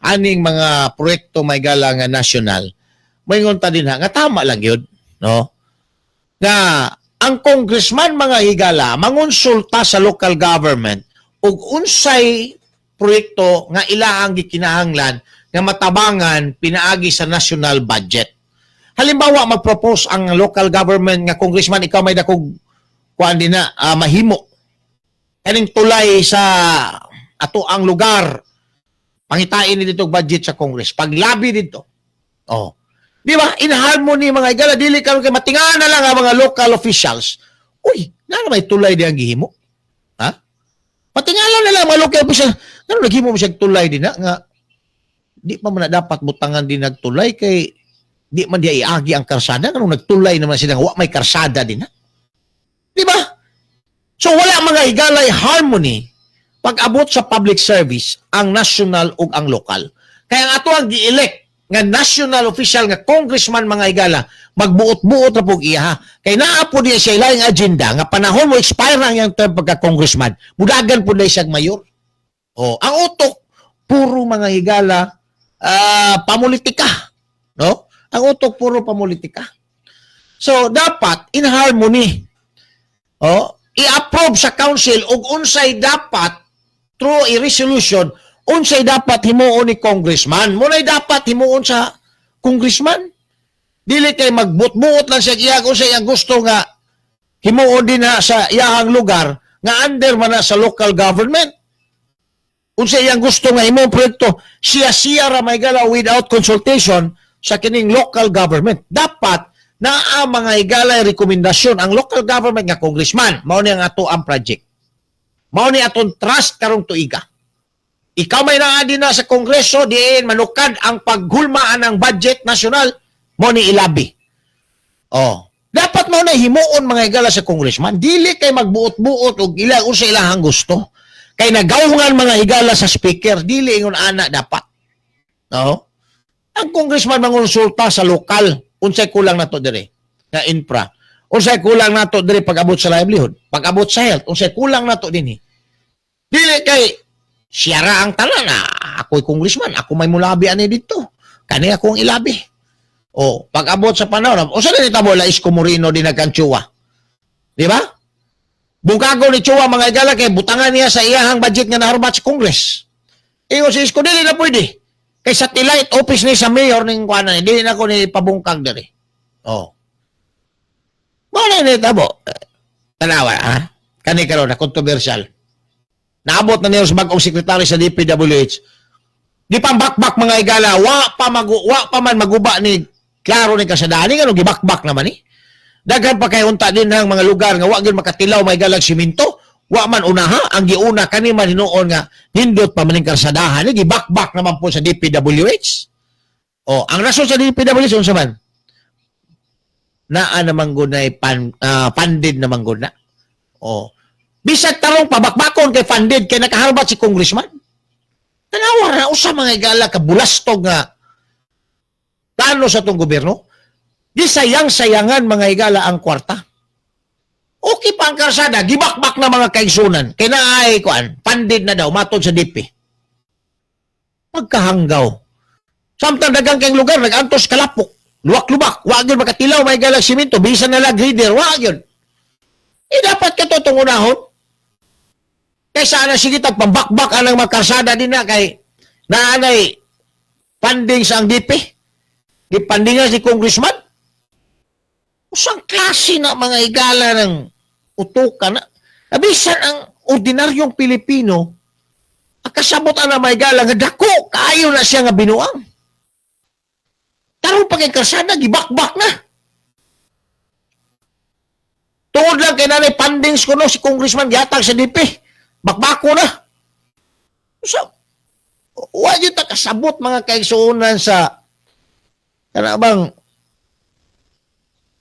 aning mga proyekto, may higala, nga national. Moingon ta din ha nga tama lang yun, no, nga ang congressman, mga higala, mangonsulta sa local government ug unsay proyekto nga ilahang gikinahanglan nga matabangan pinaagi sa national budget. Halimbawa, mag-propose ang local government nga, "Congressman, ikaw may dakog kuan din na mahimo. Kaning tulay sa ato ang lugar, pangitain ni dito budget sa Congress. Paglabi dito." Oh. Di ba? In harmony, mga higala, dili karon kay matinga na lang ang mga local officials. "Uy, na may tulay di ang gihimo?" Ha? Patingala na lang mga local officials. "Ngano naghimo mo siya tulay din na nga di pa man na dapat butangan din nagtulay kay di man diya iagi ang karsada? Nganong nagtulay naman sila nga wa may karsada din ha?" Di ba? So wala, mga higalay, harmony pag abot sa public service ang national ug ang lokal. Kaya ang ato ang gi-elect nga national official nga congressman, mga higala, magbuot-buot ra pug iya ha. Kay naa po diya siya laing agenda nga panahon mo expire na ang iyang term pagka congressman, mudagan po dahil siyang mayor. Oh, ang utok puro, mga higala, pamulitika, no? Ang utok puro pamulitika. So dapat in harmony. Oh, i-approve sa council og unsay dapat through a resolution. Unsay dapat himuon ni congressman? Muna'y dapat himuon sa congressman. Dili kay magbutbuot lang siya iyang unsay iyang gusto nga himuon din na sa iyahang lugar nga under man na sa local government. Unsa iyang gusto nga himuon proyekto, siya-siya ra may gala without consultation sa kining local government. Dapat naa, mga higala, rekomendasyon ang local government nga congressman. Mao ni ang ato ang project. Mao ni atong trust karong tuiga. Ikaw may naa din na sa Kongreso diin manukad ang paghulmaan ng budget nasyonal, mo ni ilabi. Oh. Dapat mo na himuon, mga higala, sa congressman, dili kay magbuot-buot og ila unsa ilahang gusto. Kay nagawungan, mga higala, sa speaker, dili ingon ana dapat. No? Ang congressman mangonsulta sa lokal, unsay kulang nato dire nga infra. Unsay kulang nato dire pag-abot sa livelihood, pag-abot sa health, unsay kulang nato dinhi. Dili kay siya ra ang tanan na ako'y congressman, ako may mulabi ani dito. Kani akong ilabi. O, pag-abot sa panahon, unsa na nitabo la Isko Moreno din nagkan Chua? Di ba? Bungkago ni Chua, mga igala, kay butangan niya sa iyahang budget nga naharbat sa Congress. Ingon si Isko, dili na pwede. Kay satellite office ni sa mayor ning kuana, dili na ko ni pabungkag diri. Oh. Mao na nitabo. Tanawa, ha? Kani karon na controversial. Naabot na niya sa bagong sekretary sa DPWH. Di pa bakbak, mga igala, wa pa man maguba ni klaro ni kasadaan ni ngano gibakbak naman ni. Daghan pa kay unta din ang mga lugar nga wa gyud makatilaw, mga igalang, simento, wa man unaha, ang giuna kani man hinuon nga nindot pa maning karsadahan ni gibakbak naman po sa DPWH. Oh, ang rason sa DPWH unsa man? Naa naman gud nay funded naman gud na. Oh. Bisag tarong pabakbakon kay funded kay nakaharbat si congressman. Tanawa na usa, mga igala, ka bulastog nga plano sa tong gobyerno. Di sayang-sayangan, mga igala, ang kwarta. Okay pa ang karsada, gibakbak na, mga kaigsunan. Kay naay kuan, funded na daw matod sa DP. Pagkahanggaw. Samtang dagang kang lugar nagantos kalapok. Luwak-lubak, wa gyud makatilaw, mga igala, simento, bisan na lang grader, wa gyud. Eh dapat ka to itong unahon. Kaysa na sige tag pambakbak anang makarsada din na kay naanay funding sa ang DP. Di fundingan si congressman. Usang klase na, mga igala, ng utukan na. Bisan ang ordinaryong Pilipino, akasabot ang mga igala nga dako, kaayo na siya nga binuang. Tarong pa kay karsada, gibakbak na. Tungod lang kay nanay fundings kuno si congressman gihatag sa DP. Bakbako na. So, wa gyud ta kasabot, mga kaigsuonan, sa kana bang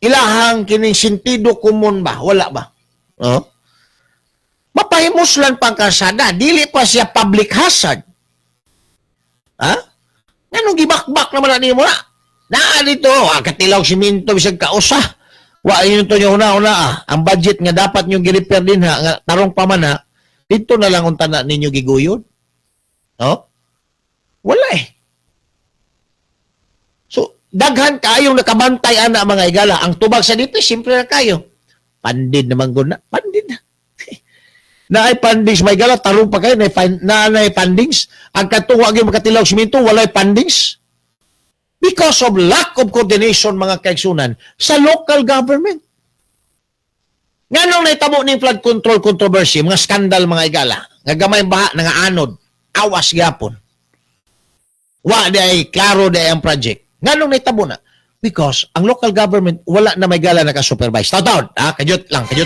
ilahang kining sentido komon ba? Wala ba? Oh? Mapahimuslan pang karsada, dili pa siya public hazard. Ha? Nganong gibakbak naman na nimo na? Naa dito, katilaw siminto bisag kausa. Wa yun to nyo una-una ah. Ang budget nga dapat nyo gi-repair din ha, nga tarong pa man ha, dito na lang unta na ninyo giguyod. No? Wala eh. So, daghan kayong nakabantay ana, mga igala. Ang tubag sa dito, simple na kayo. Funded naman gud na. Funded na. Naay fundings, may gala, tarong pa kayo, naay fundings. Ang katong wa gyud makatilaw simento, walay fundings. Because of lack of coordination, mga kaigsunan, sa local government. Nganong naitabo ning flood control controversy, mga skandal, mga igala, nga gamay baha, nga anod, awas gyapon. Wa di ay klaro di ay ang project. Nganong naitabo na? Because ang local government wala na may gala naka-supervise. Taw-taw, ah, kajut lang kayo.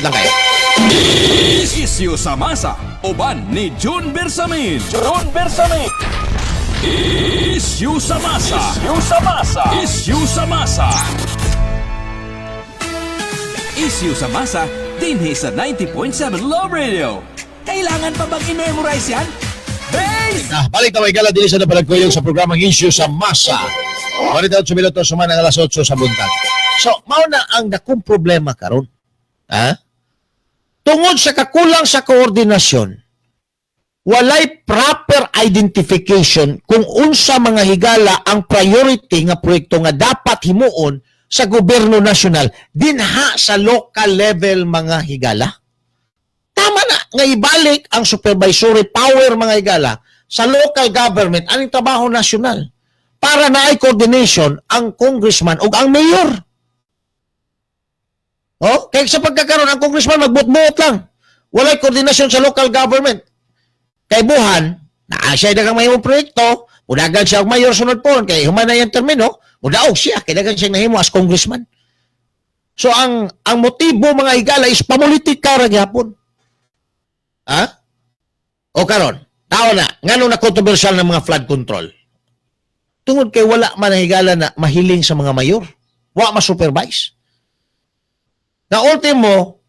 Isyu sa masa, uban ni June Bersamin. June Bersamin. Isyu sa masa. Isyu sa masa. Isyu sa masa. Isyu sa masa, dinhi sa 90.7 Love Radio. Kailangan pa bang i-memorize yan? Base! Ah, balik tayo gala dinhi sa Napalagkuyog sa programang Issue sa Masa. 48 minuto suman ang alas 8 sa buntag. So, mao na ang dakong problema karon. Ha? Tungod sa kakulang sa koordinasyon, walay proper identification kung unsa, mga higala, ang priority nga proyekto nga dapat himuon sa gobyerno nasyonal dinha sa local level, mga higala. Tama na nga ibalik ang supervisory power, mga higala, Sa local government aning trabaho national para naay coordination ang congressman ug ang mayor. Oh, kay sa pagkakaroon ang congressman magbutbuot lang. Walay koordinasyon sa local government. Kay buhan, naa siya daghang mahimong proyekto, mudagan siya og mayor sunod po kay human na iyang termino, mudaog siya kay daghang siya nahimo as congressman. So ang motibo, mga higala, is pamulitika ra gyapon. Ha? O karon, tao na, ngano na controversial ng mga flood control? Tungod kay wala man ang higala na mahiling sa mga mayor. Wa ma-supervise. Na ultimo,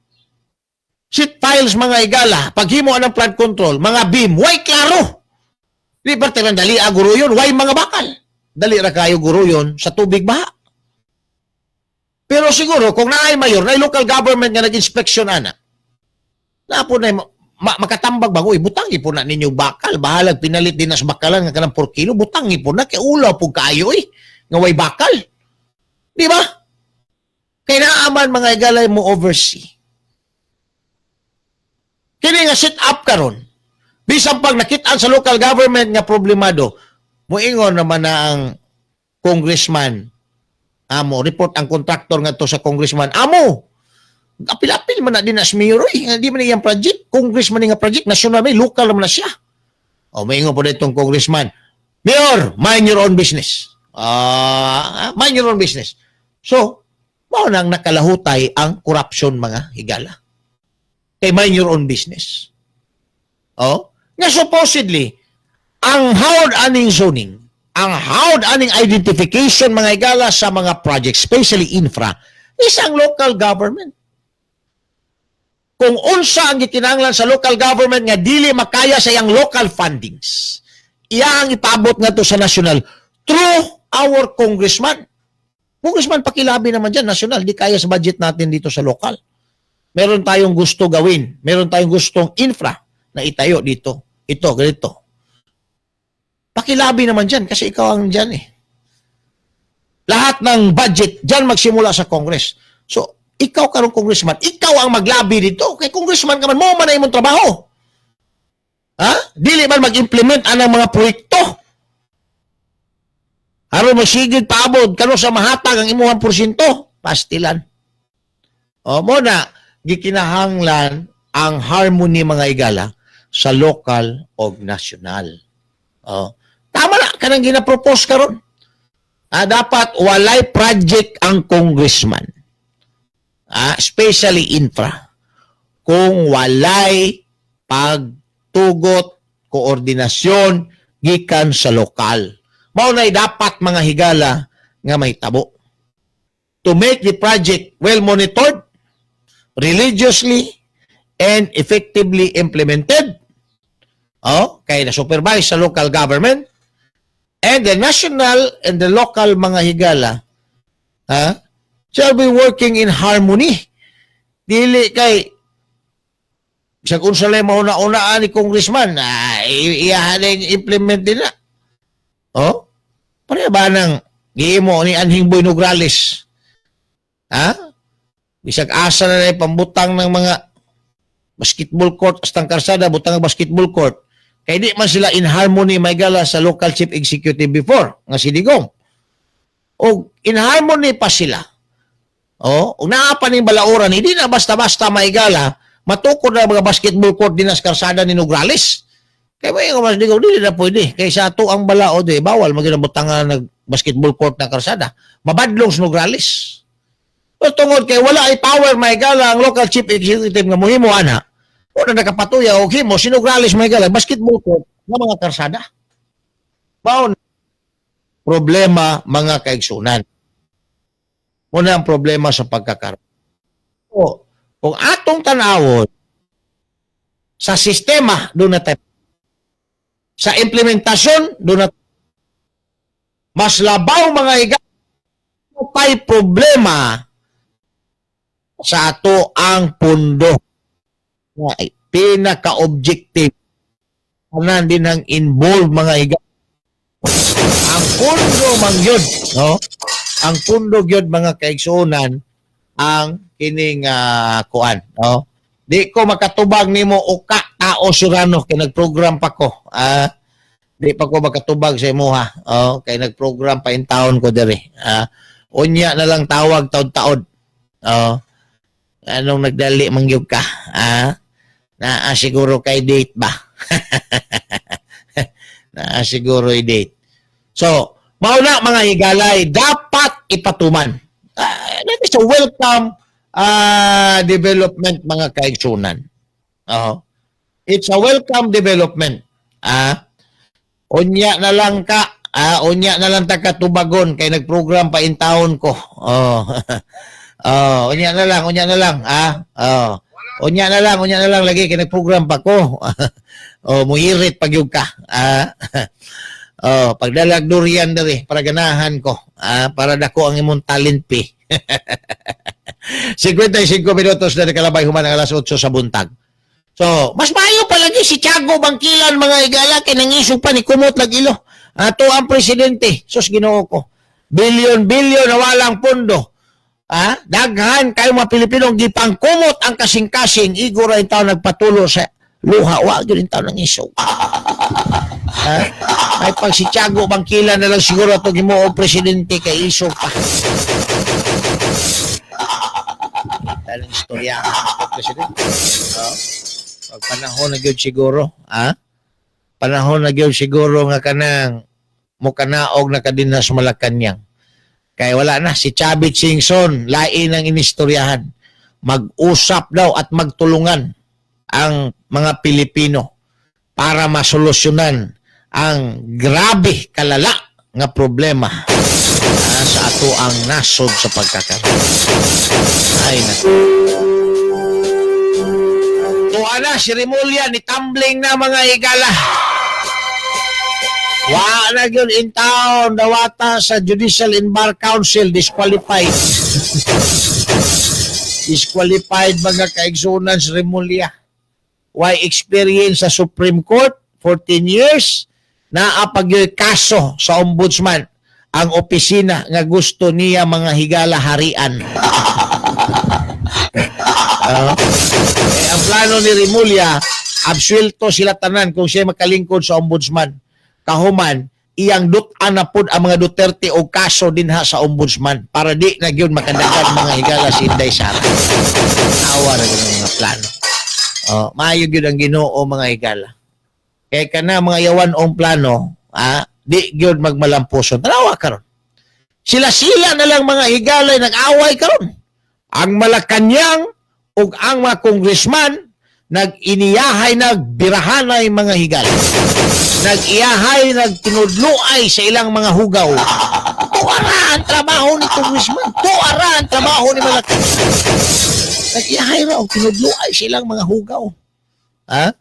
sheet piles, mga higala, paghimo ng flood control, mga beam, way klaro. Di ba tirang dali a guruyon, way mga bakal. Dali ra kayo guruyon sa tubig baha. Pero siguro, kung naay mayor, naay local government nga nag-inspection ana, napo na makatambag ba ko, butang po na ninyo bakal, bahalag pinalit din na sa bakalan nga kanang 4 kilo, butang po na, kay ulaw po kaayo eh, nga way bakal. Di ba? Kay naaman, mga igalay, mo oversee. Kini nga set up karon, bisan pag nakitaan sa local government nga problemado, moingon naman na ang congressman, amo, report ang contractor nga to sa congressman, amo, apil-apil man na din na si mayor, oy, di man iyang project, congressman nga project, national may local naman na siya. O moingon po ditong congressman, "Mayor, mind your own business." Ah, mind your own business. So, mao nang nakalahutay ang corruption, mga higala. Kay mind your own business. Oh, nga supposedly ang hawd aning zoning, ang hawd aning identification, mga higala, sa mga projects, especially infra, is ang local government. Kung unsa ang gikinahanglan sa local government nga dili makaya sa iyang local fundings, iya ang ipaabot ngadto sa national through our congressman. Congressman, pakilabi naman dyan, national, di kaya sa budget natin dito sa local. Meron tayong gusto gawin, meron tayong gustong infra na itayo dito. Ito, ganito. Pakilabi naman dyan kasi ikaw ang dyan eh. Lahat ng budget dyan magsimula sa Congress. So, ikaw karong congressman, ikaw ang maglabi dito. Kay congressman ka man, mo man na imong trabaho. Ha? Dili man mag-implement anang mga proyekto. Aron masigid paabot kano sa mahatag ang imuhang porsyento, pastilan. O mo na gikinahanglan ang harmony, mga igala, sa local o national. O, tama na kanang gina-propose karon. Ah, dapat walay project ang congressman. Ah, especially infra. Kung walay pagtugot, koordinasyon gikan sa lokal. Mao na'y dapat, mga higala, nga may tabo. To make the project well monitored, religiously, and effectively implemented, oh, kay na supervise sa local government, and the national and the local, mga higala, ha, shall be working in harmony. Dili kay sa kung sa mauna-unaan ni congressman, ah, iyahan na implement din na. Oh? Pareha ba nang giimo ni Anhing Boy Nograles? Ha? Bisag asa na na pambutang ng mga basketball court astang karsada, butang ang basketball court. Kay di man sila in harmony, may gala, sa local chief executive before nga si Digong. O in harmony pa sila. Oh, ug naa pa ning balauran, hindi na basta-basta, maigala, matukod na mga basketball court din sa karsada ni Nograles. Kay mo yung mas Digong, dili na pwede. Kay sa ato ang balaod eh, bawal maginabutangan nag basketball court na karsada. Mabadlong sa Nograles. Pero tungod kay wala ay power, maigala, ang local chief executive nga muhimo ana, wala nakapatuya og himo si Nograles, maigala, basketball court nga mga karsada. Mao na problema, mga kaigsunan. Muna ang problema sa pagkakaroon. So, kung atong tanawon sa sistema, doon na tayo. Sa implementasyon, doon na mas labaw, mga higa pa'y problema sa ato ang pundo. Ay, pinaka-objective. Tanan din ang involved, mga higa. Ang pundo man yun, no? Ang pundo gyud, mga kaigsuonan, ang kining kuan, no? Di ko makatubag nimo uka tao Serrano kay nagprogram pa ko. Ah, Di pa ko makatubag sa imuha. Oh, kay nagprogram pa in town ko diri. Ah, unya na lang tawag taod-taod. Oh. Anong nagdali man gyud ka? Ah, naa siguro kay date ba? Naa siguro date. So, mao na, mga higalay, dapat ipatuman. Ah, that is a welcome development, mga kaigsunan. Oo. It's a welcome development. Ah, unya na lang ka, unya na lang ta katubagon kay nagprogram pa in town ko. Oh. Oh, unya na lang, unya na lang, ah. Oh. Unya na lang lagi kay nagprogram pa ko. Oh, muhirit pag ka. Ah. Oh, pagdalag durian diri para ganahan ko. Ah, para dako ang imong talent fee. 55 minutos na nakalabay human ang alas 8 sa buntag. So, mas maayo palagi si Tiago Bangkilan, mga higala, kay nangisog pa ni kumot lag ilo. Ato ang presidente, sus Ginoo ko. Bilyon-bilyon na walang pondo. Ah, daghan kayo mga Pilipino gipangkumot ang kasing-kasing, igo ra taon nagpatulo sa luha, wa gyud in taon nangisog. Ha? Ay pag si Tiago Bangkilan na lang siguro ato gimuo presidente kay isog pa. Talang istorya ang presidente. Oh. Pag panahon na gyud siguro, ha? Panahon na gyud siguro nga kanang mukanaog na kadin na sa Malacanang. Kaya wala na si Chavit Singson, lain ang inistoryahan. Mag-usap daw at magtulungan ang mga Pilipino para masolusyonan ang grabe kalala nga problema sa ato ang nasod sa pagkakaroon. Ay na. Tuwa na si Remulla ni tumbling na, mga higala. Wa na gyud in town dawata sa Judicial and Bar Council, disqualified. Disqualified, mga kaigsunan, si Remulla. Why experience sa Supreme Court 14 years, naa pa gyud kaso sa ombudsman ang opisina nga gusto niya, mga higala, harian. Eh, ang plano ni Remulla, absuelto sila tanan kung siya makalingkod sa ombudsman. Kahuman, iyang dut-an na pud ang mga Duterte og kaso dinha sa ombudsman para di na gyud makadagan, mga higala, si Inday Sara. Awa ra gyud ang mga plano. Oh, maayo gyud ang Ginoo, mga higala. Kay kana mga yawan ong plano, di gyud magmalampuson. Tanawa karon. Sila-sila na lang, mga higalay, nag-away karon. Ang Malacanang ug ang mga congressman nag-iniyahay, nagbirahanay, mga higala. Nag-iyahay, nagtinudluay sa ilang mga hugaw. Tuara ang trabaho ni congressman. Tuara ang trabaho ni Malacanang. Nag-iyahay ra og tinudluay sa ilang mga hugaw. Ha?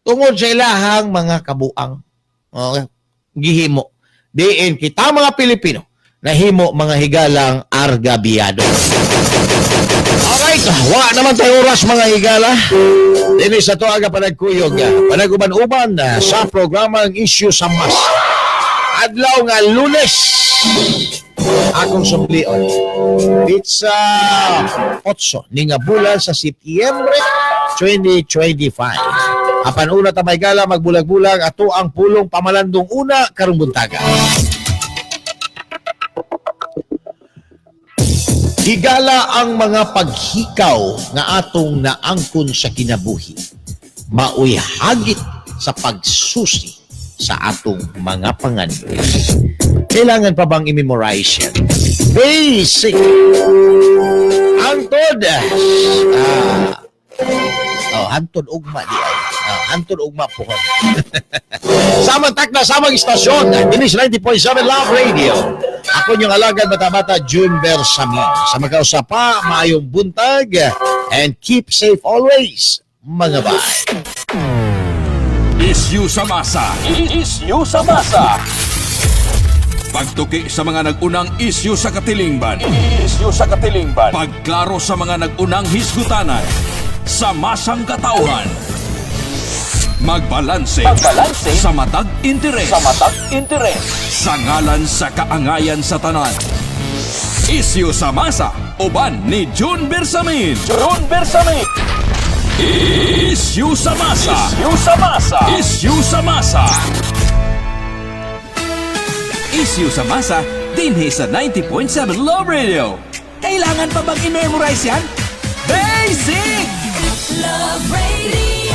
Tungod sa ilahang mga kabuang. Okay. Gihimo. Diin kita mga Pilipino nahimo, mga higalang, argabyado. Alright, wa naman tayo oras, mga higala. Dini sa to aga panagkuyog, panaguban-uban sa programang Issue sa Masa. Adlaw nga Lunes. Akong sublion. It's 8 ni nga bulan sa Setyembre 2025. Apan una ta, gala, magbulag-bulag ato ang pulong pamalandong una karong buntaga. Higala, ang mga paghikaw nga atong naangkon sa kinabuhi, maoy hagit sa pagsusi sa atong mga pangandoy. Kailangan pa bang i-memorize yan? Basic! Hangtod! Oh, hantod ugma di ay. Ah, hantod ugma po. Samang takna, samang istasyon. Dinis 90.7 Love Radio. Ako inyong alagad bata-bata, June Bersamin. Sa makausa pa, maayong buntag and keep safe always, mga bye. Issue sa masa. Issue sa masa. Pagtuki sa mga nag-unang issue sa katilingban. Issue sa katilingban. Pagklaro sa mga nag-unang hisgutanan. Sa masang katauhan. Magbalanse Magbalanse sa matag interes. Sa matag interes. Sa ngalan sa kaangayan sa tanan. Issue sa masa. Uban ni June Bersamin. June Bersamin. Issue sa masa. Issue sa masa. Issue sa masa. Issue sa masa dinhi sa 90.7 Love Radio. Kailangan pa bang i-memorize yan? Basic! Love Radio.